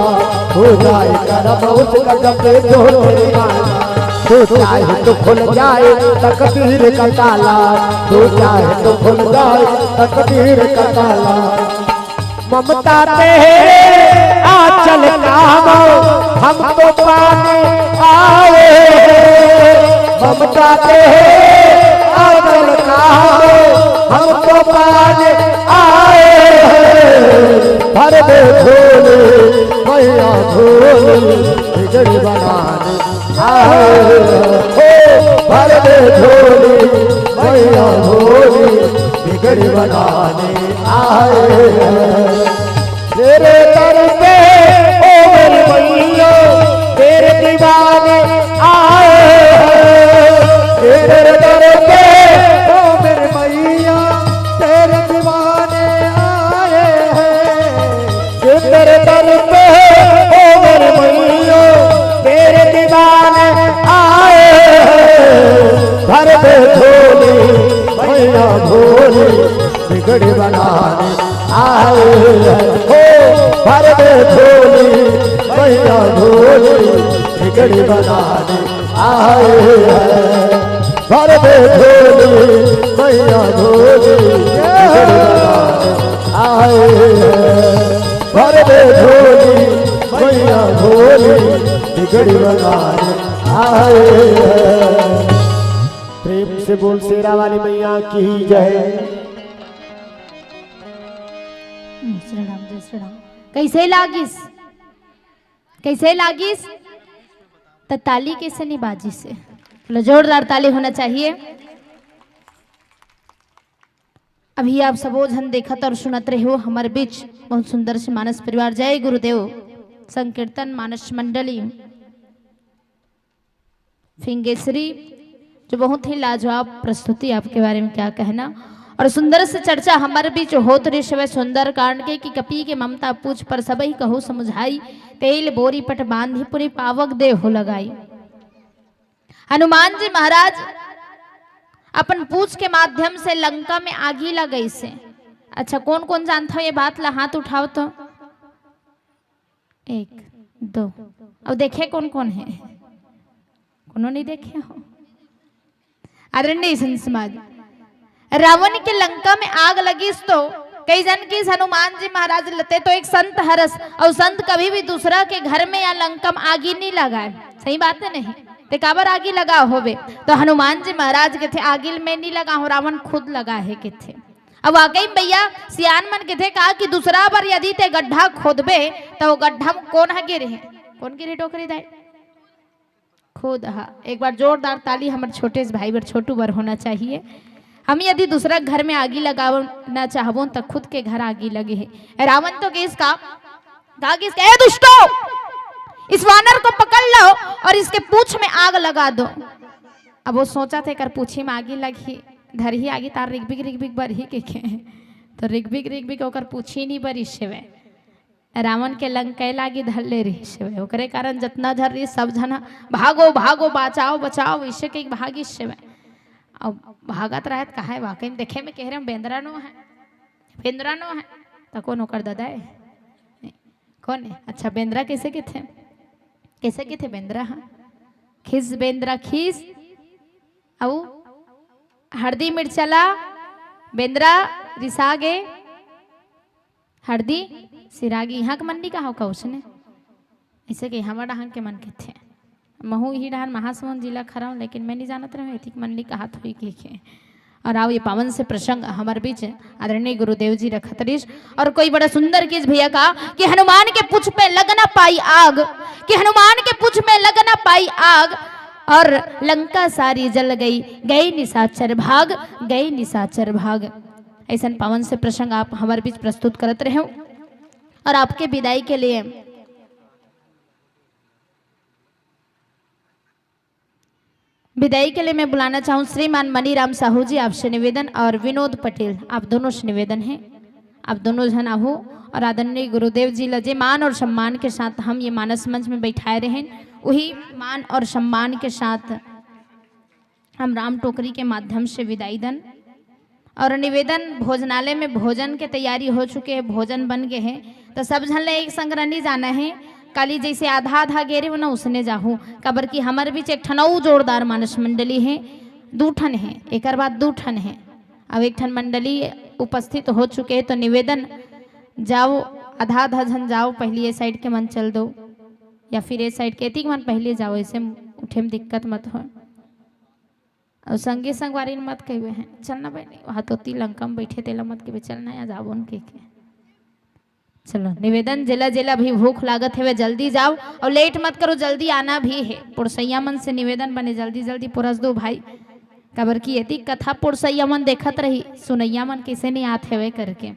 हो जाए करम उसका जपे जो तेरी माला। तू चाहे तो खुल जाए तकदीर का ताला, तू चाहे तो खुल जाए तकदीर का ताला। ममता तेरे आंचल का हम तो पाने आए हैं, ममता तेरे आंचल का हम तो पाने आए हैं। भर दे झोली मैया भोली, बिगड़ी बनाने आए हैं। ओ भर दे झोली मैया भोली, बिगड़ी बनाने आए हैं। तेरे दर पे, ओ मेरी मैया, तेरे दीवाने आए हैं। ये तेरे दर पे, ओ मेरी मैया, तेरे दीवाने आए हैं। ये तेरे दर पे, ओ मेरी मैया, तेरे दीवाने आए हैं। भर दे झोली, मैया भोली, बिगड़ी बनाने आए हैं। ओ भर दे झोली, मैया भोली, बिगड़ी बनाने आए हैं। भर दे झोली, मैया भोली, बिगड़ी बनाने आए हैं। भर दे झोली, मैया भोली, बिगड़ी बनाने आए हैं। प्रेम से बोल शेरा वाली मैया की जय। जय श्री राम, जय श्री राम। कैसे लागिस? कैसे लागिस? त ताली कैसे नहीं बाजिस हे? बोलो, जोरदार ताली होना चाहिए। अभी आप सबो झन देखत और सुनत रहे हो, हमर बीच बहुत सुंदर से मानस परिवार, जय गुरुदेव संकीर्तन मानस मंडली फिंगेश्वरी, जो बहुत ही लाजवाब प्रस्तुति, आपके बारे में क्या कहना। और सुंदर से चर्चा हमर बीच होत रहिस हवय सुंदरकांड के, कि कपि के ममता पूछ पर सबहि कहु समुझाई, तेल बोरी पट बांधी पुनि पावक देहु लगाई। हनुमान जी महाराज अपन पूछ के माध्यम से लंका में आगी लगइस हे। अच्छा, कोन कोन जानत हो ये बात ला, हाथ उठाओ तो। एक, दो। अब देखे कोन कोन हे, कोनो नहीं देखे हो। आदरणीय संत समाज, रावण के लंका में आग लगिस तो कई झन किहिस हनुमान जी महाराज ल ते तो एक संत हरस, अउ संत कभी भी दूसरा के घर में या लंका में आगी नहीं लगाए। सही बात है नहीं? ते काबर आगी लगा होबे? तो हनुमान जी महाराज कथे आगी में नहीं लगा हो, रावण खुद लगा है कथे। अब वाकई में भैया सियान मन कथे का कि दूसरा बर यदि ते गड्ढा खोदबे तो वो गड्ढा में कोन ह गिरही? कोन गिरही डोकरी दाई? खुद ह। एक बार जोरदार ताली हमर छोटे से भाई बर, छोटू बर होना चाहिए। हम यदि दूसरा घर में आगी लगाना चाहबो त खुद के घर आगी लगे हे। रावण तो किहिस का, का किहिस का, ए दुष्टो, इस वानर को पकड़ लो और इसके पूछ में आग लगा दो। अब वो सोचथे एकर पूछी में आगी लगही, धरही आगी त रिगबिग रिगबिग बरही कहिके। तो रिगबिग रिगबिग ओकर पूछी नहीं बरिस हवय। रावण के लंका ल आगी धर ले रहिस हवय। ओकरे कारण जतना झन रहिस सब झन ह, "भागो, भागो, बचाओ, बचाओ," अइसे कहिके भागिस हवय। अब भागत रहय त काहे, वाकई में देखे में कह रहे हैं, बेंदरा नो है, बेंदरा नो है, त कोन ओकर ददा है? नहीं। कोन है? अच्छा, बेंदरा कैसे कथे? कैसे कथे बेंदरा? हाँ, खिस बेंदरा खिस, अउ हरदी मिर्चा ला बेंदरा रिसा गे। हरदी सिरागी, इहाँ के मन नहीं कहा का उसने, अइसे के हमर डहन के मन कथे। महू इही डहन महासमुंद जिला खरौं, लेकिन मैं नहीं जानत रहूँ, एतिक मन नहीं कहा थोड़ी के, के। और आओ ये पावन से प्रसंग हमर बीच आदरणीय गुरुदेव जी रखत रहिस। और कोई बड़ा सुंदर चीज भैया का कि हनुमान के पूछ पे लग ना पाई आग, कि हनुमान के पूछ में लग ना पाई आग, और लंका सारी जल गई, गए निशाचर भाग, गए निशाचर भाग। ऐसन पावन से प्रसंग आप हमर बीच प्रस्तुत करत रहे हो। और आपके विदाई के लिए, विदाई के लिए मैं बुलाना चाहूँ श्रीमान मनीराम साहू जी, आपसे निवेदन, और विनोद पटेल, आप दोनों से निवेदन है, आप दोनों जन आहू और आदरणीय गुरुदेव जी ला जे मान और सम्मान के साथ हम ये मानस मंच में बैठाए रहे, वही मान और सम्मान के साथ हम राम टोकरी के माध्यम से विदाई दन। और निवेदन, भोजनालय में भोजन के तैयारी हो चुके हे, भोजन बन गे हे, त सब झन ला एक संग रनी जाना हे। काली जैसे आधा आधा गे रेहो ना, उसने जाहू, काबर कि हमर बीच एक ठन अउ जोरदार मानस मंडली हे, दू ठन हे, एकर बाद दू ठन हे, अब एक ठन मंडली उपस्थित हो चुके हे। तो निवेदन, जाओ, आधा आधा झन जाओ, पहली ये साइड के मन चल दो, या फिर ये साइड के एतिक मन पहले जाओ, ऐसे उठे में दिक्कत मत हो। अउ संगी संगवारी मत कहिबे हैं, "चल ना बहिनी, वहाँ तो ती लंका में बैठे, तेला मत कहिबे, चल ना, यहाँ जाबो न," कहिके। चलो, निवेदन, जेला जेला भी भूख लागत हवे, जल्दी जाओ और लेट मत करो, जल्दी आना भी है। पुरसैया मन से निवेदन बने, जल्दी जल्दी पुरस दो भाई, काबर कि एतिक कथा पुरसैया मन देखत रही, सुनैया मन कैसे नहीं आत हवे करके।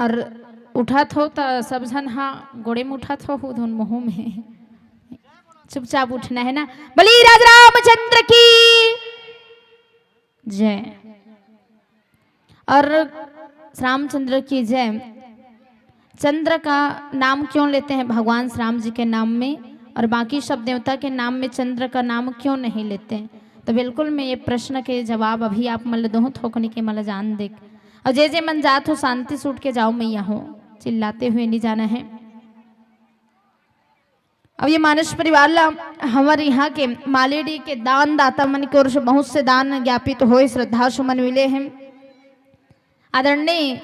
और उठत हो त सब झन हा गोड़े में उठत हो, हु धुन मुहूं में। चुपचाप उठना है ना। बोली राज रामचंद्र की जय। और रामचंद्र की जय। चंद्र का नाम क्यों लेते हैं भगवान श्री राम जी के नाम में, और बाकी सब देवता के नाम में चंद्र का नाम क्यों नहीं लेते हैं? तो बिल्कुल मैं ये प्रश्न के जवाब अभी आप मन ल दूहूं, थोकनी के मन ल जान देक। और जे जे मन जात हो, शांति से उठ के जाओ, मैया हो, चिल्लाते हुए नहीं जाना है। अब ये मानस परिवार ला हमर यहाँ के मालेडी के दान दाता मन के ओर से बहुत से दान ज्ञापित होए, श्रद्धा सुमन मिले हैं। आदरणीय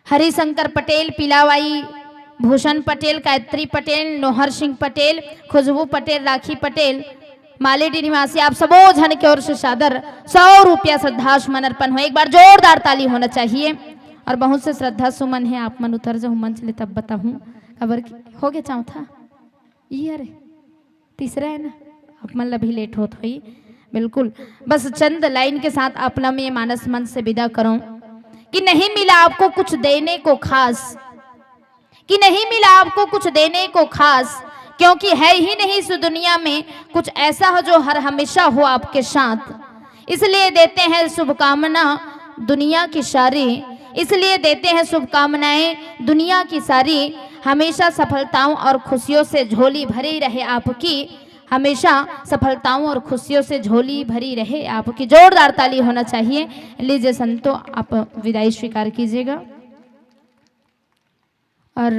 हरिशंकर पटेल, पीलाबाई, भूषण पटेल, गायत्री पटेल, नोहर सिंह पटेल, खुशबू पटेल, राखी पटेल, मालेडी निवासी, आप सबो झन के ओर से सादर सौ रुपया श्रद्धा सुमन अर्पण हो। एक बार जोरदार ताली होना चाहिए। और बहुत से श्रद्धा सुमन है, आप मन उतर जाहू मंच ले तब बताहूँ, काबर कि हो गया चौथा, ये अरे तीसरा है ना, आप मन ला भी लेट होत होई। बिल्कुल, बस चंद लाइन के साथ अपना मैं मानस मन से विदा करूं कि नहीं मिला आपको कुछ देने को खास, कि नहीं मिला आपको कुछ देने को खास, क्योंकि है ही नहीं इस दुनिया में कुछ ऐसा हो जो हर हमेशा हो आपके साथ। इसलिए देते हैं शुभकामना दुनिया की सारी, इसलिए देते हैं शुभकामनाएं दुनिया की सारी। हमेशा सफलताओं और खुशियों से झोली भरी रहे आपकी, हमेशा सफलताओं और खुशियों से झोली भरी रहे आपकी। जोरदार ताली होना चाहिए। लीजिए संतो, आप विदाई स्वीकार कीजिएगा। और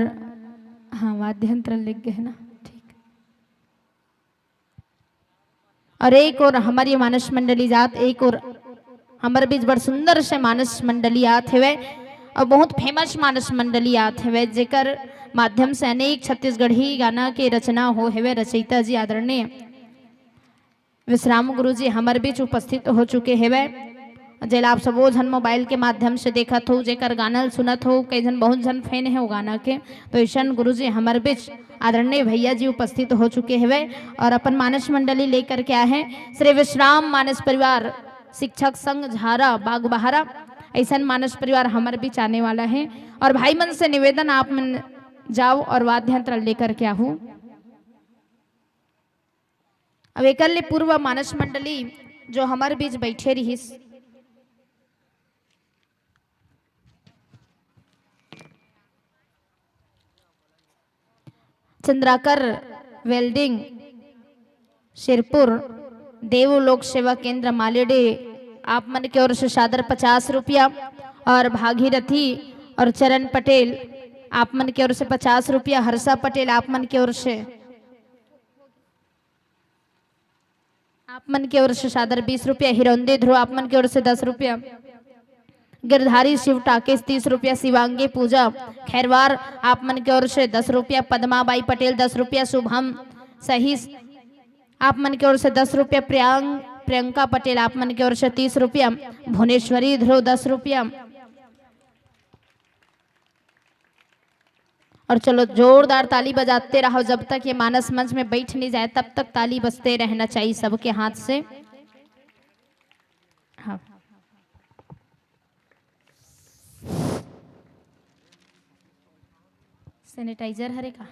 हाँ, वाद्य यंत्र लेग गे हे ना, ठीक। और एक ओर हमर ये मानस मंडली जात, एक ओर हमर बीच बड़ सुंदर से मानस मंडली आत हेवय, और बहुत फेमस मानस मंडली आत हेवय, जेकर माध्यम से अनेक छत्तीसगढ़ी गाना के रचना हो हेवय। रचयिता जी आदरणीय विश्राम गुरु जी हमर बीच उपस्थित हो चुके हेवय, जेला आप सबो झन मोबाइल के माध्यम से देखत हो, जेकर गाना ल सुनत हो, कई झन, बहुत झन फैन हे वो गाना के। तो अइसन गुरु जी हमर बीच आदरणीय भैया जी उपस्थित हो चुके हेवय और अपन मानस मंडली लेकर के आए हैं। श्री विश्राम मानस परिवार शिक्षक संघ झारा बागबहारा, अइसन मानस परिवार हमर बीच आने वाला है। और भाई मन से निवेदन, आप मन जाओ और वाद्य यंत्र लेकर के आहू। अब एकर ले पूर्व मानस मंडली जो हमर बीच बैठे रिहिस, चंद्राकर वेल्डिंग, शिरपुर, देव लोक सेवा केंद्र मालेडे, आप मन के ओर से सादर पचास रुपया, और भागीरथी और चरण पटेल, आप मन के ओर से पचास रुपया, हर्षा पटेल, आप मन के ओर से आप मन के ओर से सादर बीस रुपया, हिरोंदे ध्रुव आप मन के ओर से दस रुपया, गिरधारी शिव टाकेश तीस रुपया, शिवांगी पूजा खैरवार आप मन के ओर से दस रुपया, पद्मा बाई पटेल दस रुपया, शुभम सहीस आप मन के ओर से दस रुपया, प्रियांक, प्रियंका पटेल आप मन के ओर से तीस रुपया, भुवनेश्वरी ध्रुव दस रुपया, और चलो, जोरदार ताली बजाते रहो, जब तक ये मानस मंच में बैठ नहीं जाए, तब तक ताली बजते रहना चाहिए सबके हाथ से। हाँ, सैनिटाइजर हरे का?